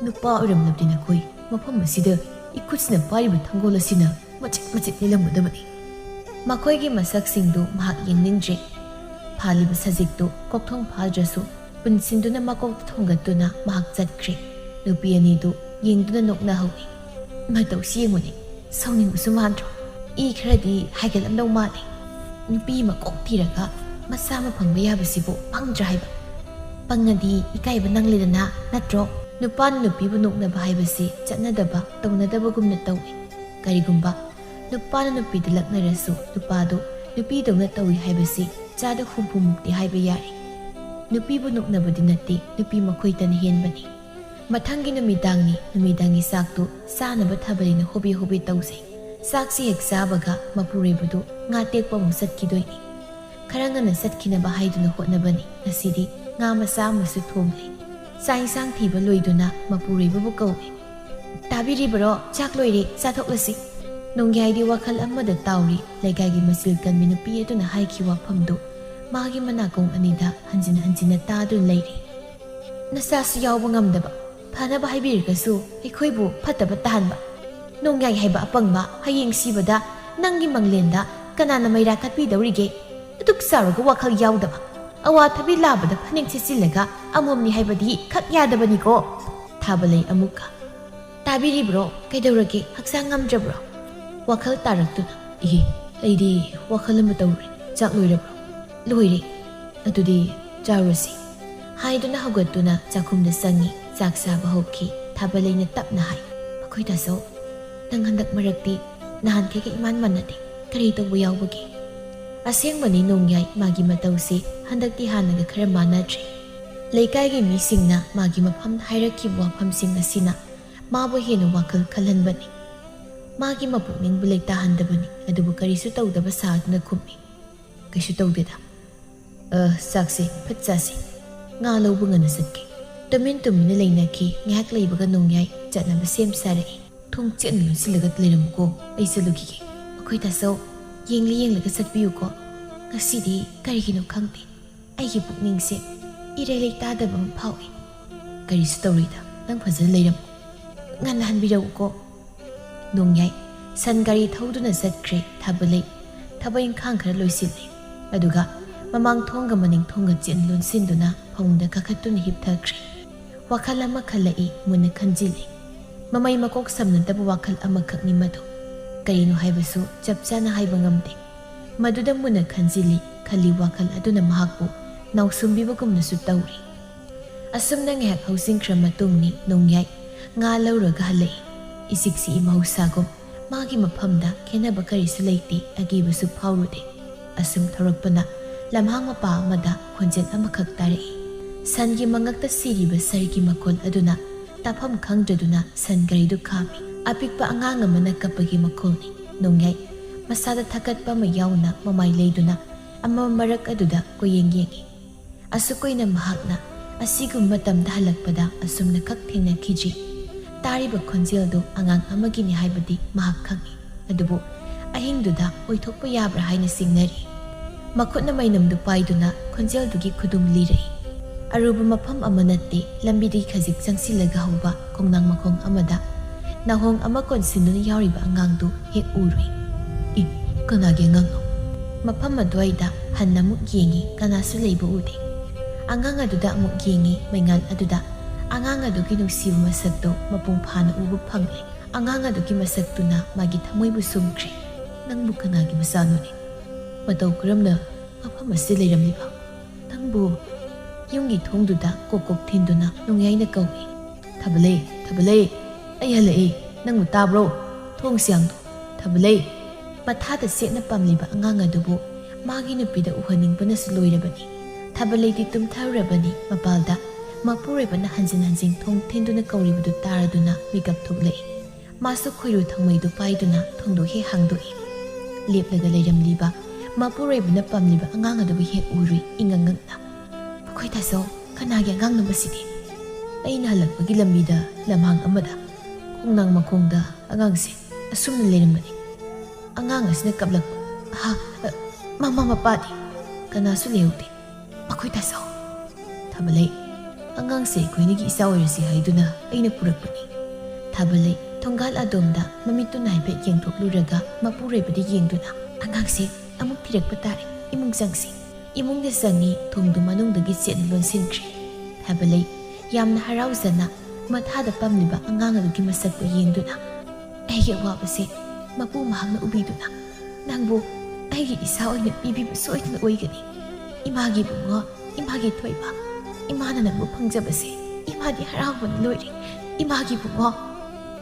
"ꯅꯨꯄꯥ ꯑꯣꯏꯔꯝꯂꯕꯗꯤ ꯅꯈꯣꯏ ꯃꯐꯝ ꯑꯁꯤꯗ ꯏꯈꯨꯠꯁꯤꯅ ꯄꯥꯏꯔꯤꯕ ꯊꯥꯡꯒꯣꯜ ꯑꯁꯤꯅ ꯃꯆꯤꯠ ꯃꯆꯤꯠ ꯂꯦꯜꯂꯝꯒꯗꯕꯅꯤ꯫" ꯃꯈꯣꯏꯒꯤ ꯃꯁꯛꯁꯤꯡꯗꯨ ꯃꯍꯥꯛ ꯌꯦꯡꯅꯤꯡꯗ꯭ꯔꯦ꯫ ꯐꯥꯜꯂꯤꯕ ꯁꯖꯤꯛꯇꯨ ꯀꯣꯛꯊꯣꯡ ꯐꯥꯜꯗ꯭ꯔꯁꯨ ꯄꯨꯟꯁꯤꯟꯗꯨꯅ ꯃꯀꯣꯛꯇ ꯊꯣꯡꯒꯠꯇꯨꯅ ꯃꯍꯥꯛ ꯆꯠꯈ꯭ꯔꯦ꯫ ꯅꯨꯄꯤ ꯑꯅꯤꯗꯨ ꯌꯦꯡꯗꯨꯅ ꯅꯣꯛꯅꯍꯧꯏ꯫ ꯃꯇꯧꯁꯤ ꯌꯦꯡꯉꯨꯅꯦ, ꯁꯥꯎꯅꯤꯡꯕꯁꯨ ꯃꯥꯟꯗ꯭ꯔꯣ? ꯏ ꯈꯔꯗꯤ ꯍꯥꯏꯒꯠꯂꯝꯗꯧ ꯃꯥꯜꯂꯦ꯫ ꯅꯨꯄꯤ ꯑꯃ ꯀꯣꯛ ꯊꯤꯔꯒ ꯃꯆꯥ ꯑꯃ ꯐꯪꯕ ꯌꯥꯕꯁꯤꯕꯨ ꯄꯪꯗ꯭ꯔꯥ ꯍꯥꯏꯕ? ꯄꯪꯉꯗꯤ ꯏꯀꯥꯏꯕ ꯅꯪꯂꯦꯗꯅ, ꯅꯠꯇ꯭ꯔꯣ? ꯅꯨꯄꯥꯅ ꯅꯨꯄꯤꯕꯨ ꯅꯣꯛꯅꯕ ꯍꯥꯏꯕꯁꯤ ꯆꯠꯅꯗꯕ, ꯇꯧꯅꯗꯕꯒꯨꯝꯅ ꯇꯧꯏ꯫ ꯀꯔꯤꯒꯨꯝꯕ ꯅꯨꯄꯥꯅ ꯅꯨꯄꯤꯗ ꯂꯛꯅꯔꯁꯨ ꯅꯨꯄꯥꯗꯨ ꯅꯨꯄꯤꯗꯧꯅ ꯇꯧꯏ ꯍꯥꯏꯕꯁꯤ ꯆꯥꯗ ꯍꯨꯝꯐꯨꯃꯨꯛꯇꯤ ꯍꯥꯏꯕ ꯌꯥꯏ꯫ ꯅꯨꯄꯤꯕꯨ ꯅꯣꯛꯅꯕꯗꯤ ꯅꯠꯇꯦ, ꯅꯨꯄꯤ ꯃꯈꯣꯏꯇꯅ ꯍꯦꯟꯕꯅꯤ꯫ ꯃꯊꯪꯒꯤ ꯅꯨꯃꯤꯗꯥꯡꯅꯤ꯫ ꯅꯨꯃꯤꯗꯥꯡꯒꯤ ꯆꯥꯛꯇꯨ ꯆꯥꯅꯕ ꯊꯥꯕꯂꯩꯅ ꯍꯣꯕꯦ ꯍꯣꯕꯦ ꯇꯧꯖꯩ꯫ ꯆꯥꯛꯁꯤ ꯍꯦꯛ ꯆꯥꯕꯒ ꯃꯄꯨꯔꯣꯏꯕꯗꯨ ꯉꯥ ꯇꯦꯛꯄ ꯑꯃꯨꯛ ꯆꯠꯈꯤꯗꯣꯏꯅꯤ꯫ ꯈꯔ ꯉꯟꯅ ꯆꯠꯈꯤꯅꯕ ꯍꯥꯏꯗꯨꯅ ꯍꯣꯠꯅꯕꯅꯤ꯫ ꯉꯁꯤꯗꯤ ꯉꯥ ꯃꯆꯥ ꯑꯃꯁꯨ ꯊꯣꯡꯂꯦ꯫ ꯆꯥꯛ ꯏꯟꯁꯥꯡ ꯊꯤꯕ ꯂꯣꯏꯗꯨꯅ ꯃꯄꯨꯔꯣꯏꯕꯕꯨ ꯀꯧꯏ꯫ "ꯇꯥꯕꯤꯔꯤꯕꯔꯣ? ꯆꯥꯛ ꯂꯣꯏꯔꯦ, ꯆꯥꯊꯣꯛꯂꯁꯤ꯫" ꯅꯣꯡꯌꯥꯏꯗꯤ ꯋꯥꯈꯜ ꯑꯃꯗ ꯇꯥꯎꯔꯤ꯫ ꯂꯩꯀꯥꯏꯒꯤ ꯃꯆꯤꯜ ꯀꯟꯕꯤ ꯅꯨꯄꯤ ꯑꯗꯨꯅ ꯍꯥꯏꯈꯤꯕ ꯋꯥꯐꯝꯗꯨ ꯃꯥꯒꯤ ꯃꯅꯥꯀꯣꯡ ꯑꯅꯤꯗ ꯍꯟꯖꯤꯟ ꯍꯟꯖꯤꯟꯅ ꯇꯥꯗꯨꯅ ꯂꯩꯔꯤ꯫ "ꯅꯆꯥꯁꯨ ꯌꯥꯎꯕ ꯉꯝꯗꯕ, ꯐꯅꯕ ꯍꯥꯏꯕꯤꯔꯒꯁꯨ ꯑꯩꯈꯣꯏꯕꯨ ꯐꯠꯇꯕ ꯇꯥꯍꯟꯕ꯫ ꯅꯣꯡꯌꯥꯏ ꯍꯥꯏꯕ ꯑꯄꯪꯕ, ꯍꯌꯦꯡ ꯁꯤꯕꯗ ꯅꯪꯒꯤ ꯃꯪꯂꯦꯟꯗ ꯀꯅꯥꯅ ꯃꯩꯔꯥ ꯀꯠꯄꯤꯗꯧꯔꯤꯒꯦ? ꯑꯗꯨꯛ ꯆꯥꯎꯔꯒ ꯋꯥꯈꯜ ꯌꯥꯎꯗꯕ, ꯑꯋꯥꯊꯕꯤ ꯂꯥꯕꯗ ꯐꯅꯦꯛ ꯁꯦꯠꯆꯤꯜꯂꯒ ꯑꯃꯣꯝꯅꯤ ꯍꯥꯏꯕꯗꯤ ꯈꯛ ꯌꯥꯗꯕꯅꯤꯀꯣ꯫" ꯊꯥꯕꯂꯩ ꯑꯃꯨꯛꯀ꯫ "ꯇꯥꯕꯤꯔꯤꯕ꯭ꯔꯣ? ꯀꯩꯗꯧꯔꯒꯦ? ꯍꯛꯆꯥꯡ ꯉꯝꯗ꯭ꯔꯕ꯭ꯔꯣ?" ꯋꯥꯈꯜ ꯇꯥꯔꯛꯇꯨꯅ꯫ "ꯏꯍꯦ, ꯑꯩꯗꯤ ꯋꯥꯈꯜ ꯑꯃ ꯇꯧꯔꯦ꯫ ꯆꯥꯛ ꯂꯣꯏꯔꯕ꯭ꯔꯣ?" "ꯂꯣꯏꯔꯦ꯫" "ꯑꯗꯨꯗꯤ ꯆꯥꯔꯨꯔꯁꯤ꯫" ꯍꯥꯏꯗꯨꯅ ꯍꯧꯒꯠꯇꯨꯅ ꯆꯥꯛꯈꯨꯝꯗ ꯆꯪꯉꯤ꯫ ꯆꯥꯛ ꯆꯥꯕ ꯍꯧꯈꯤ꯫ ꯊꯥꯕꯂꯩꯅ ꯇꯞꯅ ꯍꯥꯏ, "ꯑꯩꯈꯣꯏ ꯇꯥꯆꯧ, ꯅꯪ ꯍꯟꯗꯛ ꯃꯔꯛꯇꯤ ꯅꯍꯥꯟꯈꯩꯒ ꯏꯃꯥꯟ ꯃꯥꯟꯅꯗꯦ꯫ ꯀꯔꯤ ꯇꯧꯕ ꯌꯥꯎꯕꯒꯦ?" ꯑꯁꯦꯡꯕꯅꯤ ꯅꯣꯡꯌꯥꯏ, ꯃꯥꯒꯤ ꯃꯇꯧꯁꯤ ꯍꯟꯗꯛꯇꯤ ꯍꯥꯟꯅꯒ ꯈꯔ ꯃꯥꯟꯅꯗ꯭ꯔꯦ꯫ ꯂꯩꯀꯥꯏꯒꯤ ꯃꯤꯁꯤꯡꯅ ꯃꯥꯒꯤ ꯃꯐꯝꯗ ꯍꯥꯏꯔꯛꯈꯤꯕ ꯋꯥꯐꯝꯁꯤꯡ ꯑꯁꯤꯅ ꯃꯥꯕꯨ ꯍꯦꯟꯅ ꯋꯥꯈꯜ ꯈꯜꯍꯟꯕꯅꯤ꯫ ꯃꯥꯒꯤ ꯃꯄꯨꯛꯅꯤꯡꯕꯨ ꯂꯩꯇꯥꯍꯟꯗꯕꯅꯤ꯫ ꯑꯗꯨꯕꯨ ꯀꯔꯤꯁꯨ ꯇꯧꯗꯕ ꯁꯥꯗꯨꯅ ꯈꯨꯝꯃꯤ, "ꯀꯩꯁꯨ ꯇꯧꯗꯦꯗ꯫ ꯑ, ꯆꯥꯛꯁꯦ ꯐꯠ ꯆꯥꯁꯤ꯫ ꯉꯥ ꯂꯧꯕ ꯉꯟꯅ ꯆꯠꯀꯦ꯫" ꯇꯨꯃꯤꯟ ꯇꯨꯃꯤꯟꯅ ꯂꯩꯅꯈꯤ꯫ ꯉꯥꯏꯍꯥꯛ ꯂꯩꯕꯒ ꯅꯣꯡꯌꯥꯏ ꯆꯠꯅꯕ ꯁꯦꯝ ꯁꯥꯔꯛꯏ꯫ "ꯊꯣꯡ ꯆꯦꯠꯅ ꯂꯣꯟꯁꯤꯜꯂꯒ ꯂꯩꯔꯝꯃꯨꯀꯣ, ꯑꯩ ꯆꯠꯂꯨꯈꯤꯒꯦ꯫" "ꯑꯩꯈꯣꯏ ꯇꯥꯆꯧ, ꯌꯦꯡꯂꯤ ꯌꯦꯡꯂꯒ ꯆꯠꯄꯤꯌꯨꯀꯣ꯫ ꯉꯁꯤꯗꯤ ꯀꯔꯤꯒꯤꯅꯣ ꯈꯪꯗꯦ, ꯑꯩꯒꯤ ꯄꯨꯛꯅꯤꯡꯁꯦ ꯏꯔꯩ ꯂꯩꯇꯥꯗꯕ ꯑꯃ ꯐꯥꯎꯏ꯫" "ꯀꯔꯤꯁꯨ ꯇꯧꯔꯣꯏꯗ, ꯅꯪ ꯐꯖꯅ ꯂꯩꯔꯝꯃꯨ꯫ ꯉꯟꯅ ꯍꯟꯕꯤꯔꯛꯎꯀꯣ꯫" ꯅꯣꯡꯌꯥꯏ ꯁꯟ ꯒꯥꯔꯤ ꯊꯧꯗꯨꯅ ꯆꯠꯈ꯭ꯔꯦ꯫ ꯊꯥꯕꯂꯩ ꯊꯕꯛ ꯏꯪꯈꯥꯡ ꯈꯔ ꯂꯣꯏꯁꯤꯜꯂꯦ꯫ ꯑꯗꯨꯒ ꯃꯃꯥꯡ ꯊꯣꯡꯒ ꯃꯅꯤꯡ ꯊꯣꯡꯒ ꯆꯦꯟ ꯂꯣꯟꯁꯤꯟꯗꯨꯅ ꯐꯃꯨꯡꯗ ꯀꯥꯈꯠꯇꯨꯅ ꯍꯤꯞꯊꯈ꯭ꯔꯦ꯫ ꯋꯥꯈꯜ ꯑꯃ ꯈꯜꯂꯛꯏ, ꯃꯨꯟꯅ ꯈꯟꯖꯤꯜꯂꯤ꯫ ꯃꯃꯩ ꯃꯀꯣꯛ ꯁꯝꯅꯗꯕ ꯋꯥꯈꯜ ꯑꯃꯈꯛꯅꯤ ꯃꯗꯨ꯫ ꯀꯔꯤꯅꯣ ꯍꯥꯏꯕꯁꯨ ꯆꯞ ꯆꯥꯅ ꯍꯥꯏꯕ ꯉꯝꯗꯦ꯫ ꯃꯗꯨꯗ ꯃꯨꯟꯅ ꯈꯟꯖꯤꯜꯂꯤ꯫ ꯈꯜꯂꯤ ꯋꯥꯈꯜ ꯑꯗꯨꯅ ꯃꯍꯥꯛꯄꯨ ꯅꯥꯎꯁꯨꯝꯕꯤꯕꯒꯨꯝꯅꯁꯨ ꯇꯧꯔꯤ꯫ ꯑꯁꯨꯝꯅ ꯉꯥꯏꯍꯥꯛ ꯍꯧꯖꯤꯟꯈ꯭ꯔ ꯃꯇꯨꯡꯅꯤ ꯅꯣꯡꯌꯥꯏ ꯉꯥ ꯂꯧꯔꯒ ꯍꯜꯂꯛꯏ꯫ ꯏꯆꯤꯛ ꯆꯤꯛꯏ ꯃꯍꯧꯁꯥꯒꯨꯝ꯫ ꯃꯥꯒꯤ ꯃꯐꯝꯗ ꯈꯦꯟꯅꯕ ꯀꯔꯤꯁꯨ ꯂꯩꯇꯦ, ꯑꯀꯤꯕꯁꯨ ꯐꯥꯎꯔꯨꯗꯦ꯫ ꯑꯁꯨꯝ ꯊꯧꯔꯛꯄꯅ ꯂꯝꯍꯥꯡ ꯃꯄꯥ ꯑꯃꯗ ꯈꯣꯟꯖꯦꯜ ꯑꯃꯈꯛ ꯇꯥꯔꯛꯏ꯫ ꯁꯟꯒꯤ ꯃꯉꯛꯇ ꯁꯤꯔꯤꯕ ꯁꯥꯔꯒꯤ ꯃꯈꯣꯜ ꯑꯗꯨꯅ ꯇꯥꯐꯝ ꯈꯪꯗ꯭ꯔꯗꯨꯅ ꯁꯟ ꯒꯥꯔꯤꯗꯨ ꯈꯥꯝꯃꯤ꯫ ꯑꯄꯤꯛꯄ ꯑꯉꯥꯡ ꯑꯃꯅ ꯀꯞꯄꯒꯤ ꯃꯈꯣꯜꯅꯤ꯫ ꯅꯣꯡꯌꯥꯏ ꯃꯁꯥꯗ ꯊꯀꯠꯄ ꯑꯃ ꯌꯥꯎꯅ ꯃꯃꯥꯏ ꯂꯩꯗꯨꯅ ꯑꯃꯝ ꯃꯔꯛ ꯑꯗꯨꯗ ꯀꯣꯏꯌꯦꯡ ꯌꯦꯡꯏ꯫ ꯑꯁꯨꯛ ꯀꯨꯏꯅ ꯃꯍꯥꯛꯅ ꯑꯁꯤꯒꯨꯝꯕ ꯃꯇꯝꯗ ꯍꯜꯂꯛꯄꯗ ꯑꯁꯨꯝꯅ ꯈꯛ ꯊꯦꯡꯅꯈꯤꯗ꯭ꯔꯤ꯫ ꯇꯥꯔꯤꯕ ꯈꯣꯟꯖꯦꯜꯗꯨ ꯑꯉꯥꯡ ꯑꯃꯒꯤꯅꯤ ꯍꯥꯏꯕꯗꯤ ꯃꯍꯥꯛ ꯈꯪꯏ꯫ ꯑꯗꯨꯕꯨ ꯑꯍꯤꯡꯗꯨꯗ ꯑꯣꯏꯊꯣꯛꯄ ꯌꯥꯕ꯭ꯔꯥ ꯍꯥꯏꯅ ꯆꯤꯡꯅꯔꯤ꯫ ꯃꯈꯨꯠꯅ ꯃꯩꯅꯝꯗꯨ ꯄꯥꯏꯗꯨꯅ ꯈꯣꯟꯖꯦꯜꯗꯨꯒꯤ ꯈꯨꯗꯨꯝ ꯂꯤꯔꯛꯏ꯫ ꯑꯔꯨꯕ ꯃꯐꯝ ꯑꯃ ꯅꯠꯇꯦ, ꯂꯝꯕꯤꯗꯒꯤ ꯈꯖꯤꯛ ꯆꯪꯁꯤꯜꯂꯒ ꯍꯧꯕ ꯈꯣꯡꯅꯥꯡ ꯃꯈꯣꯡ ꯑꯃꯗ ꯅꯥꯍꯣꯡ ꯑꯃ ꯀꯣꯟꯁꯤꯟꯗꯨꯅ ꯌꯥꯎꯔꯤꯕ ꯑꯉꯥꯡꯗꯨ ꯍꯦꯛ ꯎꯔꯨꯏ꯫ "ꯏ, ꯀꯅꯥꯒꯤ ꯑꯉꯥꯡꯅꯣ?" ꯃꯐꯝ ꯑꯗꯨꯋꯥꯏꯗ ꯍꯟꯅ ꯑꯃꯨꯛ ꯌꯦꯡꯉꯤ, ꯀꯅꯥꯁꯨ ꯂꯩꯕ ꯎꯗꯦ꯫ ꯑꯉꯥꯡ ꯑꯗꯨꯗ ꯑꯃꯨꯛ ꯌꯦꯡꯉꯤ, ꯃꯩꯉꯥꯜ ꯑꯗꯨꯗ꯫ ꯑꯉꯥꯡ ꯑꯗꯨꯒꯤ ꯅꯨꯡꯁꯤꯕ ꯃꯁꯛꯇꯣ ꯃꯄꯨꯡ ꯐꯥꯅ ꯎꯕ ꯐꯪꯂꯦ꯫ ꯑꯉꯥꯡ ꯑꯗꯨꯒꯤ ꯃꯁꯛꯇꯨꯅ ꯃꯥꯒꯤ ꯊꯃꯣꯏꯕꯨ ꯁꯨꯝꯈ꯭ꯔꯦ꯫ "ꯅꯪꯕꯨ ꯀꯅꯥꯒꯤ ꯃꯆꯥꯅꯣꯅꯦ? ꯃꯇꯧ ꯀꯔꯝꯅ ꯃꯐꯝ ꯑꯁꯤꯗ ꯂꯩꯔꯝꯂꯤꯕ? ꯅꯪꯕꯨ?" ꯌꯨꯝꯒꯤ ꯊꯣꯡꯗꯨꯗ ꯀꯣꯛ ꯀꯣꯛ ꯊꯤꯟꯗꯨꯅ ꯅꯣꯡꯌꯥꯏꯅ ꯀꯧꯏ꯫ "ꯊꯥꯕꯂꯩ, ꯊꯥꯕꯂꯩ, ꯑꯩ ꯍꯜꯂꯛꯏ, ꯅꯪꯕꯨ ꯇꯥꯕ꯭ꯔꯣ? ꯊꯣꯡꯁꯤ ꯍꯥꯡꯗꯣꯛ, ꯊꯥꯕꯂꯩ!" ꯃꯊꯥꯗ ꯆꯦꯠꯅ ꯄꯥꯝꯂꯤꯕ ꯑꯉꯥꯡ ꯑꯗꯨꯕꯨ ꯃꯥꯒꯤ ꯅꯨꯄꯤꯗ ꯎꯍꯟꯅꯤꯡꯕꯅꯁꯨ ꯂꯣꯏꯔꯕꯅꯤ꯫ ꯊꯥꯕꯂꯩꯗꯤ ꯇꯨꯝꯊꯔꯨꯔꯕꯅꯤ꯫ ꯃꯄꯥꯜꯗ ꯃꯄꯨꯔꯣꯏꯕꯅ ꯍꯟꯖꯤꯟ ꯍꯟꯖꯤꯟ ꯊꯣꯡ ꯊꯤꯟꯗꯨꯅ ꯀꯧꯔꯤꯕꯗꯨ ꯇꯥꯔꯗꯨꯅ ꯃꯤꯀꯞ ꯊꯣꯛꯂꯛꯏ꯫ ꯃꯥꯁꯨ ꯈꯣꯏꯔꯨ ꯊꯥꯡꯃꯩꯗꯨ ꯄꯥꯏꯗꯨꯅ ꯊꯣꯡꯗꯣ ꯍꯦꯛ ꯍꯥꯡꯗꯣꯛꯏ꯫ ꯂꯦꯞꯂꯒ ꯂꯩꯔꯝꯂꯤꯕ ꯃꯄꯨꯔꯣꯏꯕꯅ ꯄꯥꯝꯂꯤꯕ ꯑꯉꯥꯡ ꯑꯗꯨꯕꯨ ꯍꯦꯛ ꯎꯔꯨꯏ, ꯏꯉꯛ ꯉꯛꯅ꯫ "ꯃꯈꯣꯏ ꯇꯥꯆꯧ, ꯀꯅꯥꯒꯤ ꯑꯉꯥꯡꯅꯣ ꯃꯁꯤꯗꯤ?" "ꯑꯩꯅ ꯍꯜꯂꯛꯄꯒꯤ ꯂꯝꯕꯤꯗ ꯂꯝꯍꯥꯡ ꯑꯃꯗ ꯈꯣꯡꯅꯥꯡ ꯃꯈꯣꯡꯗ ꯑꯉꯥꯡꯁꯦ ꯑꯁꯨꯝꯅ ꯂꯩꯔꯝꯕꯅꯤ꯫ ꯑꯉꯥꯡ ꯑꯁꯤꯅ ꯀꯞꯂꯛꯄ꯫ ꯑꯍꯥ, ꯑ, ꯃꯃꯥ ꯃꯄꯥꯗꯤ?" "ꯀꯅꯥꯁꯨ ꯂꯩꯍꯧꯗꯦ꯫ ꯃꯈꯣꯏ ꯇꯥꯆꯧ꯫" "ꯊꯥꯕꯂꯩ, ꯑꯉꯥꯡꯁꯦ ꯑꯩꯈꯣꯏꯅꯤꯒꯤ ꯏꯆꯥ ꯑꯣꯏꯔꯁꯤ ꯍꯥꯏꯗꯨꯅ ꯑꯩꯅ ꯄꯨꯔꯛꯄꯅꯤ꯫" ꯊꯥꯕꯂꯩ ꯊꯣꯡꯒꯥꯜ ꯑꯗꯣꯝꯗ ꯃꯃꯤꯠꯇꯨꯅ ꯍꯥꯏꯐꯦꯠ ꯌꯦꯡꯊꯣꯛꯂꯨꯔꯒ ꯃꯄꯨꯔꯣꯏꯕꯗ ꯌꯦꯡꯗꯨꯅ, "ꯑꯉꯥꯡꯁꯦ ꯑꯃꯨꯛ ꯊꯤꯔꯛꯄ ꯇꯥꯔꯦ, ꯏꯃꯨꯡ ꯆꯪꯁꯤ꯫" ꯏꯃꯨꯡꯗ ꯆꯪꯉꯤ, ꯊꯣꯡꯗꯨ ꯃꯅꯨꯡꯗꯒꯤ ꯆꯦꯠꯅ ꯂꯣꯟꯁꯤꯟꯈ꯭ꯔꯦ꯫ ꯊꯥꯕꯂꯩ ꯌꯥꯝꯅ ꯍꯔꯥꯎꯖꯅ ꯃꯊꯥꯗ ꯄꯝꯂꯤꯕ ꯑꯉꯥꯡ ꯑꯗꯨꯒꯤ ꯃꯁꯛꯇꯨ ꯌꯦꯡꯗꯨꯅ, "ꯑꯩꯒꯤ ꯑꯋꯥꯕꯁꯦ ꯃꯄꯨ ꯃꯍꯥꯛꯅ ꯎꯕꯤꯗꯨꯅ ꯅꯪꯕꯨ ꯑꯩꯒꯤ ꯏꯆꯥ ꯑꯣꯏꯅ ꯄꯤꯕꯤꯕ ꯁꯣꯏꯗꯅ ꯑꯣꯏꯒꯅꯤ꯫ ꯏꯃꯥꯒꯤ ꯏꯕꯨꯡꯉꯣ, ꯏꯃꯥꯒꯤ ꯊꯣꯏꯕ, ꯏꯃꯥꯅ ꯅꯪꯕꯨ ꯐꯪꯖꯕꯁꯦ ꯏꯃꯥꯗꯤ ꯍꯔꯥꯎꯕꯅ ꯂꯣꯏꯔꯦ꯫ ꯏꯃꯥꯒꯤ ꯏꯕꯨꯡꯉꯣ!"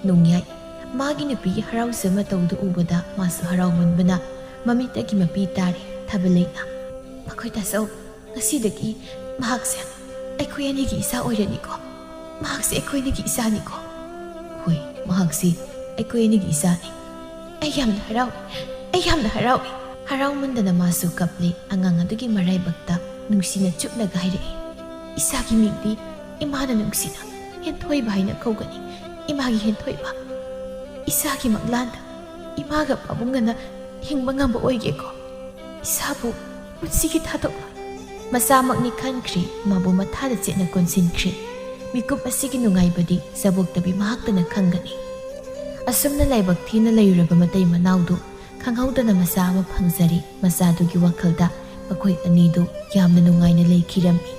ꯅꯣꯡꯌꯥꯏ ꯃꯥꯒꯤ ꯅꯨꯄꯤꯒꯤ ꯍꯔꯥꯎꯖ ꯃꯇꯧꯗꯨ ꯎꯕꯗ ꯃꯥꯁꯨ ꯍꯔꯥꯎꯃꯟꯕꯅ ꯃꯃꯤꯠꯇꯒꯤ ꯃꯄꯤ ꯇꯥꯔꯦ꯫ ꯊꯥꯕꯂꯩꯅ, ꯑꯩꯈꯣꯏ ꯇꯥꯆꯧ, ꯉꯁꯤꯗꯒꯤ ꯃꯍꯥꯛꯁꯦ ꯑꯩꯈꯣꯏ ꯑꯅꯤꯒꯤ ꯏꯆꯥ ꯑꯣꯏꯔꯅꯤꯀꯣ꯫ ꯃꯍꯥꯛꯁꯦ ꯑꯩꯈꯣꯏ ꯑꯅꯤꯒꯤ ꯏꯆꯥꯅꯤꯀꯣ꯫ ꯍꯣꯏ, ꯃꯍꯥꯛꯁꯤ ꯑꯩꯈꯣꯏ ꯑꯅꯤꯒꯤ ꯏꯆꯥꯅꯤ꯫ ꯑꯩ ꯌꯥꯝꯅ ꯍꯔꯥꯎꯏ꯫ ꯑꯩ ꯌꯥꯝꯅ ꯍꯔꯥꯎꯏ꯫ ꯍꯔꯥꯎꯃꯟꯗꯅ ꯃꯥꯁꯨ ꯀꯞꯂꯦ꯫ ꯑꯉꯥꯡ ꯑꯗꯨꯒꯤ ꯃꯔꯥꯏꯕꯛꯇ ꯅꯨꯡꯁꯤꯅ ꯆꯨꯞꯂꯒ ꯍꯥꯏꯔꯛꯏ, "ꯏꯆꯥꯒꯤ ꯃꯤꯡꯗꯤ ꯏꯃꯥꯅ ꯅꯨꯡꯁꯤꯅ ꯍꯦꯟꯊꯣꯏꯕ ꯍꯥꯏꯅ ꯀꯧꯒꯅꯤ꯫ ꯏꯃꯥꯒꯤ ꯍꯦꯟꯊꯣꯏꯕ꯫ ꯏꯆꯥꯒꯤ ꯃꯪꯂꯥꯟꯗ ꯏꯃꯥꯒ ꯄꯥꯕꯨꯡꯒꯅ ꯍꯤꯡꯕ ꯉꯝꯕ ꯑꯣꯏꯒꯦꯀꯣ꯫ ꯏꯆꯥꯕꯨ ꯄꯨꯟꯁꯤꯒꯤ ꯊꯥꯗꯣꯛꯂꯣꯏ꯫" ꯃꯆꯥꯃꯛꯅꯤ ꯈꯟꯈ꯭ꯔꯦ꯫ ꯃꯥꯕꯨ ꯃꯊꯥꯗ ꯆꯦꯠꯅ ꯀꯣꯟꯁꯤꯟꯈ꯭ꯔꯦ꯫ ꯃꯤꯀꯨꯞ ꯑꯁꯤꯒꯤ ꯅꯨꯡꯉꯥꯏꯕꯗꯤ ꯆꯥꯕꯣꯛꯇꯕꯤ ꯃꯍꯥꯛꯇꯅ ꯈꯪꯒꯅꯤ꯫ ꯑꯁꯨꯝꯅ ꯂꯥꯏꯕꯛ ꯊꯤꯅ ꯂꯩꯔꯨꯔꯕ ꯃꯇꯩ ꯃꯅꯥꯎꯗꯨ ꯈꯪꯍꯧꯗꯅ ꯃꯆꯥ ꯑꯃ ꯐꯪꯖꯔꯦ꯫ ꯃꯆꯥꯗꯨꯒꯤ ꯋꯥꯈꯜꯗ ꯃꯈꯣꯏ ꯑꯅꯤꯗꯨ ꯌꯥꯝꯅ ꯅꯨꯡꯉꯥꯏꯅ ꯂꯩꯈꯤꯔꯝꯃꯤ꯫